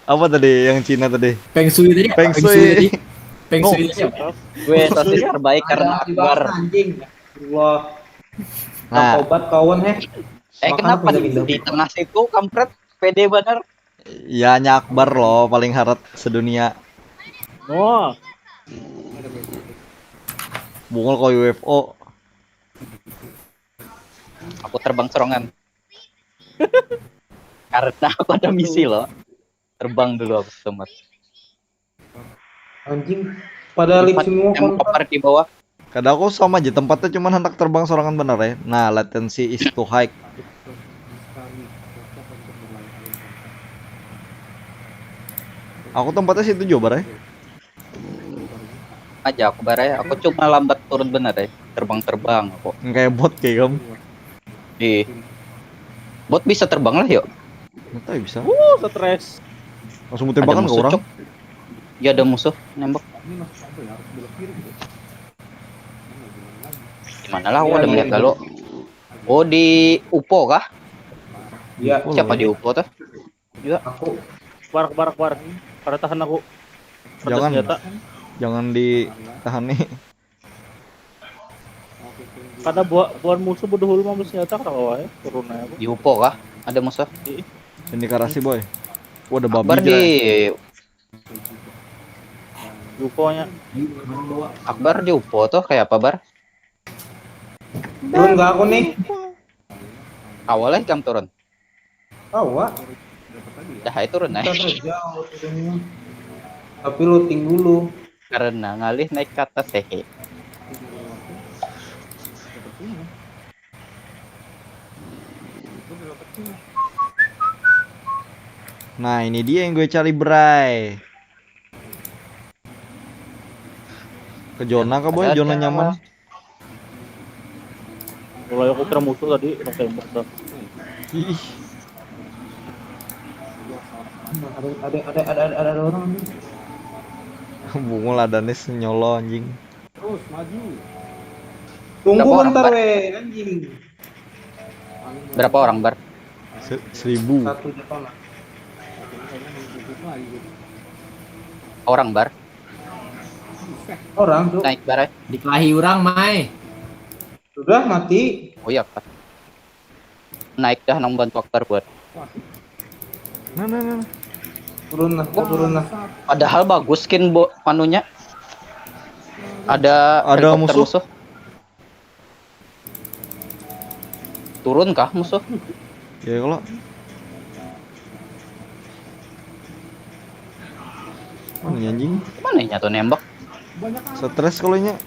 Apa tadi yang Cina tadi? Feng Shui tadi. Feng Feng Shui. Shui tadi. Feng Shui tadi apa? Gue sosial terbaik karena Ada di Akbar. bangsa, anjing. Allah. Nah, Tobat kawan, heh. Eh, Makan kenapa aku di, lagi di tengah situ kampret pede banget. ya, nya Akbar loh paling harat sedunia. Oh, Bungul kau U F O. Aku terbang serongan. Karena aku ada misi loh. Terbang dulu aku setempat. Anjing. Pada live semua Yang kontak. Koper di bawah. Kada, aku sama aja tempatnya, cuman hendak terbang sorangan bener ya. Nah, latency is too high. Aku tempatnya situ juga, Bar, ya. Aja aku barai, aku cuma lambat turun bener ya. Terbang-terbang aku. Yang kayak bot kayak kamu. Di bot bisa terbang lah yuk. Nggak tahu bisa. uh, stres. Langsung Ada tembakan ke musuh, orang. Cok. Ya ada musuh nembak. Gimana lah, aku ada melihat lalu. Oh, di Upo kah? Iya. Siapa di Upo tuh? Aku. Barak barak barak. Kada tahan aku. Kada Jangan. Senjata. Jangan ditahani. Kada buat buat musuh bodoh hulu mah senjata kada kawa ya. Turun aja aku. Di Upo kah? Ada musuh? Ini karasi boy. Wah, ada babi Akbar di Jai. Lukonya. Akbar di Upo tuh kayak apa, Bar? Turun ke aku nih. Awalnya jam turun. Tahu, Wak. Dah aja turun aja. Kita terjauh turunnya. Tapi looting dulu. Karena ngalih naik ke atas hehe. Nah, ini dia yang gue cari, bray. Ke zona kah, boy? Ada Zona aja. Nyaman. Mulai aku kira musuh tadi, orang tembak dah. Ih, Ada ada ada ada ada, ada orang nih. Bungul ada nih senyolo, anjing. Terus maju. Tunggu Berapa orang, bentar Bar? Weh, anjing. Berapa orang, Bar? Se- seribu. Satu jatuh lah. Orang, Bar. Orang tuh. Naik, Bar. Dikelahi orang, Mai. Sudah mati. Oh iya, Bar. Naik dah nang bantu Akbar buat. Nah, nah, nah. Turun lah, kau turun lah. Padahal bagus skin bo manunya. Ada Ada helikopter musuh. Musuh. Turun kah musuh? Ya kalau mana anjing? Mana nya tuh nembak? Stres kalau nya.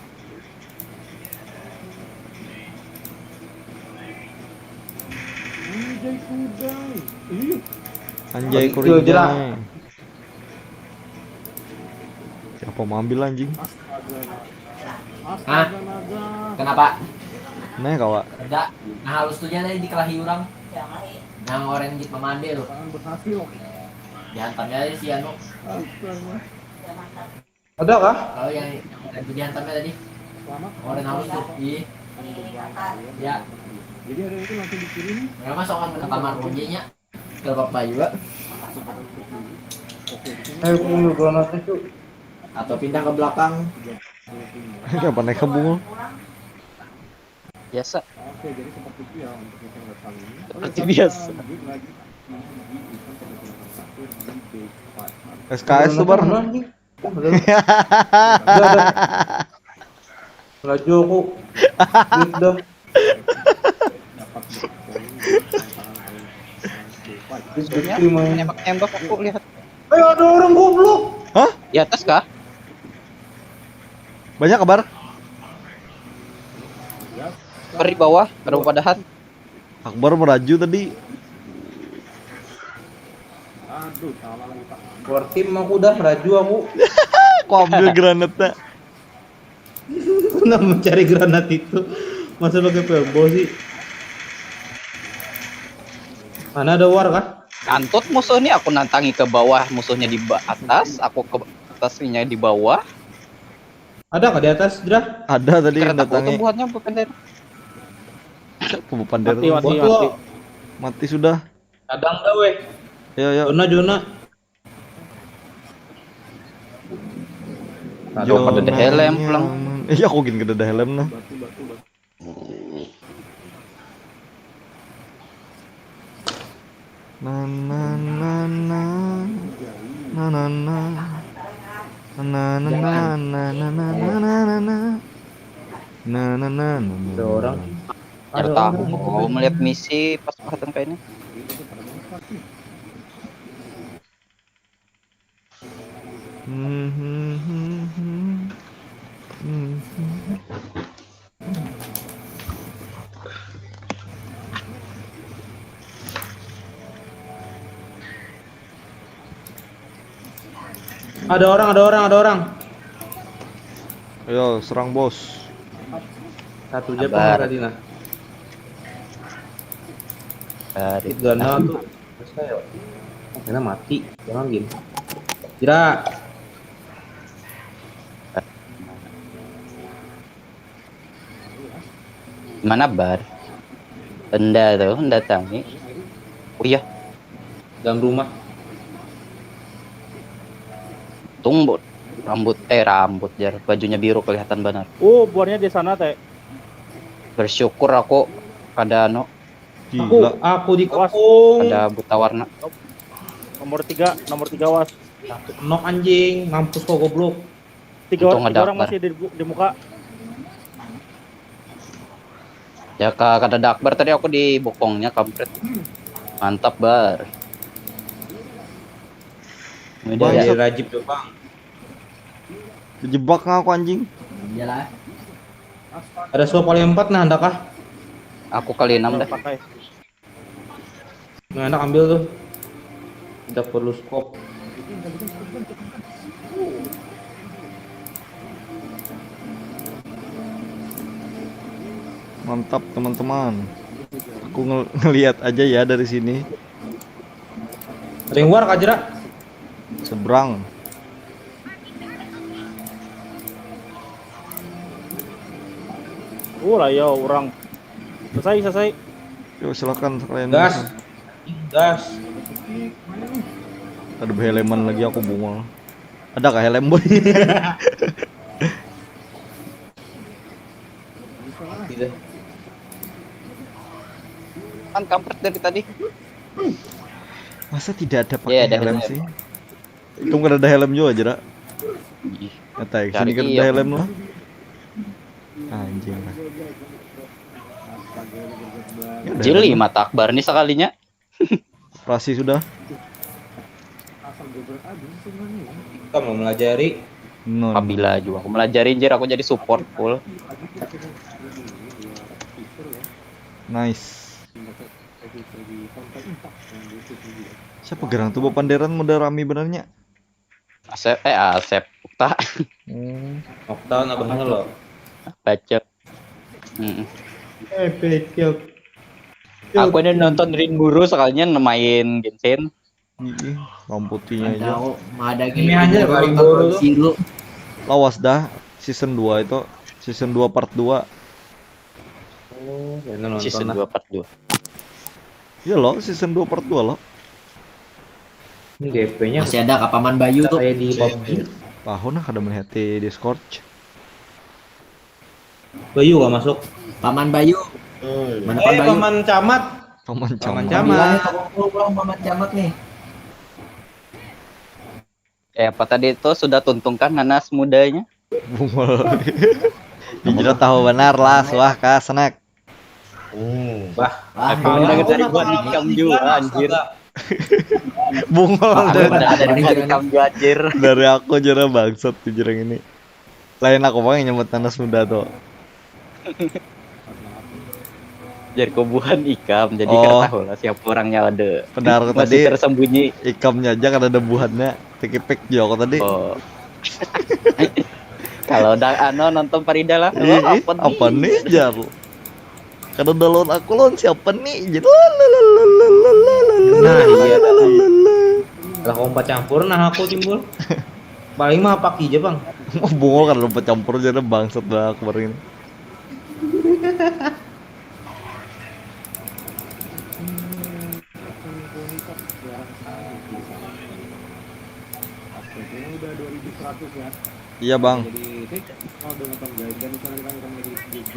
Anjay kudai. Ih, Anjay Itu aja lah. Kurinjai. Siapa mau ambil, anjing? astaga. Hah? Astaga naga. Kenapa? Nah, kawa. Ada. Nah, halus tuh aja tadi dikelahi orang. Yang orang git mamande tuh. Tangan berhasil. Dihantamnya aja si anu. Astaga. Ada kah? Kalau yang yang itu dihantamnya tadi. Selamat. Orang halus tuh. Ih. Ya. Jadi ada itu langsung dikirim. Mereka masuk ke kamar kunci nya. Gak apa-apa juga. Oke, di sini Ayo, aku ambil granatnya, Cuk. Atau pindah ke belakang. Siapa naik ke bungul? Biasa. Oke, jadi seperti itu ya untuk event kali ini. Seperti biasa. Lanjut lagi di event terakhir di day five. S K S tuh, Bar. Mana, anjing? Udah, udah. Laju aku. Duit dah. Duit Maksudnya gede, main. Nembak-nembak aku lihat. Ayo, ada orang goblok. Di atas kah? Banyak, Bar? Di bawah, ada padahan. Akbar meraju tadi. Aduh, salah lagi, Pak. Keluar tim aku dah, raju aku. Aku ambil granatnya. Nah, mencari granat itu. Masa pakai pebol sih? Mana ada war kah? Kantut musuh nih, aku nantangi ke bawah, musuhnya di ba- atas, aku ke atasnya di bawah. Ada kah di atas, Jrah? Ada tadi yang Kereta aku tuh datangi. Buatnya bukan dari Siapa bukan dari Mati, mati, Bot mati. lo. Mati sudah. Kadang dah weh. Ayo, ayo. Zona, zona. Aduh, kada ada helm pulang. Iya, aku gin kada ada helm nah. Na na na na. Na na na. Na na na na na na na na na. Na na na na na. Ada orang. Ada tahu mau melihat misi pas perhatian kayak ini. Ada orang, ada orang, ada orang. Ayo, serang, bos. Satu aja Sabar. Tadi nah. Dari Hit gana tuh. Terus ayo. Karena mati. Jangan gini. Kira. Mana Bar? Enda tuh, enda tangi. Iya. Dalam rumah. Tung, Bot. Rambut, eh, rambut, jar. Bajunya biru kelihatan banar. Oh, buahnya di sana, Teh. Bersyukur aku kada anu, Aku, Gila. aku dikepung. ada buta warna. Nomor tiga, nomor tiga, was. Nok anjing, mampus kau goblok. Tiga, Untung tiga ada orang Akbar. Masih di, di muka. Ya, ka-, kada ada Akbar tadi, aku dibokongnya, kampret. Mantap, Bar. Ini Wah, dia, Jadi ya. Rajib tuh, Bang. Dijebak nggak aku, anjing? Iyalah. Ada suap kali empat, nah, ada kah? Aku kali enam dah. Pakai. Nah, enak ambil tuh. Tidak perlu scope. Mantap, teman-teman. Aku ngel- ngelihat aja ya dari sini. Ring war kajera. Seberang. Uh, lah ya orang. Selesai, selesai. Yuk, silakan sekalian. Gas. Gas. Ada berheleman lagi, aku bungul. Ada kah helm, boy? Tidak. Kan kampret dari tadi. Masa tidak ada pakai Iya, ada helm helm. Sih? Itu kada ada helm juga, Jera. Ih, Kata sini Cari kada ada iya. Helm lah. Anjing lah. Ya udah, Jeli helm. Mata Akbar nih sekalinya. Rasi sudah. Kita mau melajari. Non. Apabila juga aku melajari, anjir, aku jadi support full. Nice. Siapa gerang tuh, bapanderan modal rami benernya? Asep, eh, Asep. Tak. Hmm. Lockdown abahnya lo. Baca. Mm. Eh, pecel. Aku ini nonton Rinburu sekalinya main Genshin. Ih, lamputinya Ada aja. kok, ada Ini aja kali baru tuh. Silu. Lawas dah season dua itu. Season dua part dua. Oh, kayaknya nonton Season lah. dua part dua. Iya loh, season dua part dua loh. Ini G P-nya Masih ada ka Paman Bayu tuh. Kayak di PUBG. Tahu nah, kada melihat di Discord. Bayu gak masuk. Paman Bayu. Mana Paman Eh, Bayu? Paman Camat. Paman Paman Camat. Camat. Bilang, "Tolong, tolong, Paman Camat nih." Eh, apa tadi itu sudah tuntung kan nanas mudanya? Bungul. Dijera tahu benar lah, suah ka snack. Hmm, bah. Wah, Aku ini udah aku ketarik udah buat pengalaman ikam di juga, kelas, anjir. udah. Bungul Wah, dari, udah ada Dari di buat jalan. Ikam juga, anjir. Dari aku jera bangsat di jerang ini. Lain aku bang yang nyebut nanas muda tuh. Jadi kubuhan ikam, jadi Oh. Kada tahu lah siapa orangnya ada. Benar aku Masih tadi. Tersembunyi. Ikamnya aja kan ada buhannya. Tikipik juga aku tadi. Oh. Kalau udah ano nonton Farida lah. Ih, Oh, ih, apa nih jar? Kada ada lawan aku, lawan siapa nih? Jadi Nah, iya. Lah kompa campur nah aku timbul. Paling mah pakai aja, Bang. Bungul kan lupa campur jadi bangsat lah aku bareng ini. Iya bang.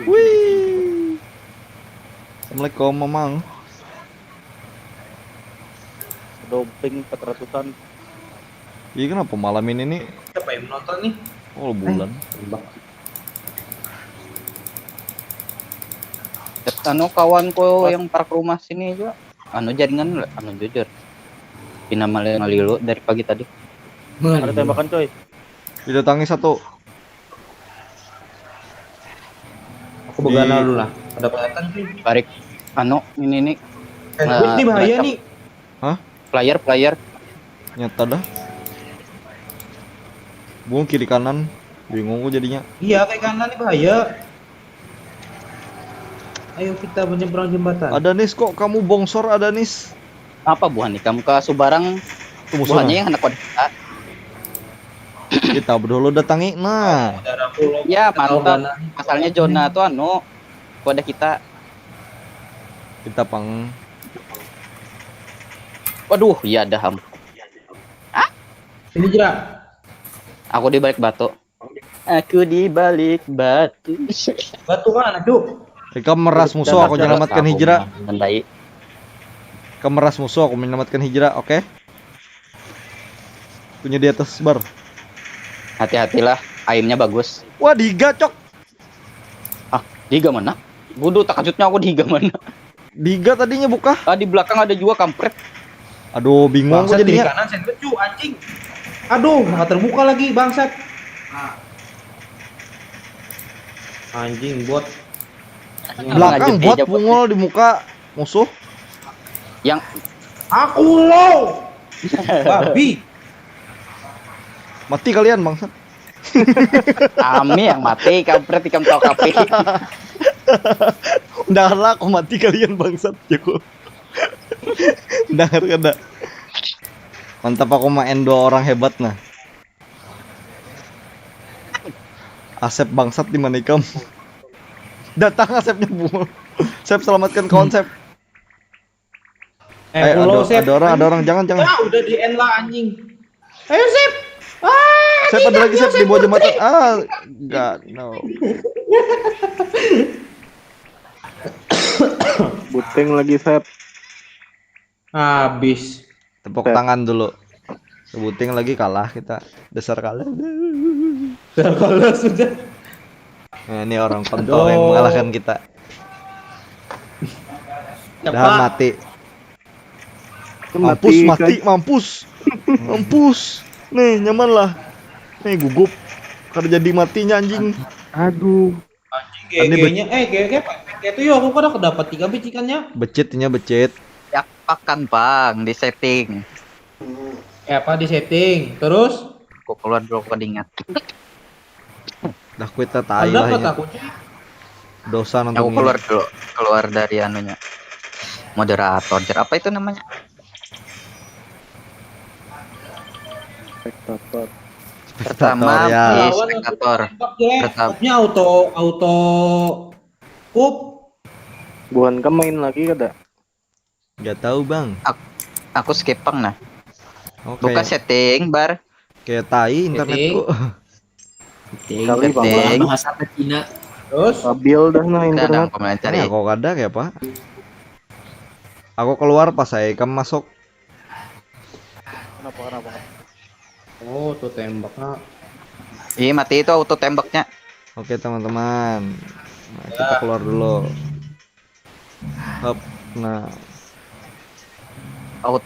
Wih. Assalamualaikum mamang. Doping empat ratusan. Iya, kenapa malam ini nih? Siapa yang menonton nih? Oh, bulan. Tembak. Anu kawanku yang park rumah sini juga. Anu jaringan anu jujur. Pina malilu dari pagi tadi. Ada tembakan, coy. Didatangi satu. Aku begana Di- dulu lah. Ada kelihatan sih. Tarik anu ini nih. Sandwich nih bahaya Macam- nih. Hah? Player, player. Nyata dah. Bunga kiri kanan. Bingung aku jadinya. Iya, kayak kanan nih bahaya. Ayo kita menyeberang jembatan. Ada nis, kok kamu bongsor ada nis? Apa buhan ikam ke subarang? Tuh musuh Buhannya nah. Yang anak kode kita. Kita berdulu datangi. Nah, Darahku lo Ya tahu mantap. gana. Masalahnya zona tuh anu kode kita. kita pang. Waduh, iya dah ham. Ini Jera. Aku di balik batu. Aku di balik batu. Batu mana, Cuk? Ikam meras musuh, aku nyelamatkan Hijrah. Mendai. Ikam meras musuh, aku menyelamatkan Hijrah, oke? Punya di atas bar. Hati-hatilah, aimnya bagus. Wah, diga, Cok. Ah, diga mana? Bodoh, takajutnya aku diga mana. Diga tadinya buka. Ah, di belakang ada juga kampret. Aduh, bingung aku Bangsat, kiri jadinya. Kanan sandwich cu, anjing. Aduh, maka terbuka lagi, bangsat. Anjing, bot. Belakang Lanjut buat aja, bungul di muka musuh. Yang Aku lo. Babi. Mati kalian, bangsat. Kami yang mati, kampret, ikam tahu kapi. Ndarlah, aku mati kalian, bangsat, jago. Dengar kada? Mantap, aku main dua orang hebat nah. Asep bangsat, di mana ikam? Datang Asepnya, bungul. Sep, selamatkan kawan, Sep. Eh, Eh, pulau, ada, Sep. ada orang, ada Anjing. Orang, jangan, jangan. Ah, udah di end lah, anjing. Ayo, Sep. Ah, Sep, ada lagi, Sep, di bawah jembatan. Ah, enggak, no. Buting lagi, Sep. Habis. Tepuk tangan dulu. Sebuting lagi kalah kita. Dasar kalah. Sudah kalah sudah. Nah, ini orang kontol yang mengalahkan kita. Dah Cepat. Mati. Itu Mampus, mati, kan. Mampus. Mampus. Nih, nyaman lah. Nih, gugup. Kada jadi matinya, anjing. Aduh. Anjing, G G-nya. Eh, G G apa? G G itu ya, aku kada dapat tiga biji ikannya. Becitnya becit. Ya, pakan, Bang, di setting. Eh, apa di setting? Terus? Aku keluar dulu, aku kada ingat. Dah, quit lah, tai Ada lah apa ini. Takutnya? Dosa nonton Aku ini. Keluar dulu, keluar dari anunya. Moderator, Jer. Apa itu namanya? Spektator. Pertama, Ya. di Lawan spektator. Tembak jelek. Pertama. Tembaknya auto, auto. Up. Buhan ke main lagi kada? Gak tahu, Bang. Aku, aku skip pang nah. Oh, Buka kayak, setting bar. Kayak tai internetku. Kali, Bang. Setting. Bahasa Cina. Terus? Stabil dah nah Ada internet. Komen Ini cari. Aku kada kayak apa? Aku keluar pas saya ikam masuk. Kenapa, kenapa? Oh, tuh tembaknya. Ih, mati itu auto tembaknya. Oke, teman-teman. Nah, kita keluar dulu. Hop. Nah, Auto